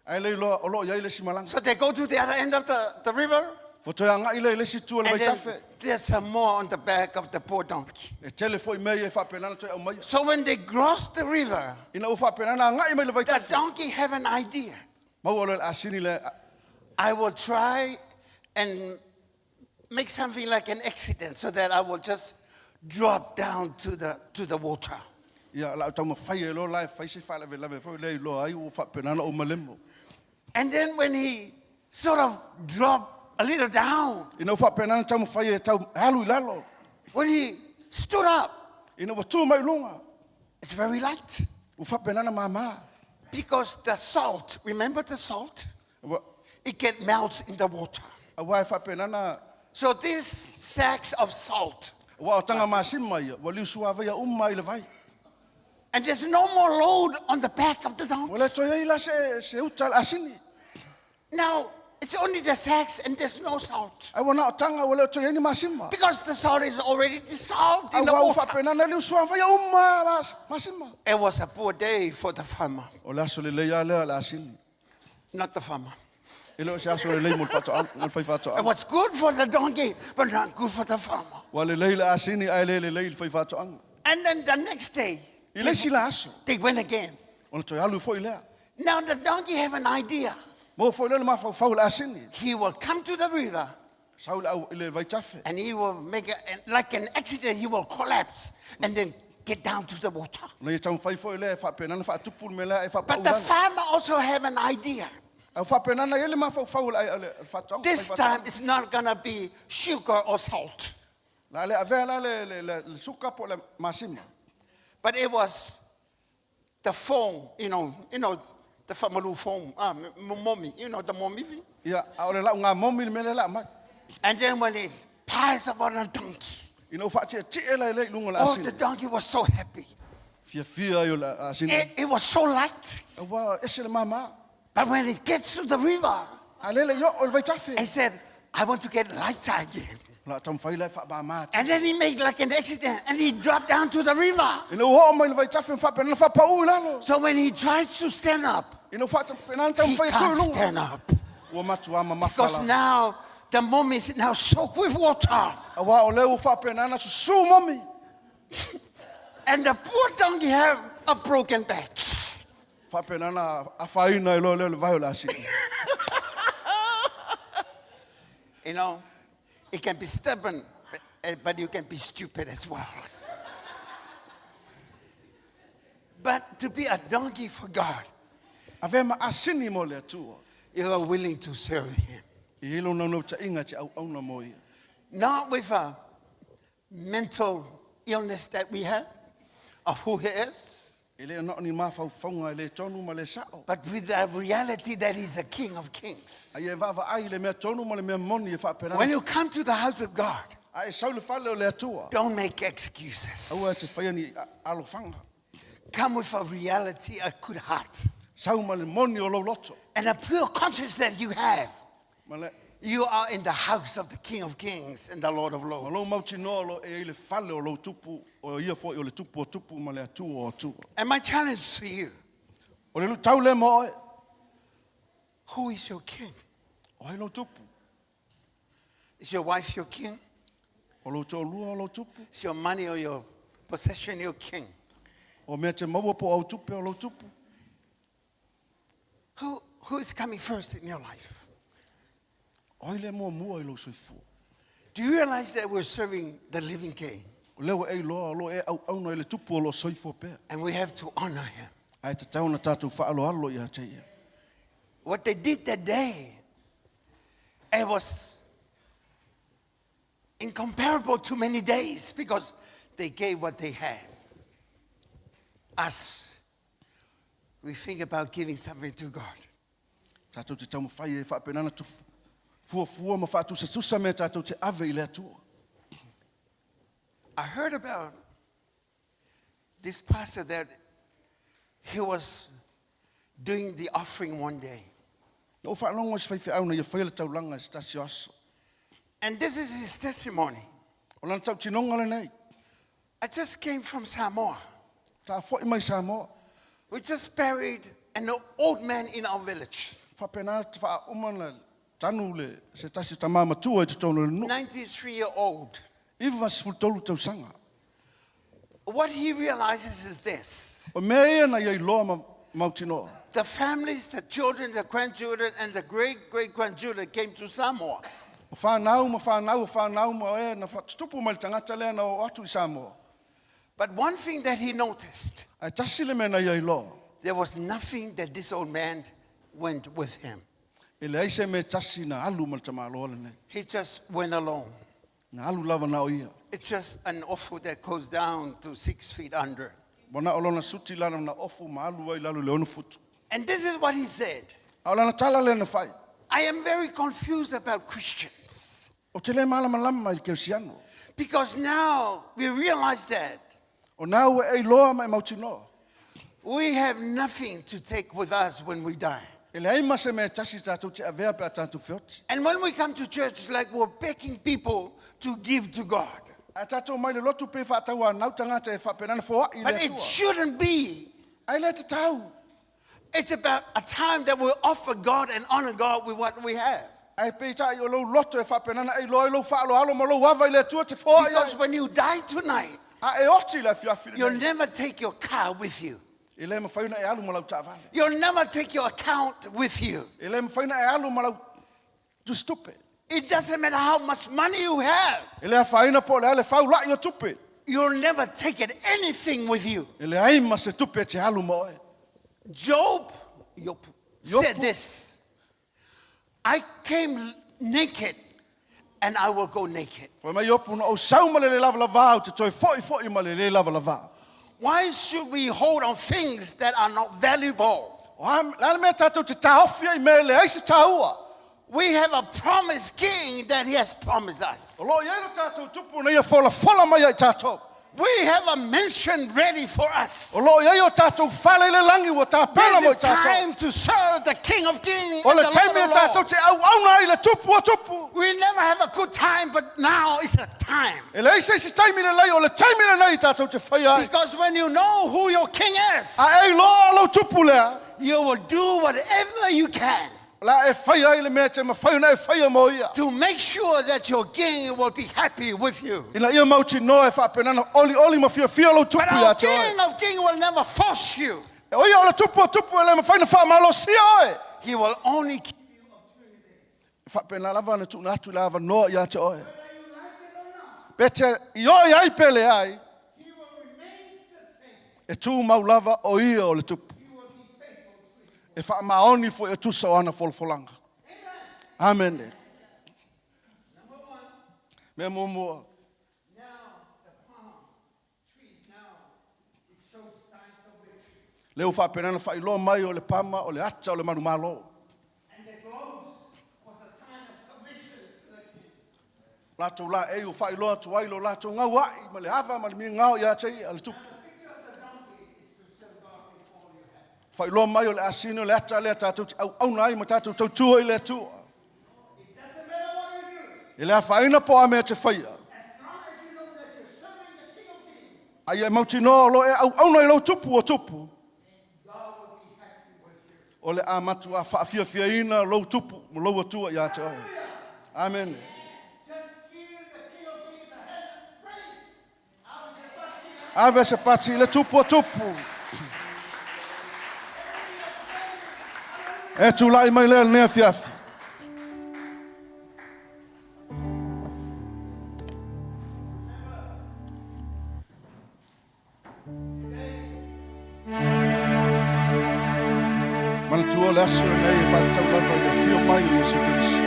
Ae le iloa o lo o i ai le isi malaga. So they go to the other end of the river. Ua toe agai lea i le isi itu o le And then vaitafe. there's some more on the back of the poor donkey. E tele foi mea ia e faapena ona toe aumaia. So when they crossed the river, Ina ua faapena ona agai mai le the vaitafe. donkey have an idea. Maua loa e le asini le I will try and make something like an accident so that I will just drop down to the, to the water. Ia, o le a ou taumafai ai loa la e fai se faalavelave foi lea i loa ai ua faapena ona ou malemo. And then when he sort of dropped a little down, Ina ua faapena ona taumafai e tau alu i lalo, when he stood up, ina ua tu mai i luga, it's very light. ua faapena ona māmā. Because the salt, remember the salt? Ua, It get melts in the water. aua e faapena ona, So these sacks of salt, aua o taga masima ia, ua liusuavaia uma ai i le vai. and there's no more load on the back of the Ua donkey. le toe ai la se, se uta a le asini. Now, it's only the sacks and there's no salt. Ai ua na o taga, ua le o toe ai ni masima. Because the salt is already dissolved in the Aua ua water. faapena ona liusuavaia uma mas, masima. It was a poor day for the farmer, O le aso lelei lava lea a le asini. not the farmer. E le o se aso lelei mo le faatoaga, mo le It faifaatoaga. was good for the donkey, but not good for the farmer. Ua lelei le asini ae le lelei i le faifaatoaga. And then the next day, I le isi la aso, they went again. ona toe alu foi lea. Now the donkey have an idea. Maua foi lea le mafaufau o le asini. He will come to the river Sau i le au i le vaitafe. and he will make a, like an accident, he will collapse and then get down to the water. Ona ia taumafai foi lea e faapena ona faatupu le mea lea e But faapau the lalo. farmer also have an idea. Ae faapena ona i ai le mafaufau o le ai- o le faatoaga. This faifaatoaga. time it's not gonna be sugar or salt, La le avea la le, le, le, le suka po o le masima. but it was the foam, you know, you know, the famalu foam, ah, momi, you know, the momi thing. Ia, a o le lau ngā momi le mea lea la mai. And then when it piles up on a donkey, Ina ua faatietie la i le i luga o le oh, the asini. donkey was so happy. Fiafia ai o le asini. It, it was so light. Ua ese le māmā. But when it gets to the river, A lele i o le vaitafe. he said, I want to get lighter again. La taumafai la e faamāmā. And then he made like an accident and he dropped down to the river. Ina ua oo mai le vaitafe ma faapena ona faapau i lalo. So when he tries to stand up, Ina ua faapena ona he taumafai e tu i can't luga. stand up. Ua matua mamafa Because la. now the mom is now soaked with water. Aua o lea ua faapena ona susū momi. And the poor donkey have a broken back. Faapena ona afaina ai loa lea o le vai o le asini. You know, it can be stubborn, but, eh, but you can be stupid as well. But to be a donkey for God, Avea ma asini mo le Atua. you are willing to serve Him. I i lou naunautaiga e te auauna mo ia. Not with a mental illness that we have of who He is, E le na o ni mafaufauga e le tonu ma le sa'o. but with the reality that He's a King of Kings. Ae e vaavaai i le mea tonu ma le mea moni e faapena. When you come to the house of God, Ae sau i le fale o le Atua. don't make excuses. Aua e te faia ni alofaga. Come with a reality, a good heart, Sau ma le moni o lou loto. and a pure conscience that you have. Ma le You are in the house of the King of Kings and the Lord of ma lou Lords. mautinoa o lo e ai le fale o lou tupu, o ia foi o le tupu o tupu ma le Atua o atua. And my challenge to you O le luitau lea mo oe, who is your king? o ai lou tupu? Is your wife your king? O lou toalua o lou tupu? Is your money or your possession your king? O mea te maua po o au tupe o lou tupu? Who, who is coming first in your life? O ai le muamua i lou soifua? Do you realize that we're serving the living king O lea ua e iloa o lo o e auauna i le tupu o lo o soifua pea. and we have to honor him? Ae tatau ona tatou faaaloalo ia te ia. What they did that day, it was incomparable to many days because they gave what they had. Us, we think about giving something to God. Tatou te taumafai e faapena ona fuafua ma faatusatusa mea tatou te ave i le Atua. I heard about this pastor that he was doing the offering one day. Na ou faalogo i se faifeau na ia faia le taulaga i se tasi o aso. And this is his testimony. O lana tautinoga lenei. I just came from Samoa. Tafo'i mai Samoa. We just buried an old man in our village. Faapena te faauma na Tanu le se tasi tamā matua i totonu o le nuu. 93 year old. 93 tausaga. What he realizes is this O mea ia na ia iloa ma mautinoa. the families, the children, the grandchildren, and the great great grandchildren came to Samoa. O whānau ma whānau o whānau ma e na whatutupu mai le tangata lea na o atu i Samoa. But one thing that he noticed Ae tasi le mea na ia iloa. there was nothing that this old man went with him. E leai se mea tasi na alu ma le tamāloa lenei. He just went alone. Na alu lava na o ia. It's just an offal that goes down to 6 feet under. Ua na o lona suti lana na ofu ma alu ai lalo i le ono futu. And this is what he said A o lana tala lea na fai. I am very confused about Christians O te le malamalama i le kerisiano. because now we realize that O nā ua e iloa ma e mautinoa. we have nothing to take with us when we die. E leai ma se mea tasi tātou te avea pe a tātou feoti. And when we come to church, it's like we're begging people to give to God. A tātou mai le lotu pe whaatau a nau tangata e whaapenana foai i le But it atua. shouldn't be. Ai le te tau. It's about a time that we offer God and honor God with what we have. Ai pe tai o lou loto e whaapenana e loa i lou whaaloalo ma lou ava i le atua te foai Because ai. when you die tonight, A e oti le awhiawhi you'll lenei. never take your car with you. E le mawhaina e alu ma lau taavale. You'll never take your account with you. E le mawhaina e alu ma lau tustupe. It doesn't matter how much money you have. E le awhaina po le ale whaulai o tupe. You'll never take it anything with you. E le aima se tupe e te alu ma oe. Job, Job said Job. this I came naked and I will go naked. Fai mai opu na o sau ma le le lava lava au te toi foi foi ma le le lava lava. Why should we hold on things that are not valuable? O a lana mea tātou te tāofi ai me le ai se tāua. We have a promised king that he has promised us. O lo iai lo tātou tupu na ia fola fola mai ai tātou. We have a mansion ready for us. O lo iai o tātou whale i le langi ua tāpena This mo i is tātou. time to serve the King of Kings. O And le the Lord taimi e of tātou Lords. te au auna ai le tupu o tupu. We never have a good time, but now is the time. E le aise se taimi le lei o le taimi le nei tātou te whai ai. Because when you know who your king is, A e loa lau tupu lea. you will do whatever you can La e whai ai le mea te mawhai na e whai mo ia. to make sure that your king will be happy with you. Ina ia mauti noa e whaapenana oli oli ma fia fia lau But tupu ia our te oe. King of Kings will never force you. E oia o le tupu o tupu e le mawhai na whaamalo sia oe. He will only keep E whaapena lava na tuna atu le ava noa ia te oe. Pete i oi ai pele ai. E tū mau lava o ia o le tupu. E whaamaoni fo e tusa o ana folafolanga. Amen. Le. Mea mua. Now, the palm trees now, it shows signs of victory. Leo whaapenana whailoa mai o le pama o le ata o le manu malo. And the globes was a sign of submission to the king. Lātou la e o whailoa tu ai lo lātou ngau ai ma le ava ma le mi ngau ia te ia le tupu. Whailoa mai o le asino le ata le tātou te au auna ai ma tātou tautua i le atua. It doesn't matter what you do, E le awhaina po a mea te whaia. as long as you know that you're serving the King of Kings, Ai e mautinoa o lo e au auna i lau tupu o tupu. God will be happy with you. O le a matu a whaafiafia ina lou tupu mo lou atua ia te oe. Amen. Just give the King of Kings a hand of praise. Ave se pati i le tupu o tupu. E tūlai mai lea lenei afiafi. Manatua le aso lenei e whātau lava i le whio mai o Yesu Kristo.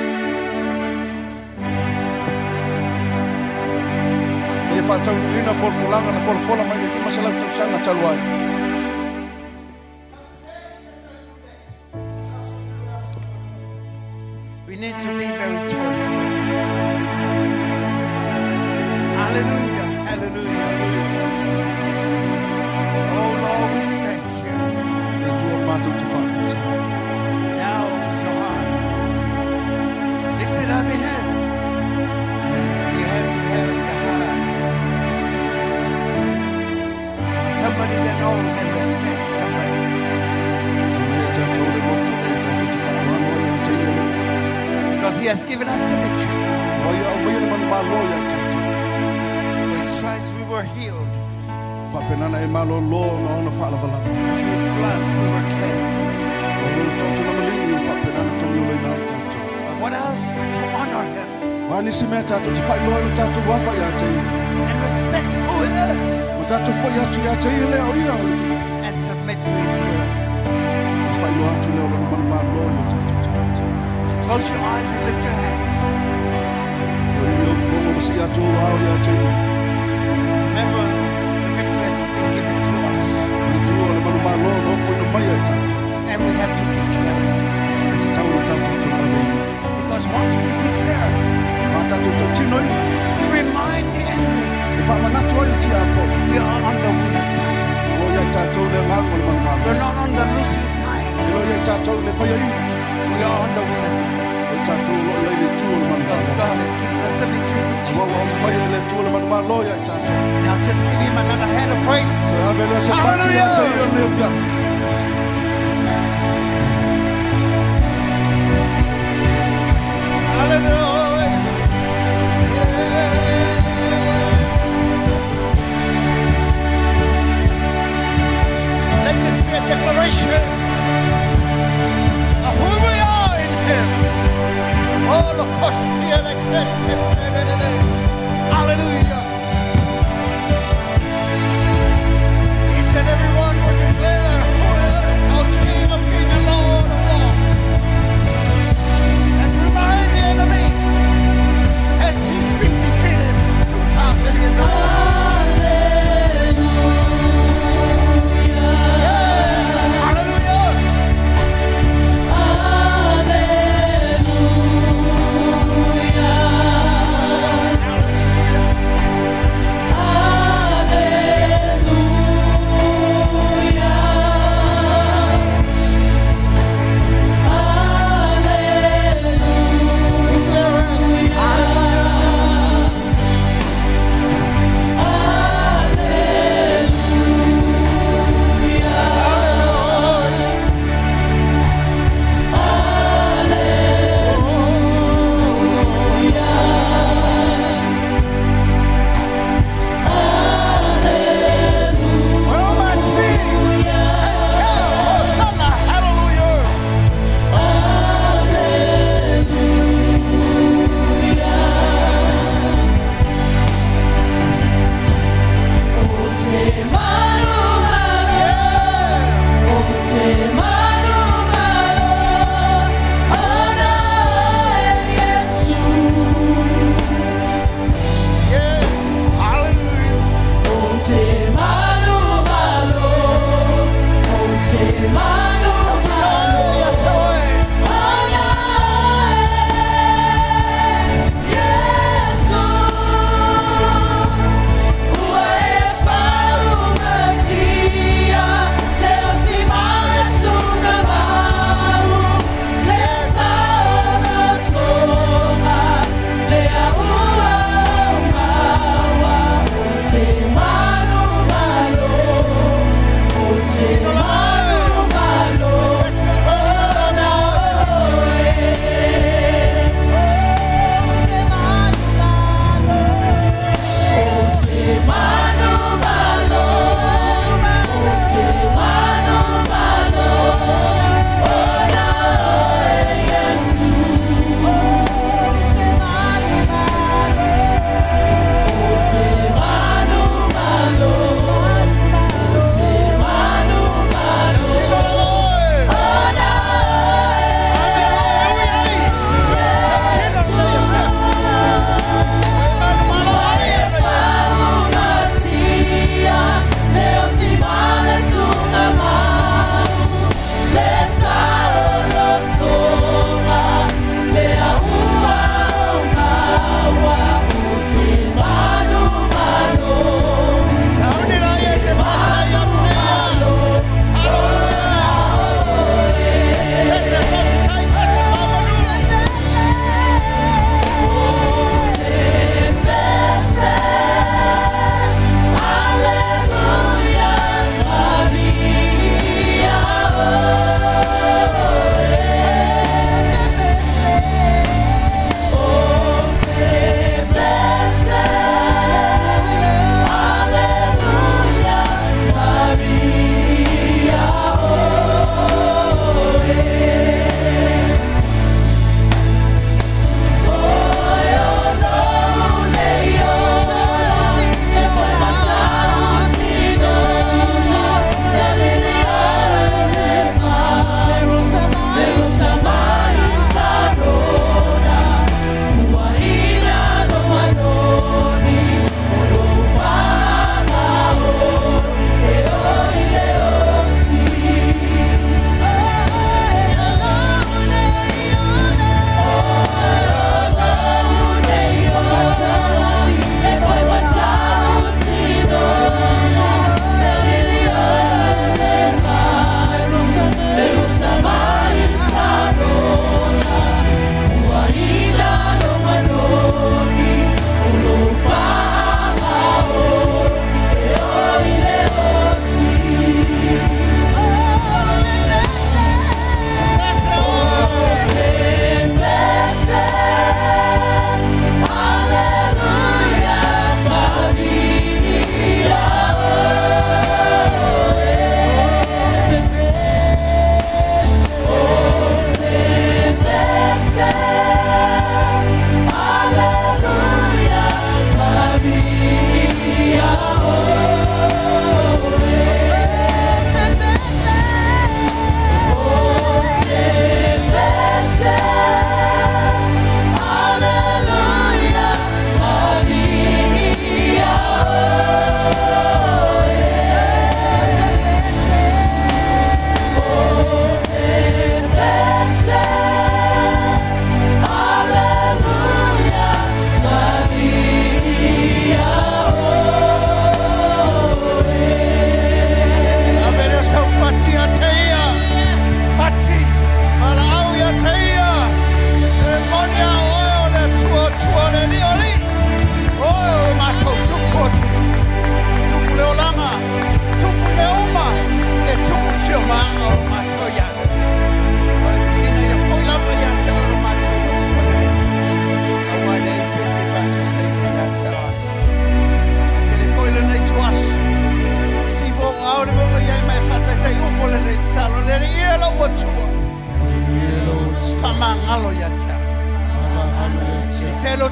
E whātau nuina folafolanga na folafola mai le 500 tausaga talu ai. We need to be very joyful. Hallelujah, hallelujah. Oh Lord, we thank you. Le Atua mātou te whawhita. Now, with your heart, lift it up in hand. You have to have the heart. Somebody that knows manumalo ia i tatou. For his stripes we were healed. Faapenana e malōlō na ona faalavalava. And through his blood we were cleansed. O lona toto na maligi ua faapenana togiolaina ai tatou. But what else but to honor him O a nisi mea tatou te faailoa ai lo tatou afa iā te ia. and respect who he is Ma tatou fo'i atu iā te ia lea o ia o le Atua. and submit to his will. O faailoa atu lea o lona manumalo i o tatou tagata. So close your eyes and lift your hands. O i ou fogo ma sii atu ou ao iā te ia. Remember, the victory has been given to us, Le Atua o le manumalo na ofoina mai ai tatou. and we have to declare it. E tatau ona tatou tauaveina. Because once we declare, A tatou tautinoina, we remind the enemy e faamanatu ai le tiakono. we are on the winner's side. O lo ia i tatou le agaga o le manumalo. We're not on the losing side. E lo ia i tatou le faiaina. We are on the winner's side. O i tatou o lo ia i le itu o le Because manumalo. God has given us the victory through Ua ua Jesus. mai e le Atua le manumalo ia i tatou. Now just give him another hand of praise. E ave lea se pati ia te ia le afiafi. Hallelujah. Yeah. Let this be a declaration of who we are in Him. Oh, look, Hallelujah. Each and every one will declare who is our King of Kings and Lord of Lords. Let's remind the enemy as he's been defeated 2,000 years ago. Yeah, hallelujah.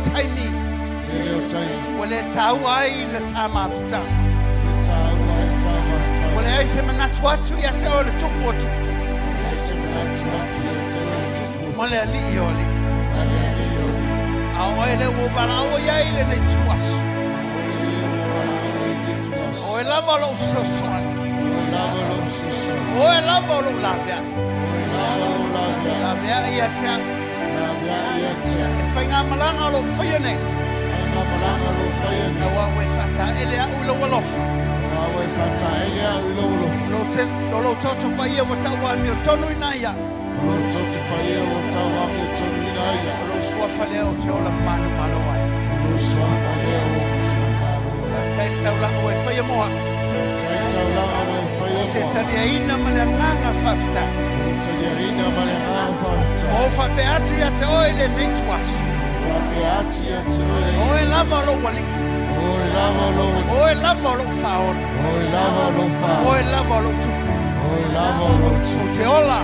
taimi. Tele o taimi. Ua le taua ai le tā mafutaga. Le tāua ai tā mafutaga. Ua leai se manatu atu ia te oe le Tupu o Tupu. Leai se manatu atu ia te oe le Tupu o Ma le Alii o Alii. Ma le Alii o Alii. A o oe lea ua ou valaau i ai i lenei ituaso. Oe lea ua ou valaau ai i lenei ituaso. O oe lava lou fesoasoani. O oe lava lou fesoasoani. O oe lava o lou laveai. O oe lava lou laveai. Laveai ia te au. Laveai ia te au. Le faigamalaga o lo o faia nei. Faigamalaga o lo o faia nei. Aua ua e faataele au i lou alofa. Aua ua e faataele au i lou alofa. O lou toto paia ua tau amiotonu ina ia. O lou toto paia ua tau amiotonu ina ia. O lou suafa lea ou te ola manumalo ai. O lou suafa lea ou te ola manumalo ai. Faafetai i le taulaga ua e faia mo au. Faafetai i le taulaga ua e faia mo au. Ou te taliaina ma le agaga faafetai. Ou te taliaina ma le agaga faafetai. Ua ou faapea atu ia te oe i lenei ituaso. Ua ou faapea atu ia te oe i lenei ituaso. O oe lava o lou Alii. O oe lava o lou Alii. O oe lava o lou Faaola. O oe lava o lou Faaola. O oe lava o lou Tupu. O oe lava o lou Tupu. Ou te ola.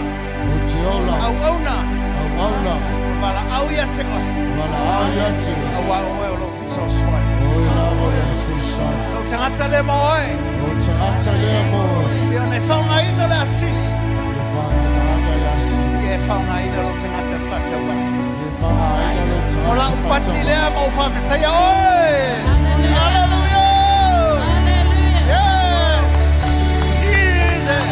Ou te ola. Auauna. Auauna. Valaau ia te oe. Valaau ia te oe. Aua o oe o lou fesoasoani. O oe lava o lou fesoasoani. Lou tagata lea mo oe. Lou tagata lea mo oe. Pei ona e faaaogaina le asini. E faaaogaina le asini. Ia e faaaogaina lou tagata faatauvaa. Ia e faaaogaina lou tagata faatauvaa. O lau pati lea ma ou faafetaia oe. Hallelujah. Yeah. Jesus.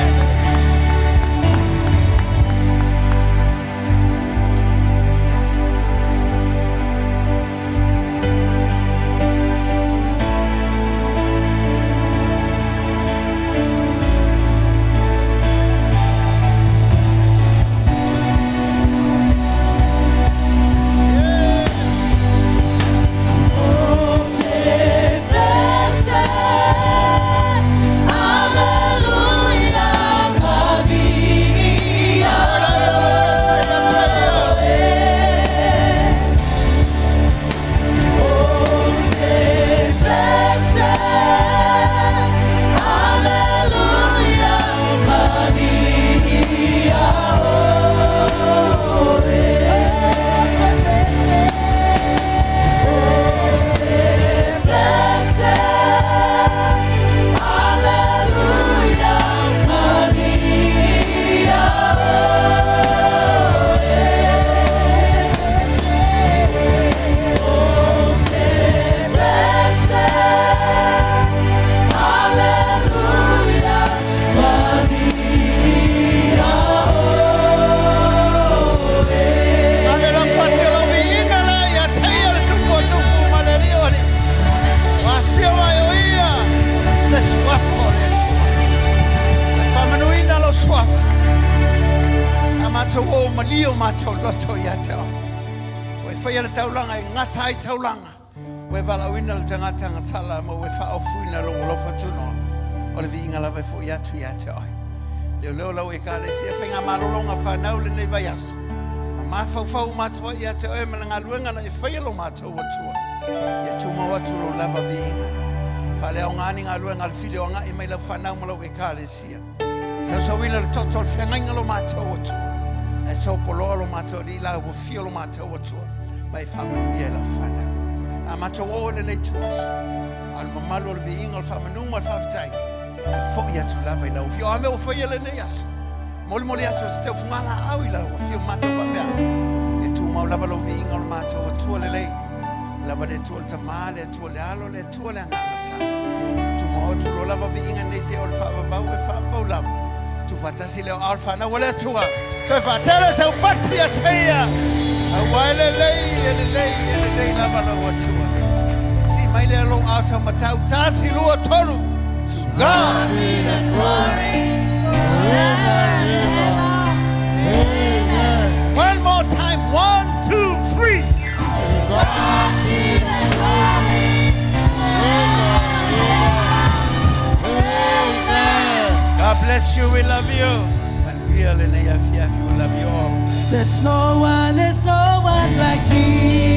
Ave lau pati o lau viiga lea ia te ia le Tupu o Tupu ma le Alii o Alii. Ua afio mai o ia le suafa o le Atua. E faamanuina lou suafa. A matou o malie o matou loto ia te oe. Ua e faia le taulaga e gata ai taulaga. Ua e valaauina le tagata agasala ma ua e faaofuina lou alofa tunoa. O le viiga lava e foi atu ia te oe. Leoleo lau Ekalesia, faigamalologa fanau lenei vaiaso. Ma mafaufau uma atu ai ia te oe ma le galuega na e faia lo matou Atua. Ia tumau atu lou lava viiga. Faaleaoga ni galuega a le fili o agai mai lau fanau ma lau Ekalesia. Sausauina le toto o le feagaiga lo matou Atua. Ae sopoloa lo matou Alii la ua fio lo matou Atua ma e faamanuia i lau fanau. A matou oo i lenei ituaso, a o le mamalu o le viiga o le faamanu ma le faafetai, ia foi atu lava i lau afio. O a mea ua faia lenei aso, molimoli atu e se teufuga laau i lau afio ma matou faapea, ia tumau lava lou viiga o le matou Atua lelei, lava le Atua le Tama, le Atua le Alo, le Atua le Agaga Sa. Tumau atu lo lava viiga nei seia o le faavavau e faavavau lava. Tuufaatasi lea o ao le fanau a le Atua. Toe faatele sau pati ia te ia. Aua e lelei, e lelei, e lelei lava lou Atua. Sii mai lea lou ao taumatau, tasi, lua, tolu. To God be the glory forever and ever. Amen. One more time. One, two, three. To God be the glory forever and ever. Amen. God bless you. We love you. And we are in the We love you all. There's no one, there's no one like Jesus.